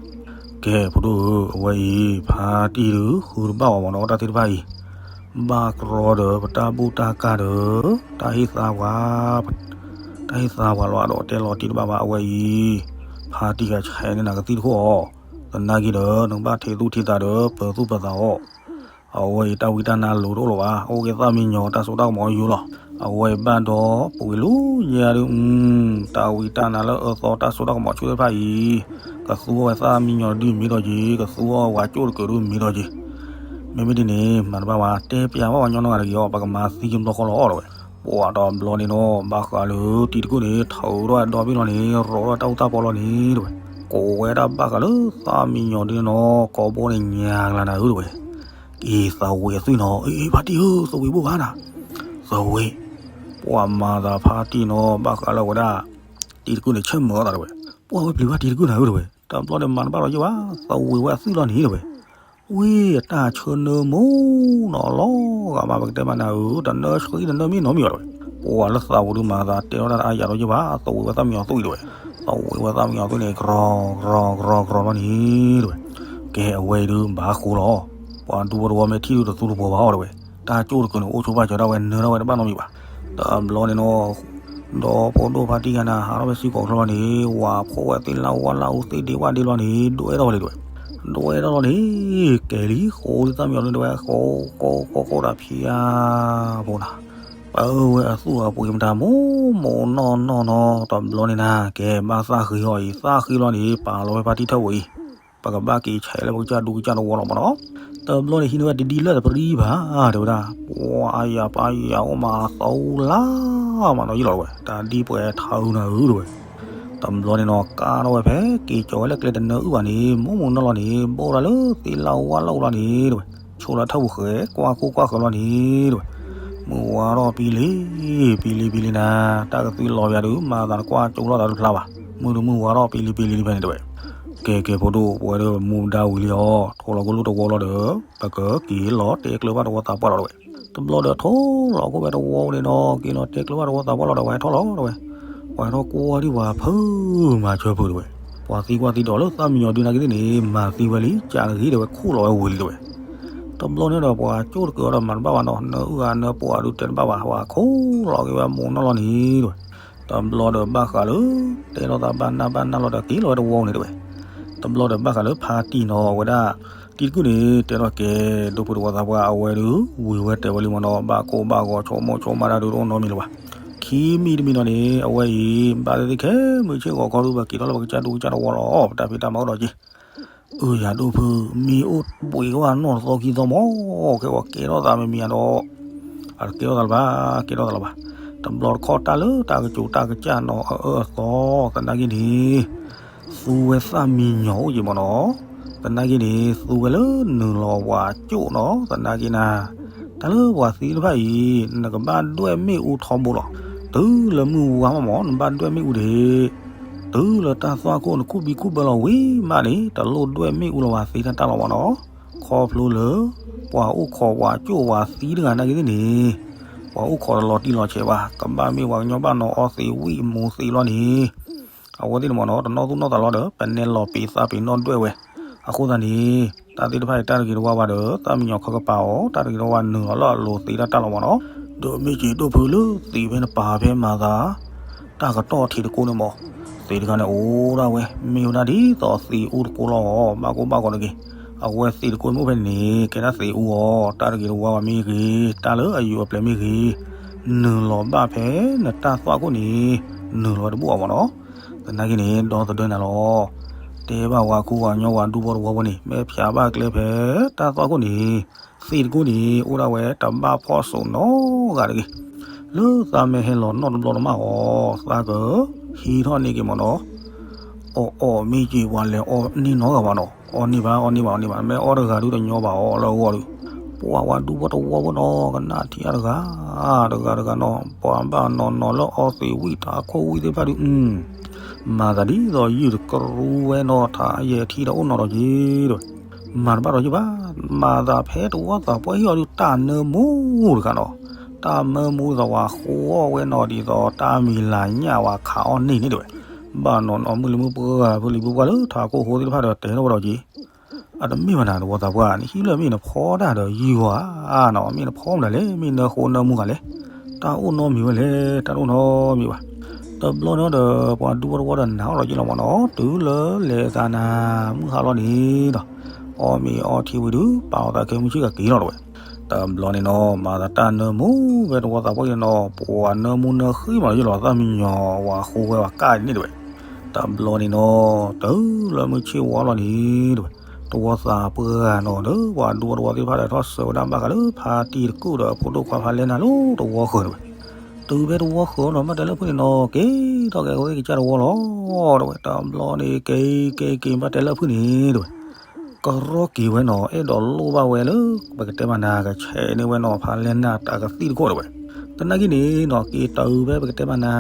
ကဲ ဖိဒိၣ်ဧၢ အဝဲအံၤ ဖါတံၢ်ဒု ဃုတဘၣ်အီၤမးနီၤ တၢ်သ့ၣ်တဖၣ်အံၤ ဘၣ်ကြီဒီး ပတၢ်ဘူၣ်တၢ်ကၢ်ဒီး တၢ်ဟ့ၣ်သါပှၤ တၢ်ဟ့ၣ်သါပှၤလီၤ အဒိးတဲလီၤတံၢ်တဘၣ်ဘၣ် အဝဲအံၤ ဖါတံၢ်ဂၤဆဲးန့ၢ်နၤကသံၣ်တခိၣ်အီၤ သနာ်က့ဒီး နကဘၣ်ထံးသူၣ်ထံးသးဒီး ပၢၤသူၣ်ပၢၤသးအီၤ အဝဲအံၤတၢ်ဝံတၢ်နါလိၤတအိၣ်လၢၤဘၣ် အိၣ်က့ၤသၣ်မံညီၤတၢ်စိတၢ်ကမီၤအယိာ်လီၤ. အဝဲအံၤဘၣ်ဒီးပှ့ၤလူညါဒု တၢ်ဝံတၢ်နါလၢအၢသီတၢ်စိတၢ်ကမီၤဆူၣ်သ့ၣ်တဖၣ်အံၤ ကသူအီၤဝဲသၣ်မံညီၤဒုမ့ၢ်ဒီးက့ၤ ကသူအီၤဝဲကၠိၣ်တကုာ်ဒုမ့ၢ်ဒီးက့ၤ မ့မ့ၢ်ဒ်န့ၣ် မၤတဘၣ်ဝဲ တဲပျးဘၣ်ပှၤညီနီၢ်ဂၤတဂ့ၤအီၤ ပကမၤသံကဘျီဃီလီၤအီၤတဝဲ. ပှၤတဘျီန့ၣ်နီၤ ဘၣ်ဃးလၢတံၤတကုၢ်န့ၣ် ထုးထီၣ်ဒီဘ့ၣ်လီၤန့ၣ် ရိးထီၣ်တၢ်အူတၢ်ပီလီၤန့ၣ်တဝဲ. ကိးဝဲဒၣ်ဘၣ်ဃးလၢသၣ်မံညီၤဒုန့ၣ်နီၤ ကိးဘိန့ၣ်ညါကလၤနၤဧၢတဝဲ. အ့ သဝ့အသွံၣ်နီၤ အ့ ဖါတံၢ်ဧၢ သဝ့ဘိၣ်ဘၣ်နၤ သဝ့ ပှၤမၤသးဖါတံၢ်နီၤ ဘၣ်ဃးလၢဝဲဒၣ် တံၤတကုၢ်န့ၣ် ဆဲးမၢအသးတဝဲ. ပှၤဝဲပျံၤဘၣ်တံၤတကုၢ်နၤဧၢတဝဲ. တဘျီန့ၣ်မၤတဘၣ်လီၤယဲၢ်ဘၣ် သဝ့ဝဲအသွံၣ်လီၤန့ၣ်တဝဲ. ဝ့ၢ်အတၢ်ဆၢနၢမူနီၤလီၤဂာ်မး ပကတဲမးနၤဧၢ တနၢဆှံတနၢမ့ၢ်နီတမံၤဘၣ်တဝဲ. ပှၤလၢသးဝံၤဒုးမၤသးတဲထီၣ်တၢ်အါယၤလီၤယဲၢ်ဘၣ် သဝ့ဝဲသၣ်မံညီၤသွံၣ်တဝဲ. သဝ့ဝဲသၣ်မံညီၤသွံၣ်န့ၣ် ကရီကရီကရီကရီလီၤန့ၣ်တဝဲ. ကဲအဝဲအံၤဒုးဘၣ်ဃိလီၤ. ပှၤဒူဖိတဝီမ့ၢ်ထံၣ်ဒုးတသူတပှီၤဘၣ်အီၤတဝဲ. တၢ်ကၠိၣ်တကုာ်န့ၣ် အိၣ်ဆိဘၣ်စၢၤဒၣ်ဝဲနၢထီၣ်ဝဲတဘၣ်နီတမံၤဘၣ်. တဘျီန့ၣ်နီၤ ဒီဖိဒိၣ်ဖါတံၢ်ဂၤန့ၣ် ဟးထီၣ်ဖဲစံကီၢ်ချၢလီၤန့ၣ် ဝၤဖှီၣ်ဝဲသ့ၣ်လၢဝါလၢအူသ့ၣ်ဒ့ဝၣ်ဒ့လီၤန့ၣ် ဒွဲၣ်ထီၣ်ဝဲလံတဝဲ. ဒွဲၣ်ထီၣ်လီၤန့ၣ် ကဲလံ ဃိလံသၣ်မံညီၤဒုးတဝဲ ဃိဃိဃိဃိတၢ်ဖံးဧါ ဖိနၤ ပၢဝဲအသူၣ်အပှ့ၤမတၤမိၢ်မိၢ်နီၢ်နီၢ်နီၤ တဘျီန့ၣ်နၤ ကဲဘၣ်သၣ်ဃံအီၤအံၤ သၣ်ဃံလီၤန့ၣ် ပာ်လီၤဝဲဖါတံၢ်ထၢၣ်ဝဲအံၤ ပကဘၣ်က့ၤဆဲးလၢပကစၢ်ဒူကစၢ်တဝီလီၤမးနီၤ. တဘျီန့ၣ်ဟံးန့ၢ်ဝဲတဒ်လၢတပရံဘၣ် တဲဝဲဒၣ် ပှၤအါယၤပၢ်ယၤအိၣ်မးအသီလါမးနီၤယံလီၤတဝဲ တၢ်ဒ်ပှဲၤထၢနၤဧၢတဝဲ. တဘျီန့ၣ်နီၤ ကါထီၣ်ဝဲဖဲက့ၤကၠီၤဝဲလၢကျဲတနၢအုၣ်ဘၣ်န့ၣ် မိၢ်မိၢ်နီၢ်လီၤန့ၣ် ဘိၣ်ဒၣ်လၢသ့ၣ်လၢဝါလၢအူလီၤန့ၣ်တဝဲ ဆိလၢထၢၣ်ပူၤဃဲ ကွၢ်ခိၣ်ကွၢ်ဃၢၤလီၤန့ၣ်တဝဲ မုၢ်ဝါထီၣ်ပံလံ ပံလံပံလံနၤ တၢ်ကသွံလီၤပယၤဒုး မၤသးတကွၢ်ကၠိလီၤသးတဖျါဘၣ် မုၢ်တမုၢ်ဝါထီၣ်ပံလံပံလံတဖဲန့ၣ်တဝဲ. ကဲကဲဖိဒိၣ် ပဝဲဒၣ်မူဒါဝံၤလံအီၤ ထိလီၤကလိတဝီလီၤဒီး ပကက့ၤလီၤတဲကျၢၤဘၣ်တဝီသးပှၢ်လီၤတဝဲ. တဘျီဒီးထိလီၤကအိၣ်ဖဲတဝီန့ၣ်နီၤ က့ၤလီၤတဲကျၢၤဘၣ်တဝီသးပှၢ်လီၤဒီး ပှၤဟဲထီၣ်လီၤတဝဲ. ပှၤဟဲထီၣ်ကွၢ်ဒံးပှၤဖုမၤဆၢဖုတဝဲ. ပှၤသံကွၢ်သံဒိးလၢသၣ်မံညီၤဒုးနာ်က့ၤသ့ၣ်န့ၣ် မၤသံဝဲလံ ကးတဂ့ၤတဲဝဲ ခိၣ်လီၤဝဲဝံၤလံတဝဲ. တ တဘျီန့ၣ်ဒီး ပှၤကၠိၣ်တကၢၤအီၤဒီးမၤတဘၣ်ဘၣ်နီၤ, နၢအုၣ်ဂၤနၢပှၤဒုးတဲတဘၣ်ဘၣ်, ပှၤခိးလီၤက့ၤဝဲမိၢ်နီၢ်လီၤန့ၣ်တဝဲ. တဘျီဒီးဘၣ်ဃးလၢ တဲလိာ်သးဘၣ်နၢ်ဘၣ်နၢ်လီၤဒီးက့ၤလီၤဝဲတဝီန့ၣ်တဝဲ. တဘျီဒီးဘၣ်ဃးလၢဖါတံၢ်နီၤ အဝဲဒၣ် တံၤတကုၣ်န့ၣ် တဲထီၣ်ကဲ ဒိၣ်ဖုတဝီသးပှၢ်အဝဲဒုး ဝံၤဝဲတဲဝဲလံမ့ၢ်နီၤ, ဘၣ်ကိၢ်ဘၣ်ဂီၤ ဆိကမိၣ်ဆိကမးတၢ်ဒုးတအိၣ်နီတမံၤလၢၤဘၣ်. ခံမံၤတမံၤနီၤန့ၣ် အဝဲအံၤ ဘၣ်သ့ၣ်သ့ၣ်ခဲ မုၢ်ဆ့ၣ်ဂီၤခီဒုး ပက့ၤထီၣ်လၢပကစၢ်ဒူပကစၢ်တဝီလီၤ, ပတၢ်ဖံးတၢ်မၤအိၣ်ဒီးက့ၤ အၢ ယၤဒိၣ်ဖု မ့ၢ်အိၣ်ဘှံးကဝၢ်နီၢ်တသီခံသီမး, ကဲဝဲကဲထီၣ်သးမံၤမံၤဒီး အတကဲထီၣ်သးလၢၤဘၣ်, ကဲထီၣ်သးလၢၤဘၣ်. တဘျီတခီၣ်တၢ်လၢတၢ်ကစူၤတၢ်ကစၢ်နီၤ အအၢအသီ သနာ်က့န့ၣ် သူဝဲသၣ်မံညီၤအိၣ်က့ၤမ့ၢ်နီၤ, သနာ်က့န့ၣ် သူဝဲလၢနုာ်လီၤပှၤကၠိၣ်နီၤ သနာ်က့နၤ, တၢ်လၢပှၤသံတဖၣ်အံၤ နကဘၣ်ဒွဲၣ်မ့ၣ်အူထီဘိလီၤ. တုၤလၢမုၢ်ဝါမးမး နဘၣ်ဒွဲၣ်မ့ၣ်အူတဂ့ၤ တုၤလၢတၢ်သွၣ်ခိၣ်နခူၣ်ဘံခူၣ်ဘၢလီၤဝံၤမးန့ၣ် တလိၣ်ဒွဲၣ်မ့ၣ်အူလၢၤဝဲသ့တၢ်တၢ်လီၤမ့ၢ်နီၤ. ခီဖျိလၢ ပှၤအိၣ်ခိးပှၤကၠိၣ်ပှၤသံတဂၤနာ်က့သ့ၣ်န့ၣ် ပှၤအိၣ်ခိးတလီၤတံၢ်လီၤဆဲးဘၣ်, ကဘၣ်မ့ၢ်ပှၤကညီဘၣ်နီၤအီသံးဝံၣ်မူသံးလီၤန့ၣ် အဝဲသ့ၣ်န့ၣ်မ့ၢ်နီၤ တနီၣ်သူၣ်နီၣ်သးလီၤဒီး ပနဲလီၤပ့ၤသးပ့ၤနီၣ်ဒွဲၣ်ဝဲ. အဃိသတးန့ၣ် တၢ်သ့ၣ်တဖၣ်အံၤ တၢ်တဂ့ၤတဝါဘၣ်ဒီး သၣ်မံညီၤခီကပၤအီၤ တၢ်တဂ့ၤတဝါနုာ်လီၤလၢအလိၤသ့တၢ်တၢ်လီၤမ့ၢ်နီၤ. ဒီးမ့ၢ်က့ၤဒိၣ်ဖုလၢသံးဖဲနပာ်ဖဲမၤသး တၢ်ကတီၢ်ထံးတကိးန့ၣ်မ့ၢ် သံးတခါန့ၣ်အိၣ်ဒၣ်ဝဲ မ့ၢ်ဝဲဒၣ်ဒ်သိးသံးအူတကိးလီၤ ဘၣ်ကိၢ်ဘၣ်ဂီၤတဂ့ၤ. အဝဲသံးတကိးမ့ၢ်အိၣ်ဖဲန့ၣ်န့ၣ် ကဲဒၣ်သံးအူအီၤ တၢ်တဂ့ၤတဝါဘၣ်မ့ၢ်ဂ့ၤ တၢ်လၢအယူၤအပျဲၢ်မ့ၢ်ဂ့ၤ နုာ်လီၤဘၣ်ဖဲနတၢ်သွၣ်ခိၣ်န့ၣ် နုာ်လီၤဝဲတဘူၣ်အီၤမ့ၢ်နီၤ. သနာ်က့န့ၣ် ဒီသဒၢနၤလီၤ. တဲဘၣ်ဝဲခူဝဲညီဝဲဒူဖိတဝီဖိန့ၣ် မ့ၢ်ဖျါဘၣ်ကျဲဖဲတၢ်သွၣ်ခိၣ်န့ၣ် သံးတကိးန့ၣ် အိၣ်ဒၣ်ဝဲတဘၣ်ဖီၣ်စိးနီတဂၤတဂ့ၤ. လၢသးမ့ၢ်ဟဲလီၤနီၢ်တဘျီတမးအီၤ သးကဟံးထီၣ်န့ၢ်က့ၤမ့ၢ်နီၤ. အီၣ်အီၣ်မ့ၢ်က့ၤပှၤလဲၤအီၣ်န့ၢ်နီတဂၤဘၣ်နီၤ. အီၣ်န့ၢ်ဘၣ် အီၣ်န့ၢ်ဘၣ် အီၣ်န့ၢ်ဘၣ် မ့ၢ်အီၣ်တဂၤဒုတညီဘၣ်အီၣ်လၢအဂီၢ်ဒု. ပှၤဝဲဒူဖိတဝီဖိနီၤ ကနၣ်ထံအါတဂၤ တဂၤတဂၤနီၤ ပှၤဘၣ်နီၤနီၤလၢအီသံးဝံၣ်တၢ်ခိၣ်ဝံၣ်သ့ၣ်တဖၣ်ဒု မၤသးဒ်သိးယုၢ်တကရူဝဲနီၤ ထးယဲၢ်ထံဒီးအိၣ်နီၤဒီးက့ၤဒီး မၤတဘၣ်ဒီးယုၢ်ဘၣ်. မၤသးဖဲတဝီသးပှၢ်ဟံၣ်အီၤဒု တၢ်နၢမူတခါနီၤ. တၢ်မၢမူသးဝဲဃိအီၣ်ဝဲနီၤဒ်သိး တၢ်မံၤလၤညၣ်ဝဲခးအီၣ်န့ၢ်န့ၣ်တဝဲ. ဘၣ်နီၤနီၤမုၢ်လံမုၢ်ပှၢ် ဖုလံၤဖုပှၢ်လၢထးခိၣ်ဟိသ့ၣ်တဖၣ်ဒီးတဲထီၣ်ဝဲဒီးက့ၤ အတမ့ၢ်ဘၣ်နၤ တဝီသးပှၢ် နဟံၣ်လၢမ့ၢ်နဖီဒၣ်ဒီးယုၢ်ဧါနီၤ မ့ၢ်နဖီမတၤလဲၣ် မ့ၢ်နၢဃိနၢမူဂၤလဲၣ်. တၢ်အိၣ်နီတမံၤဝဲလဲၣ် တၢ်တအိၣ်နီတမံၤဘၣ်. တဘျီန့ၣ်ဒီး ပှၤဒူဖိတဝီဒီးနၤအီၣ်ဒီးက့ၤလီၤမ့ၢ်နီၤ တုၤလၢလဲၤသးနၤ မုၢ်ဟါလီၤန့ၣ်ဒီး အီၣ်မ့ၤအီထံဝံၤဒု ပာ်လီၤသးခဲမုၢ်ဆ့ၣ်ကက့ၤလီၤတဝဲ. တဘျီန့ၣ်နီၤ မၤသးတၢ်နၢမူဖဲတဝီသးပှၢ်အံၤန့ၣ်နီၤ ပှၤနၢမူနၢဃံမးလီၤယုၢ်လီၤ သၣ်မံညီၤဝဲဃိဝဲဝဲကၢ်န့ၣ်တဝဲ. တဘျီန့ၣ်နီၤ တုၤလၢမုၢ်ဆ့ၣ်ဝါလီၤန့ၣ်တဝဲ တဝီသးပှၢ်နီၤဒီး ပှၤဒူဖိတဝီသ့ၣ်တဖၣ်ဒီးထီၣ်ဆၢဝဲဒၣ်ဘၣ်ဃးလၢဖါတံၢ်တကုၣ်ဒီးအဖိဒိၣ်ခွါဖါလဲၢ်နၢ်လၢတဝီဃၢၤတဝဲ. တုၤဖဲတဝီဃၢၤနီၤ ဘၣ်တဲလၢဖုန့ၣ်နီၤ က့ၤထီၣ်က့ၤအဝဲသ့ၣ်ကစၢ်တဝီလီၤတဝဲ. တဘျီန့ၣ်က့ၤက့ၤက့ၤ ဘၣ်တဲလၢဖုန့ၣ်တဝဲ ကရီက့ၤဝဲနီၤ အဲၣ်ဒိးလိၣ်ဘၣ်ဝဲလၢ ပကတဲမၤနၤ ကဆဲးန့ၢ်ဝဲနီၤ ဖါလဲၢ်နၢ်တၢ်ကသံၣ်တခိၣ်တဝဲ. သနာ်က့န့ၣ်နီၤ က့ၤတုၤဖဲပကတဲမၤနၤ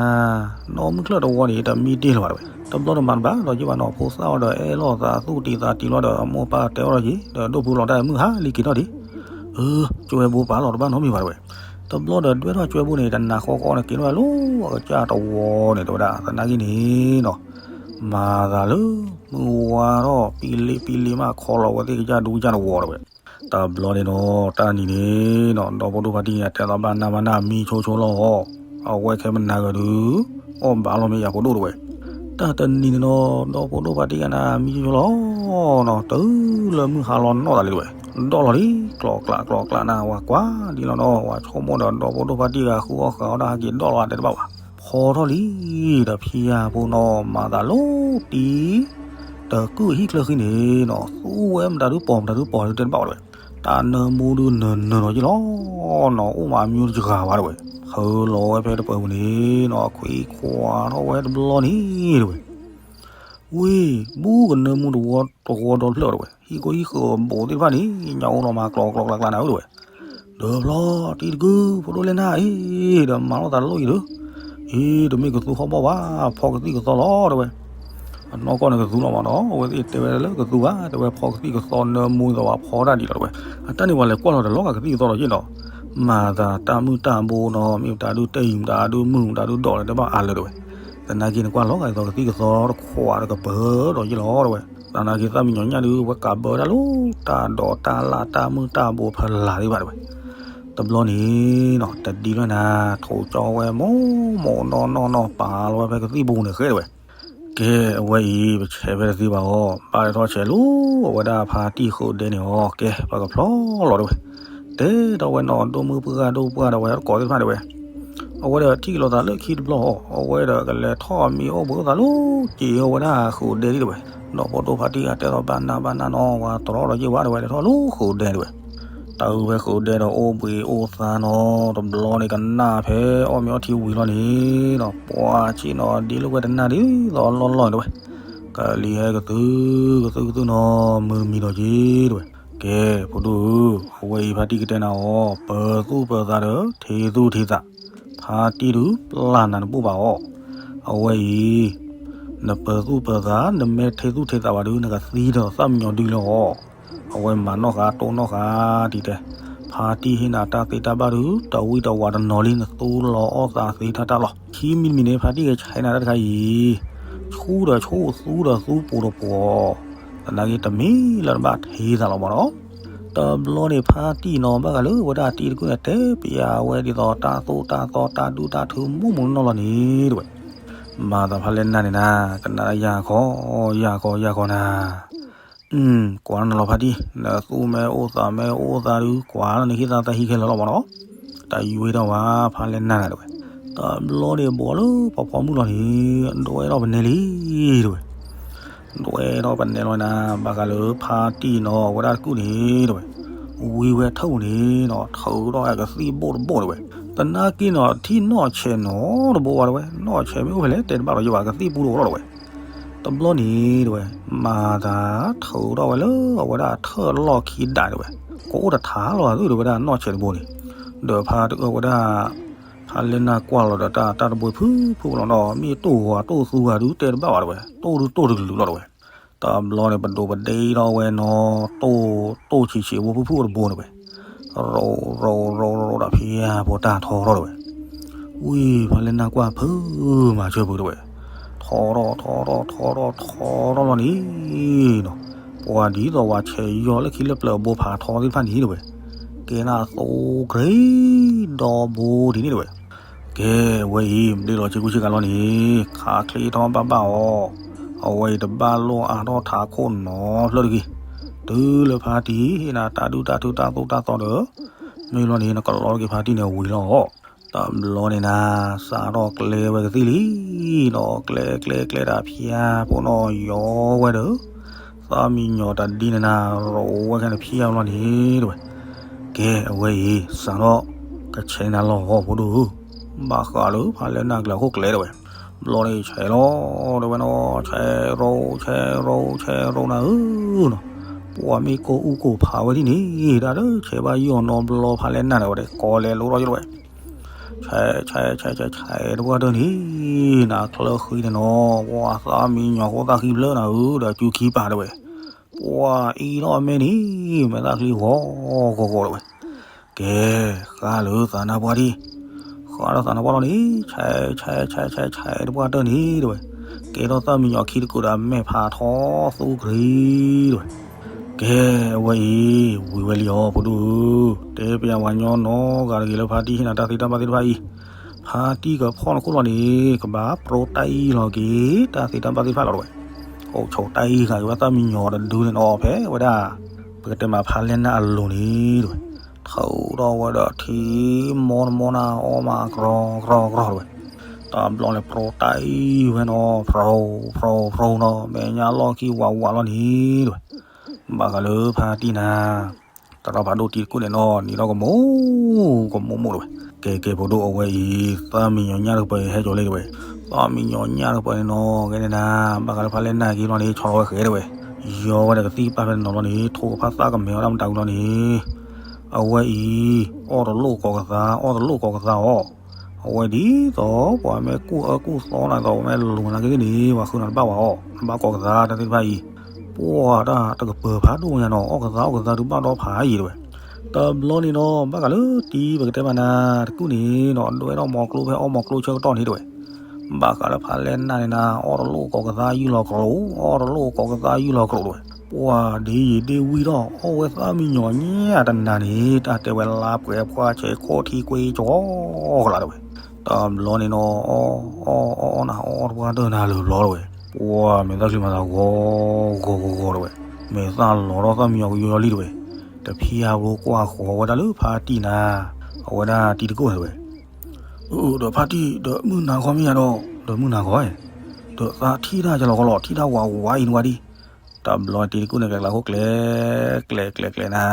နီၢ်မုၢ်ချၢၣ်တဝီန့ၣ် တမံတ့ၢ်လၢၤဘၣ်တဝဲ. တဘျီတမၤတဘၣ်ဒီးယုၢ်ဘၣ်နီၤ ဖိသၣ်ဝဲဒီးအဲၣ်လိာ်သးသူၣ်တံၤသးတံၤလီၤဒီး အမိၢ်ပၢ်တဲအီၤဒီးက့ၤ ဒီးဒိၣ်ဖုလီၤတၢ်မုၢ်ဟါလံက့ၤထီၣ်ဒံး အၢ ကၠွဲဘိပာ်လီၤတဘၣ်နီတမံၤဘၣ်တဝဲ. တဘျီဒီးဒွဲၣ်ထီၣ်ကၠွဲဘိန့ၣ် တနၤဃီဃီန့ၣ် က့ၤထီၣ်ဝဲလၢအကစၢ်တဝီန့ၣ် တဲဝဲဒၣ် သနာ်က့န့ၣ်နီၤ မၤသးလၢ မုၢ်ဝါထီၣ်ပံလ့ပံလ့မး ခီလီၤဝဲသ့ၣ်ကစၢ်ဒူကစၢ်တဝီတဝဲ. တဘျီန့ၣ်နီၤ တၢ်နံၤန့ၣ်နီၤ ဒီဖိဒိၣ်ဖါတံၢ်န့ၣ် တဲသးဘၣ်နၢ်ဘၣ်နၢ်မံဆိဆိလီၤ. အဝဲခဲမနၤဂၤဒုး အီၣ်ဘၣ်လီၤမ့ၢ်ယၤဖိဒိၣ်တဝဲ. တၢ်တနံၤန့ၣ်နီၤ ဒီဖိဒိၣ်ဖါတံၢ်ဂၤန့ၣ် မံဆိဆိလီၤနီၤ တုၤလၢမုၢ်ဟါလီၤနီၢ်သးလံတဝဲ. ဒီၣ်လီၤလံ ကျီကျးကျီကျးနၤ ဝဲကွၢ်ဒ်လီၤနီၤ ဝဲဆိကမိၣ်ဒီး ဒီဖိဒိၣ်ဖါတံၢ်ဂၤဃုအီၣ်ဃုအီၣ်ဒၣ်ဟဲက့ၤဒီၣ်လီၤ တဲတဘၣ်ဘၣ်. ဖီထီၣ်လံ ဒီးဖံယၤဖိနီၤ မၤသးလိၤတံၢ် တကုၢ်ဟံၣ်ချၢဃံန့ၣ်နီၤ သူဝဲမတၤဒုပီၢ်မတၤဒုပီၢ်ဒုတဲတဘၣ်ဘၣ်တဝဲ. တၢ်နၢမူဒုနၢၤနၢၤနီၤယ့ၣ်လီၤနီၤ အိၣ်မးအမံတဂၤဘၣ်တဝဲ. ဟၢလီၤဝဲဖဲတပၢၤပူၤန့ၣ်နီၤ ခွံခွါထီၣ်ဝဲတဘျီန့ၣ်တဝဲ. ဝ့ၢ် ဘူးကနၢမူတဝီတဝီဒီဖျၢၣ်တဝဲ ဟံၣ်ကိၢ်ဟံၣ်ဃၢၤအဘူးသ့ၣ်တဖၣ်န့ၣ် ညၣ်အိၣ်လီၤမးကျီကျီကျီကျီနၤဧၢတဝဲ. ဒီးဖျီ တံၤတကုၢ် ဖိဒိၣ်လဲၢ်နၢ်အံၤ ဒီးမၤလိာ်သးတလိၣ်အံၤဒီး အံၤ တမ့ၢ်ကသူဟီၣ်ဘီၣ်ဘၣ် ဖီကသံၣ်ကသီလီၤတဝဲ. အနီၢ်ကီၢ်န့ၣ်ကသူလီၤမးနီၤ အဝဲသ့ၣ်တဲဝဲလၢကသူဘၣ် တဲဝဲဖီကသံၣ်ကသီနၢမူသးဝဲဖီတၢ်ဒ်လီၤတဝဲ. အတၢ်န့ၣ်ပှၤလဲၤကွၢ်လီၤတလီၤဂာ်ကသံၣ်ကသီလီၤယ့ၣ်နီၤ မၤသးတၢ်မုၢ်တၢ်ဘိနီၤ မ့ၢ်မတၤဒုတဲအံၤမတၤဒုမုၢ်မတၤဒုဒီးလၢတဘၣ်အါလၢတဝဲ. သနာ်က့န့ၣ်ကွၢ်လီၤဂာ်ဒ်သိးကသံၣ်ကသီတခွးဒီးကပၢၤဒီးယ့ၣ်လီၤတဝဲ. သနာ်က့သၣ်မံညီၤညၣ်ဒုး ဝဲကးဘၢတၢ်လၢတၢ်ဒိးတၢ်လၣ်တၢ်မုၢ်တၢ်ဘိဖီလာ်သ့ၣ်တဖၣ်တဝဲ. တဘျီန့ၣ်နီၤ တဒ်လဲၣ်နၤ ထိးကၠီဝဲမိၢ်မိၢ်နီၢ်နီၢ်နီၢ် ပာ်လီၤဝဲဖဲကသံၣ်ပူၤန့ၣ်ဃဲတဝဲ. ကဲ အဝဲအံၤ ပဆဲးဖဲတသ့ဘၣ်အီၤ ဘၣ်လဲၤထီၣ်ဆဲးလီၤ အဝဲဒၣ်ဖါတံၢ်ဃုာ်ဒဲန့ၣ်အီၤ ကဲ ပှၤကဖျီလီၤတဝဲ. တဲထီၣ်ဝဲနီၢ်ဒိၣ်မုၣ်ပှၢ်ဒိၣ်ပှၢ်ဒီးဝဲကိးသ့ၣ်တဖၣ်တဝဲ. အဝဲဒီးထံၣ်လိာ်သးလၢခံတဘျီ အဝဲဒီးကလဲၤထီၣ်မံၤအိၣ်ဘှံးအိၣ်သးလၢ က့ၤအီၤဝဲဒၣ်ဃုာ်ဒဲဒံးတဝဲ. ဒီးဖိဒိၣ်ဖါတံၢ်ဂၤတဲထီၣ် ဘၣ်နၢ်ဘၣ်နၢ်နီၤ ဝၤတရီဒီးယ့ၢ်ဝဲတဝဲ လဲၤထီၣ်လၢဃုာ်ဒဲတဝဲ. တၢ်အုၣ်ဖဲဃုာ်ဒဲဒီးအိၣ်ဘှံးအိၣ်သါနီၤ တဘျီန့ၣ်ကနၣ်ဖဲအီၣ်မ့ၤအီထံဝံၤလီၤန့ၣ်နီၤ ပှၤဆ့ၣ်နီၤဒ်လၢဝဲတနၢ်ဒ်သိးလီၢ်လီၢ်န့ၣ်တဝဲ. ကလံၤဟဲကသုကသုကသုနီၤ မုာ်တမံၤဒီးက့ၤတဝဲ. ကဲ ဖိဒိၣ်ဧၢ အဝဲအံၤဖါတံၢ်ကတဲနၤအီၤ ပၢၤသူၣ်ပၢၤသးဒီး ထံသူၣ်ထံသး, ဖါတံၢ်ဒုးပျၢ်နၤတဘူၣ်ဘၣ်အီၤ. အဝဲအံၤ နပၢၤသူၣ်ပၢၤသး နမ့ၢ်ထံသူၣ်ထံသးဘၣ်ဒုး နကသံဒီးသၣ်မံညီၤဒုလီၤအီၤ. အဝဲမၤနီၣ်ဃာ်တိၢ်နီၣ်ဃာ်ဒံးတဲ, ဖါတံၢ်ဟ့ၣ်နၤတၢ်သ့တၢ်ဘၣ်ဒုး တဝံၣ်တဝးတနီၤလံ နသူလီၤအီၣ်သးသ့ထီၣ်တၢ်လီၤ. ခံမံၤတမံၤန့ၣ် ဖါတံၢ်ကဆဲးနၤတၢ်တခါအံၤ, ဆူၣ်ဒီးဆူၣ် သူဒီးသူ ပိၤဒီးပိၤ, သနာ်က့တမ့ၢ်လၢတဘၣ်ထံသးလီၤမးနီၤ. တဘျီန့ၣ် ဖါတံၢ်နီၤ ဘၣ်ဃးလၢဝဲဒၣ်တံၢ်တကုၣ်န့ၣ် တဲပျးဝဲဒ်သိးတၢ်သိၣ်တၢ်သီတၢ်ဒူတၢ်ထုမိၢ်မိၢ်နီၢ်နီၢ်လီၤန့ၣ်တဝဲ. မၤသးဖါလဲၢ်နၢ်န့ၣ်နၤ ကနၣ်ယၢ်ခီ ယၢ်ခီယၢ်ခီနၤ, ကွၢ်နလီၤဖါတံၢ် နသူၣ်မ့ၢ်အိၣ်သးမ့ၢ်အိၣ်သးဒုး ကွၢ်လီၤန့ၣ်ဟံၣ်သးသဟံၣ်ခဲလၢာ်လီၤမးနီၤ. တၢ်ယွ့ထီၣ်ဝဲဖါလဲၢ်နၢ်နၤတဝဲ. တဘျီန့ၣ်ဘှီလၢဖီဖီမုၢ်လီၤန့ၣ် ဒွဲထီၣ်ပနဲလံတဝဲ. ဒွဲထီၣ်ပနဲလီၤနၤ ဘၣ်ဃးလၢဖါတံၢ်နီၤ ဝဲဒၣ်တကုၣ်န့ၣ်တဝဲ, ဝံဝဲထၢၣ်ပူၤန့ၣ်နီၤ ထုးထီၣ်ကသံၣ်ဘိၣ်တဘိၣ်တဝဲ. သနာ်က့နီၤ ထံၣ်နီၢ်ဆဲးနီၤတဘိၣ်ဝဲတဝဲ နီၢ်ဆဲးမ့ၢ်အိၣ်ဖဲလဲၣ် တဲတဘၣ်လီၤယဘၣ် ကသံၣ်ပူတအိၣ်လီၤတဝဲ. တဘျီန့ၣ်တဝဲ မၤသးထုးထီၣ်ဝဲလၢအဝဲဒၣ်ထၢၣ်လီၢ်ခံဒးတဝဲ, ကအိၣ်တထးလီၤသုတဝဲဒၣ်နီၢ်ဆဲးတဘိန့ၣ်, ဒီးဖါတအၢဝဲဒၣ် ဖါလဲၢ်နၢ်ကွၢ်လီၤဒီးတၢ်တဘိဖုၣ်ဖုၣ်လီၤဒီး မ့ၢ်တိၢ်ဂီၤတိၢ်သူဂၤဒုးတဲတဘၣ်ဘၣ်တဝဲ, တိၢ်ဒုးတိၢ်တကလုာ်လီၤတဝဲ. တဘျီန့ၣ် ပဒိးပဒ့ထီၣ်ဝဲနီၤ တိၢ် တိၢ်ဆံးဆံးဖိဖုၣ်ဖုၣ်တဘိန့ၣ်ဝဲ, ရိရိရိရိဒီးဖျါဖိတၢ်ထီထီၣ်တဝဲ. ဝံၤဖါလဲၢ်နၢ်ကွၢ်ဖုးမၤဆၢဖုးတဝဲ, ထီထီၣ်ထီထီၣ်ထီထီၣ်ထီထီၣ်လီၤန့ၣ် ပှၤဒ်သိးဝဲဆဲးယီၤလၢခံလၢပျၢၤအဘိဖးထီသ့ၣ်တဖၣ်န့ၣ်တဝဲ, ကဲနၢ်သိကရံၣ်ဒီဘိဒ်န့ၣ်တဝဲ. ကဲ အဝဲအံၤ ဘျ့လီၤဆ့ကူဆ့ကၤလီၤန့ၣ် ခးချ့ထီၣ်ဘၣ်ဘၣ်အီၤ, အဝဲအံၤတဘၣ်လိာ်အါထီၣ်ထးခိၣ်နီၤဖျၢၣ်တဂ့ၤ, တုၤလၢဖါတံၢ်ဟ့ၣ်နၤတၢ်ဒုၣ်တၢ်ထုတၢ်သိၣ်တၢ်သီဒီး မ့ၢ်လီၤန့ၣ် နကလီက့ၤဖါတံၢ်န့ၣ်ဝံၤလီၤ. တဘျီန့ၣ်နၤ စးထီၣ်ကျဲဝဲကသံၣ်လံနီၤ, ကျဲကျဲကျဲဒၣ်ဖျါဖိနီၤယီၤဝဲဒီး သၣ်မံညီၤတဒ်န့ၣ်နၤ ရိးဝဲခဲန့ၣ်ဖျါလီၤန့ၣ်တဝဲ. ကဲ အဝဲအံၤ စးထီၣ်ကဆဲးနၤလီၤဖိဒိၣ်ဧၢ, ဘၣ်ဃးလၢဖါလဲၢ်နၢ်ကျဲၤအခိၣ်ကျဲတဝဲ. ဘျီန့ၣ်ဆဲးလီၤတဝဲနီၤ, ဆဲးရိး ဆဲးရိး ဆဲးရိးနၤဧၢနီၤ, ပှၤမ့ၢ်ကိၢ်အူကိၢ်ဖးဝဲဒ်န့ၣ် တၢ်ဒၢဆဲးဘၣ်ယီၤနီတဘျီဖါလဲၢ်နၢ်န့ၣ်ဝဲဒၣ် ကိးလဲၤလိထီၣ်ယိၣ်တဝဲ. ဆဲး ဆဲး ဆဲး ဆဲး ဆဲးတပှၢ်တၢၢ်န့ၣ် နၤချၢဃံန့ၣ်နီၤ, ပှၤသၣ်မံညီၤဃိသၣ်ဃံဖျၢၣ်နၤဧၢ ဒီးစူခံပာ်တဝဲ. ပှၤအံၤထီၣ်အမဲန့ၣ် မဲာ်သၣ်ချံဂီၤဂီၤဂီၤတဝဲ. ကဲ ဃါလၢသးနါပှၢ်ဒံး, ဃါလၢသးနါပှၢ်လီၤန့ၣ် ဆဲး ဆဲး ဆဲး ဆဲး ဆဲးတပှၢ်တၢၢ်န့ၣ်တဝဲ. ကဲထီၣ်သၣ်မံညီၤခံတကုာ်ဒီးမဲာ်ဖးထီသူကရံတဝဲ. ကဲ အဝဲအံၤ ဝံၤဝဲလံအီၤ ဖိဒိၣ်ဧၢ, တဲပျးဝဲညီနီတဂၤတဂ့ၤလၢဖါတံၢ်ဟ့ၣ်နၤတၢ်သ့တၢ်ဘၣ်သ့ၣ်တဖၣ်အံၤ, ဖါတံၢ်ကဖီၣ်နခိၣ်လီၤန့ၣ် ကဘၣ်ပြိတၢ်အံၣ်လီၤက့ၤ တၢ်သ့တၢ်ဘၣ်သ့ၣ်တဖၣ်လီၤတဝဲ. အိၣ်ဆိးတၢ်အံၣ်ဃာ်က့ၤဝဲသၣ်မံညီၤတဒုန့ၣ်နီၤ ဖဲဝဲဒၣ် ပကတဲမးဖါလဲၢ်နၢ်အလိၤန့ၣ်တဝဲ. ထုးထီၣ်ဝဲဒီးထံမီနမီနၤ အီၣ်မးကြီကြီကြီတဝဲ. တဘျီန့ၣ် ပြိတၢ်အံၣ်ဝဲနီၤ ဖြိဖြိဖြိနီၤ မဲာ်ညါလီၢ်ခံဝးဝးလီၤန့ၣ်တဝဲ. ဘၣ်ဃးလၢဖါတံၢ်နၤ တရီဖးဒိၣ်တံၢ်တကိၣ်န့ၣ်နီၤ နံၤထီၣ်ကမူၣ်ကမူၣ်မူၣ်တဝဲ. ကဲကဲ ဖိဒိၣ် အဝဲအံၤ သၣ်မံညီၤညၣ်တကပၤဟဲကၠီၤလံတဝဲ. သၣ်မံညီၤညၣ်တကပၤန့ၣ်နီၤ ကဲန့ၣ်နၤ ဘၣ်ဃးလၢဖါလဲၢ်နၢ်က့ၤလီၤန့ၣ် ဆီၣ်လီၤဝဲဃဲတဝဲ. ယီၤဝဲဒီးကသံၣ်ပာ်ဖဲန့ၣ်နီၤလီၤန့ၣ် ထိၣ်ကဖၣ်သၣ်ကမဲာ်ဝဲဒၣ်မတၤဝံၤလီၤန့ၣ် အဝဲအံၤ အီၣ်တလိၣ်ကိးကသါ အီၣ်တလိၣ်ကိးကသါအီၤ. အဝဲဒ်သိးပှၤမ့ၢ်ကူၣ်အၢကူၣ်သီနၤသိး ပှၤမ့ၢ်လူၤနၤက့ၤသ့ၣ်န့ၣ် ပှၤဃုနၤတဘၣ်ဝဲအီၤ နဘၣ်ကိးကသါတၢ်သ့ၣ်တဖၣ်အံၤ. ပှၤတၢ်တကပၤဖးဒိၣ်ညါနီၤ အီၣ်ကသါအီၣ်ကသါဒုးဘၣ်ဒီဖးယံၤတဝဲ. တဘျီန့ၣ်နီၤ ဘၣ်ဃးလၢတံၢ်ပကတဲမးနၤ တကုၣ်န့ၣ်နီၤ ဒွဲထီၣ်မီၤကျိဖဲအီၣ်မီၤကျိဆၢကတီၢ်န့ၣ်တဝဲ. ဘၣ်ဃးလၢဖးလဲၢ်နၢ်န့ၣ်နၤ အီၣ်တလိၣ်ကိးကသါယုၢ်လီၤကြိး, အီၣ်တလိၣ်ကိးကသါယုၢ်လီၤကြိးတဝဲ. ပှၤဒ်ယံာ်ဒ့ၣ်ဝံထီၣ် အီၣ်ဝဲသၣ်မံညီၤညါတနၤန့ၣ် တၢ်တဲဝဲလါပှဲၤပှၢ်ဆဲးခိၣ်ထံကွ့ကၠီကလးတဝဲ. တဘျီန့ၣ်နီၤ အီၣ်အီၣ်အီၣ်နၤ အီၣ်တပှၢ်တၢၢ်နၤလၢာ်ဘျီတဝဲ. ပှၤမ့ၢ်သၣ်ချံမၤသးဂီၤဂီၤဂီၤဂီၤတဝဲ. မ့ၢ်သၣ်လီၤထီၣ်သၣ်မံညီၤကယီလံတဝဲ. တဖံယါဖိကွၢ်ဃီၤဝဲဒၣ်လၢဖါတံၢ်နၤ အဝဲဒၣ်တံၤတကိၣ်န့ၣ်တဝဲ. အၢ ဒီးဖါတံၢ် ဒီးမုၢ်နၤခီမ့ၢ်ယါဒီး ဒီးမုၢ်နၤခီ ဒီးသးထံၣ်တၢ်ကလီၤကလီၤ ထံၣ်တၢ်ဝးဝးအံၤနဝဲဒံး. တဘျီတံၤတကိၣ်န့ၣ် ကျဲကျါခိၣ်ကျဲ ကျဲကျဲကျဲနၤ,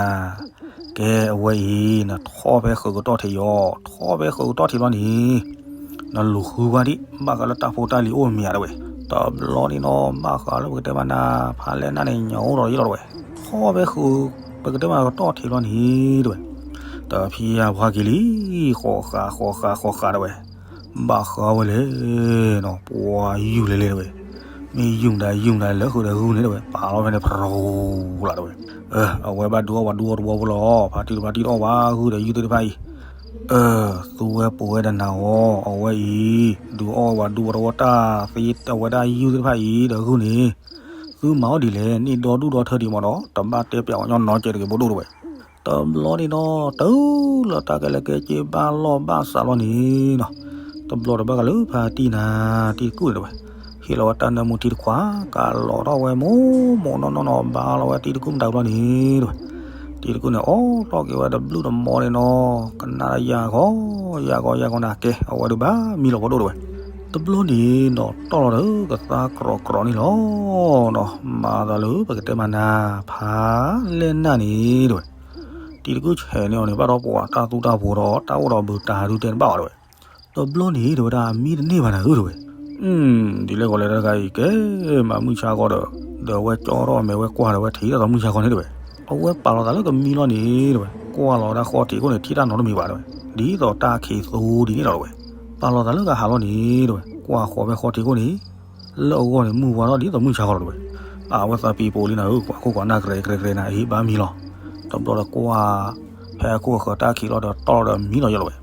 ကဲအဝဲအံၤ နထီၣ်ဖဲဃုာ်ကတီၢ်ထံးယီၤ ထီၣ်ဖဲဃုာ်ကတီၢ်ထံးဘျီန့ၣ် နလူၤဃုဝဲဒံး ဘၣ်ဃးလၢတၢ်ဖိတၢ်လံၤအိၣ်မ့ၢ်ဧါတဝဲ. တဘျီန့ၣ်နီၤ ဘၣ်ဃးလၢပကတဲမးနၤ ဖးလဲၢ်နၢ်န့ၣ် ညၣ်အိၣ်ဒီးယလီၤတဝဲ. ထီၣ်ဖဲဃုာ် ပကတဲမးကတီၢ်ထံးဘျီန့ၣ်တဝဲ. တဖံယါဖါက့ၤလံ ဃီဃးဃီဃးဃီဃးတဝဲ. ဘၣ်ဃးဝဲလဲၣ်နီၤ ပှၤယုၢ်လဲၤလဲၤတဝဲ. မ့ၢ်ယုၢ်မတၤယုၢ်မတၤလၢဃုာ်ဒီးဂုၢ်န့ၣ်တဝဲ ပာ်လီၤဖဲန့ၣ် ဖြူလးတဝဲ. အဝဲဘၣ်ဒုးအီၣ်ဝဲဒူအီၣ်တဝီဖိလီၤ ဖါတံၢ်ဒီးဖါတံၢ်အီၣ်ဝဲ ဂုၢ်ဒီးယုၢ်သ့ၣ်တဖၣ်အံၤ အၢ သူဝဲပိာ်ဝဲဒီးနၤအီၤ အဝဲအံၤ ဒုးအီၣ်ဝဲဒူအီၣ်တဝီတၢ်သ့ အဝဲဒၣ်ယုၢ်သ့ၣ်တဖၣ်အံၤဒီးဂုၢ်န့ၣ် သုမၤအီၣ်ဒ်လဲၣ် န့ၢ်ဒီဒူၣ်ဒီထၢဒံးမ့ၢ်နီၤ တဘၣ်တဲပျးအီၤညီနီကဲတဂ့ၤဘိဒိၣ်တဝဲ. တဘျီန့ၣ်နီၤ တုၤလၢတၢ်ကဲလၢကဲက့ဘၣ်လီၢ်ဘၣ်စးလီၤန့ၣ်နီၤ တဘျီဒီးဘၣ်ဃးလၢဖါတံၢ်နၤ တံၤတကုၣ်န့ၣ်တဝဲ ဟ့ၣ်လီၤဝဲတၢ်နၢမူထံတခွး ကးလီၤထီၣ်ဝဲမိၢ်မိၢ်နီၢ်နီၢ်နီၤ ဘါလီၤဝဲတံၤတကုၣ်မတၤဘျီန့ၣ်တဝဲ တံၤတကုၣ်န့ၣ် အိးထီၣ်က့ၤဝဲတဘျုးတမီန့ၣ်နီၤ ကနၣ်ယၤဂီၤ ယၤဂီၤယၤဂီၤနၤကဲ အဝဲဒုးဘၣ်မံလီၤဖိဒိၣ်တဝဲ တဘျီန့ၣ်နီၤ တီၢ်လီၤဒီးကသါကြီကြီန့ၣ်လီၤနီၤ မၤသးလၢပကတဲမးနၤ ဖးလဲၢ်နၢ်န့ၣ်တဝဲ တံၤတကုၣ်ဆဲးန့ၢ်အီၤန့ၣ် ဘၣ်ဒီးပှၤတၢ်သူတၢ်ဖိဒီး တၢ်အိၣ်ဒီးဘုးတၢ်ဒုးတဲတဘၣ်ဘၣ်တဝဲ တဘျီန့ၣ်တဝဲဒၣ် မံတန့ၢ်ဘၣ်နၤဧၢတဝဲ ဒ်လဲၣ်ဂီၤလဲၣ်တၢ်တခါအံၤ ကဲမၤမုၢ်ဆါခီဒီး ဒီးအဝဲကၠီထီၣ်အမဲာ်ဝဲကွၢ်ဒီး အဝဲထံၣ်တၢ်သးမုၢ်ဆါခီန့ၣ်တဝဲ အဝဲပာ်လီၤသးလၢကမံလီၤန့ၣ်တဝဲ ကွၢ်လီၤဝဲဒၣ်ဃီထံးခိၣ်န့ၣ် ထံၣ်တၢ်နီတမံၤဘၣ်တဝဲ ဒ်သိးတၢ်ခံးသူဒ်န့ၣ်လီၤတဝဲ ပာ်လီၤသးလၢကဟးလီၤန့ၣ်တဝဲ ကွၢ်ဃီၤဖဲဃီထံးခိၣ်န့ၣ် လၢအဂီၢ်န့ၣ် မုၢ်ဝါထီၣ်ဒ်သိးမုၢ်ဆါခီလီၤတဝဲ အဝဲသးပံးပိာ်လံနၤဧၢ ကွၢ်ခိၣ်ကွၢ်နၢ်ကရဲကရဲကရဲနၤ အဟံၣ်ဘၣ်မံလီၤ တဘျီဒီးကွၢ် ဖဲအခိၣ်အဃၢၤတၢ်ခံးလီၤဒီးတီၢ်လီၤဒီးမံလီၤယလီၤဝဲ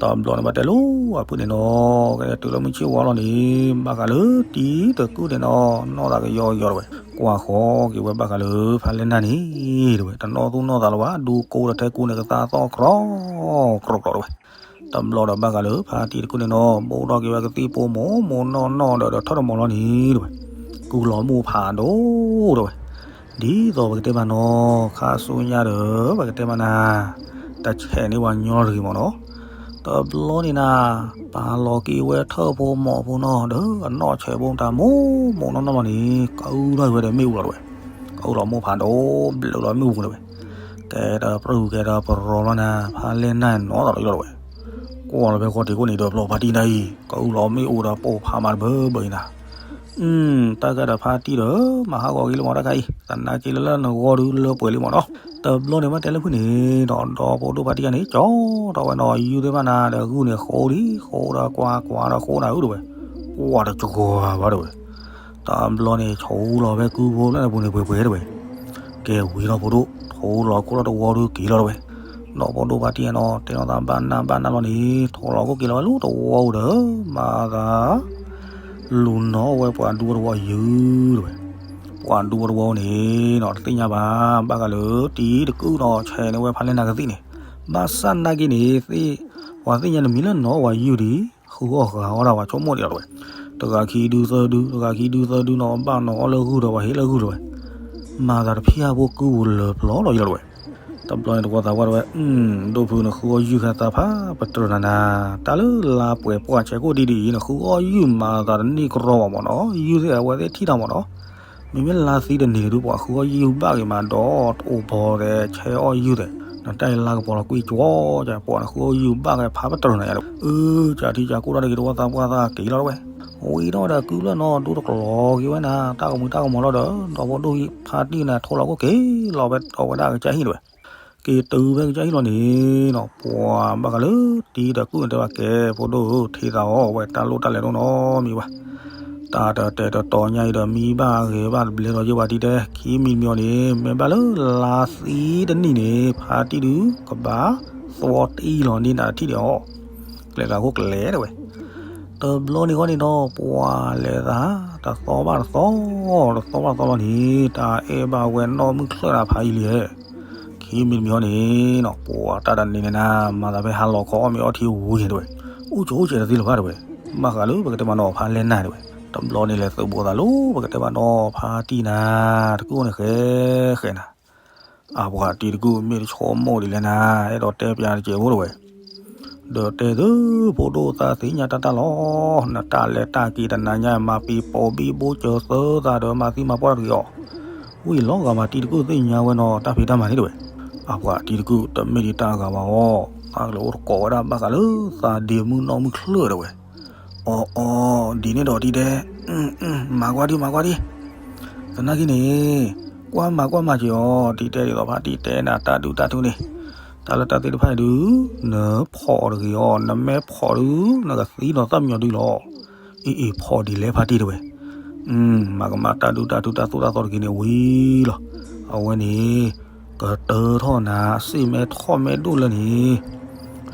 တဘျီန့ၣ်ဘၣ်တဲလိၤအဖုၣ်န့ၣ်နီၤ ကဲတုၤလၢမုၢ်ဆ့ၣ်ဝါလီၤန့ၣ် ဘၣ်ဃးလၢတံၤတကုၣ်န့ၣ်နီၤ နီၢ်သးကယီကယီတဝဲ ကွၢ်ဃီၤက့ၤဝဲဘၣ်ဃးလၢဖးလဲၢ်နၢ်န့ၣ်တဝဲ တနီၣ်သူၣ်နီၣ်သးလၢၤဘၣ် ဒူကိတထဲကူန့ၣ်ကသါသီၣ်ကြီကြီတဝဲ တဘျီဒီးဘၣ်ဃးလၢဖါတံၤတကုၣ်န့ၣ်နီၤ ဘိၣ်ထီၣ်က့ၤဝဲကသံၣ်ဖိမိၢ်မိၢ်နီၢ်နီၢ်ဒီး ဒီးထၢၣ်တမီၤလီၤန့ၣ်တဝဲ ကုၢ်လီၤမိၢ်ဖးဒိၣ်တဝဲ ဒ်သိးပကတဲမးနီၤ ခါဆူညါဒီး ပကတဲမးနၤ တဆဲးန့ၢ်ပှၤညီတဂ့ၤမ့ၢ်နီၤ တဘျီန့ၣ်နၤ ပာ်လီၤက့ၤဝဲထၢၣ်ဖိမိၢ်ဖိနီၤ ဒီးအနီၢ်ဆဲးဖိတၢ်မိၢ်မိၢ်နီၢ်နီၢ်လီၤန့ၣ် ကုၢ်ထီၣ်က့ၤဝဲဒီးမ့ၣ်အူလီၤတဝဲ ကုၢ်လီၤမိၢ်ဖးဒိၣ် ဘျုးလီၤမ့ၣ်အူတဝဲ ကဲဒီးပြူၢ်ကဲဒီးပရီလီၤနၤ ဖးလဲၢ်နၢ်နီၤသးလီၤယလီၤတဝဲ ကွၢ်လီၤဖဲဃီထံးခိၣ်န့ၣ်ဒီး ဘျီဖါတံၢ်နၤအံၤ ကုၢ်လီၤမ့ၣ်အူဒီးပိာ်ဖးမးတဘၢဘၢအံၤနၤ တၢ်ကဲဒီးဖါတံၢ်ဒီး မၤဟးဂီၤက့ၤလံမ့ၢ်တၢ်ခါအံၤ သနာ်က့လၢလၢနဂီၢ်ဒုးလၢပှဲၤလံမ့ၢ်နီၤ တဘျီန့ၣ်ဘၣ်တဲလၢဖုၣ်န့ၣ် ဒီးဒီဖိဒိၣ်ဖါတံၢ်ယါန့ၣ် ကၠီထီၣ်ဝဲနီၤ ယုၢ်သ့ၣ်တဖၣ်နၤဒီးဂုၢ်န့ၣ်ဃိလံ ဃိဒီးကွၢ်ကွၢ်ဒီးဃိနၤဧၢတဝဲ ကွၢ်တကီၤဘၣ်တဝဲ တဘျီန့ၣ် ဆိးလီၤဖဲကုၢ်ဖိလၢနပူၤန့ၣ်ပှဲၤပှဲၤတဝဲ ကဲဝံၤဒီးဖိဒိၣ် ဆိးလီၤခိၣ်လီၤတဝီဒုးက့ၤလီၤတဝဲ ဒီးဖိဒိၣ်ဖါတံၢ်ယါနီၤ တဲလီၤသးဘၣ်နၢ်ဘၣ်နၢ်လီၤန့ၣ် ထိးလီၤခိၣ်က့ၤလီၤဝဲလၢတဝီဧိၤဒီး မၤသး လူၤနီၣ်ဝဲပှၤဒူဖိတဝီယုၢ်တဝဲ ပှၤဒူဖိတဝီန့ၣ်နီၤ တသ့ၣ်ညါဘၣ် ဘၣ်ဃးလၢတံၤတကုၣ်နီၤ ဆဲးန့ၢ်ဝဲဖးလဲၢ်နၢ်ကသံၣ်န့ၣ် ဘၣ်ဆၣ်နာ်က့န့ၣ် သ့ၣ် ပှၤသ့ၣ်ညါနမံၤလၢနီၢ်ဝၤယုၢ်ဒံး ဃုအီၣ်ဃာ်အီၣ်ဒၣ်ပှၤဆိကမိၣ်ဒံးလီၤတဝဲ တဂၤခံဒုသၢဒု တဂၤခံဒုသၢဒုနီၤ ဘၣ်နီၤအီၣ်လၢဂုၢ်ဒီးပှၤဟ့ၣ်လၢဂုၢ်တဝဲ မၤသးတဖံးဟးဖိကုၢ်ပူၤလၢာ်ပျီလီၤယလီၤတဝဲ တဘျီန့ၣ်တဝီသးပှၢ်တဝဲ ဒိၣ်ဖုနဃုအီၣ်ယုၢ်ခါသးဖးပတြၢၤနၤနၤ တၢ်လၢလါပှဲၤပှၢ်ဆဲးခိၣ်ဒံးဒ်အံၤ နဃုအီၣ်ယုၢ်မၤသးတန့ၢ်ကရီဘၣ်မ့ၢ်နီၤ ယုၢ်သ့ၣ်အဝဲသ့ၣ်ထံၣ်တၢ်မ့ၢ်နီၤ မ့မ့ၢ်လါသံတနံၤဒုး ပှၤဃုအီၣ်ယုၢ်ဘၣ်ဂ့ၤမးဒီး တအိၣ်ဘီသဲးဆဲးအီၣ်ယုၢ်သဲး နတၢ်အံၤလါကပီၤလီၤကွံာ်ကၠီ ပှၤနဃုအီၣ်ယုၢ်ဘၣ်ဂ့ၤဖးပတြၢၤနၤယါဒီး အၢ ကၠးထံကၠးကိၢ်တၢ်တဂ့ၤတဝီသးပှၢ်သးက့ၤလီၤတဝဲ ဝံၤထီၣ်ဝဲဒီးကုၢ်လၢနီၤ ဒိတကျီၤက့ၤဝဲနၤ တၢ်ကမုာ်တၢ်ကမီၤလီၤဒီး ဒီဖိဒိၣ်ဖါတံၢ်နၤ ထိးလီၤခိၣ်က့ၤလီၤဝဲဒီးဝဲဒၣ်ကစၢ်ဟံၣ်တဝဲ က့ၤတုၤဖဲကစၢ်ဟံၣ်လီၤန့ၣ်နီၤ ပှၤဘၣ်ဃးလၢတံၤတကုၣ်န့ၣ်တဲဘၣ်ကဲ ဖိဒိၣ်ဧၢ ထံသးအီၣ်ဝဲတၢ်လိၣ်တၢ်လဲၤဒိၣ်နီတမံၤဘၣ် တၢ်တတဲာ်တတီၤညါအံၤဒီးမံဘၣ်ဂ့ၤဘၣ်တဘျဲဒီးယဲၢ်ဝဲတံၤတဲ ခံမံၤတမံၤအီၤန့ၣ် မ့ၢ်ဘၣ်လၢလါသံတနံၤန့ၣ် ဖါတံၢ်ဒုးကဘၣ်သဝီတံၢ်လီၤန့ၢ်နၤထံၣ်န့ၣ်အီၤ ကျဲၤကျါခိၣ်ကျဲၤတဝဲ တဘျီန့ၣ်ဃီန့ၣ်ဒီး ပှၤလဲၤသး တသီဘၣ်တသီ, တသီဘၣ်တသီလီၤန့ၣ် တၢ်အဲၣ်ဘၣ်ဝဲနီၢ်မုၢ်ချၢၣ်တၢ်ဖးယံာ်လံ. ခံမံၤတမံၤဃီန့ၣ်နီၤ ပှၤတၢ်တနံၤန့ၣ်နၤ မၤသးဖဲဟါလီၤခီအီၣ်မ့ၤအီထံဝံၤန့ၣ်တဲဝဲ, အိၣ်ကၠိအိၣ်ကၠဲးတသ့လၢၤဘၣ်တဲဝဲ, ဘၣ်ဃးလၢပကတဲဘၣ်နီၤဖးလဲၢ်နၢ်တဲဝဲ, တဘျီန့ၣ်လဲၤသုးဘူးသးလၢ ပကတဲဘၣ်နီၤဖးတံၢ်နၤ တကုၢ်အိၣ်န့ၣ်ဃဲဃဲနၤ အပှၤတံၤတကုၢ်မ့ၢ်တဆိကမိၣ်ဒ်လဲၣ်နၤ အဲၣ်ဒိးတဲပၠးတစဲးဖိတဲဝဲ, ဒီးတဲသု ဖိဒိၣ်သးသ့ၣ်ညါတၢ်တၢ်လီၤ, နတၢ်လဲၤတၢ်က့ၤတနၤညါမၤပံၤပိာ်ဘံၣ်ဘိစၢၤသၢသးဒီးမၤသံမၤပှၢ်တဂ့ၤအီၤ, ဝံၤလီၤဂာ်မးတံၤတကုၢ်သ့ၣ်ညါဝဲနီၤတၢ်ဖံးတၢ်မၤန့ၣ်တဲဝဲ, အပှၤတံၤတကုၢ်တမ့ၢ်ဒံးတၢ်ဂၤဘၣ်အီၤ, သးကလဲၤအိၣ်တကိးဝဲဒၣ်ဘၣ်ဃးလၢသးဒ့မုၣ်နီၢ်မုၢ်ချၢၣ်တဲဝဲ အီအီ, ဒ်န့ၣ်ဒီးတံၤတဲ, မၤကွၢ်ဒံး မၤကွၢ်ဒံး, သနာ်က့န့ၣ်, ကွၢ်မၤကွၢ်မၤက့ၤအီၤ တံၤတဲဒ်သိးဖါတံၢ်တဲနၤတၢ်ဒုးတၢ်ထူန့ၣ်, တၢ်လၢတၢ်သ့ၣ်တဖၣ်အံၤဒုး, နဖီၣ်တဂ့ၤအီၤ နမ့ၢ်ဖီၣ်ဒုး, နကသံဒီးသၣ်မံညီၤဒုလီၤ. အ့ၣ်အ့ၣ်ဖီၣ်ဒ်လဲၣ်ဖါတံၢ်တဲဝဲ မၤကမၣ်တၢ်ဒုးတၢ်ထူတၢ်သိၣ်တၢ်သီတက့ၤန့ၣ်ဝံၤလီၤ. အဝဲန့ၣ်, ကတၢထီၣ်နၤ စ့ၣ်မဲထီၣ်မဲဒိၣ်လၢန့ၣ်,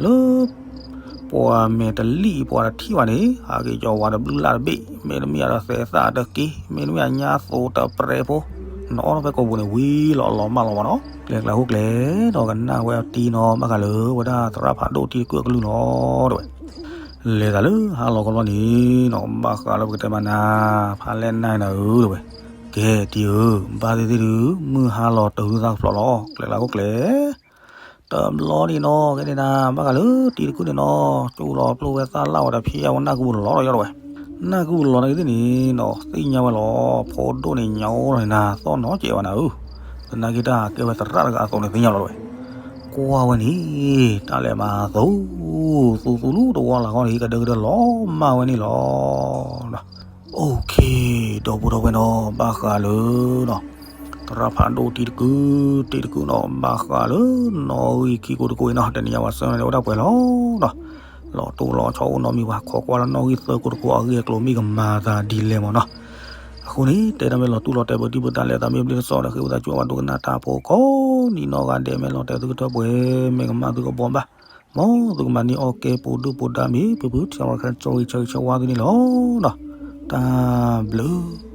လၢ, ပှၤမဲာ်တလံၣ်ပှၤတထံၣ်ဘၣ်န့ၣ် ဟးက့ၤကီၤဝးတဘျုးလၢ်တဘ့ၣ် မ့တမ့ၢ်အတသဲးသၣ်တက့ၢ် မ့တမ့ၢ်အညါသိးတပြဲဖိ, နအီၣ်ထီၣ်ဖဲကိာ်ပူၤန့ၣ်ဝံၤလီၤအလီၤမၢ်လီၤဘၣ်နီၤ ကျဲကျါဟိကျဲ, ဒီးကနၣ်ဝဲအတံၤနီၤ ဘၣ်ဃးလၢဝဲဒၣ်သရၣ်ဖးဒိၣ်တံၤတကုၢ်အကလုၢ်လီၤတဲဝဲ လဲၤသးလၢဟါလီၤခီဘျီန့ၣ်နီၤ ဘၣ်ဃးလၢပကတဲမးနၤ, ဖးလဲၢ်နၢ်နၤဧၢတဲဝဲ, ကဲတံၤဧၢ, ဘၣ်သ့ၣ်သ့ၣ်ဒုး မုၢ်ဟါလီၤတုၤဒုးသးကဖျိးလီၤ ကျဲကျါဟိကျဲ, တဘျီန့ၣ်နီၤ ကဲန့ၣ်နၤ ဘၣ်ဃးလၢတံၤတကုၢ်န့ၣ်နီၤ ကၠိလီၤပျိဝဲသၣ်လၣ်ဝဲဒီးဖံးယါဝဲနၢ်ကဘူၣ်လီၤလီၤယီၤတဲဝဲ, နၢ်ကဘူၣ်လီၤနဂ့ၤသ့ၣ်န့ၣ်နီၤ သ့ၣ်ညါဝဲလီၤ ဖိဒိၣ်န့ၣ်ညါအိၣ်လီၤန့ၣ်နၤ သီၣ်နီၤကဲးဝဲနၤဧၢ, သနာ်က့တၢ်ကဲဝဲသရၣ်တဂၤအသိးန့ၣ်သ့ၣ်ညါလီၤတဲဝဲ ကွၢ်ဝဲန့ၣ်, တၢ်လဲၤမၤသူ, သူသူလူတဝီလၢ်ဂီၢ်န့ၣ် ကဒၢကဒၢလီၤမၢ်ဝဲန့ၣ်လီၤ. OK, ဒီပုၢ်ဒီဝဲၢ်နီၤ ဘၣ်ဃးလၢ, သရၣ်ဖးဒိၣ်တံၤတကုၢ်, တံၤတကုၢ်နီၤ ဘၣ်ဃးလၢ, နီၣ်ဂံၢ်ခံကိးတကိးအံၤနီၤ တနံၤညါဝဲဆၢန့ၣ် အိၣ်ဒၣ်ပှဲၤလီၤနီၤ, လီၤတိၢ်လီၤဆီအိၣ်နီတမံၤဘၣ် ခိးကွၢ်လၢနီၣ်ဂံၢ်သၢကိးတကိးအဂ့ၢ်အကျိၤမ့ၢ်ကမၤသးဒ်လဲၣ်မးနီၤ အဃိန့ၣ် တဲတၢ်မ့ၢ်လီၤတူၢ်လီၤတဲာ် ပဒုၣ်ပဒါလဲၤသးမ့ၢ်ဘျ့တစီဒီး ဃ့ဝံသးစူၤဘၣ်ဒိကနၣ်တၢ်ဖိကိးနံၤနီၢ်ဂၤဒဲး မ့ၢ်လီၤတဲာ်သုကထၢပှဲၤ မ့ၢ်ကမၣ်သုကဘှီဘၣ်, မ်သုကမၤန့ၢ်အီၣ်ကဲပူၤဒုၣ်ပူၤဒါမ့ၢ် ပဖုထံရခၢၣ်ကၠီဂံၢ်ဆၢဂံၢ်ဆၢဝါသုန့ၣ်လီၤ. တၢ်ဘျုး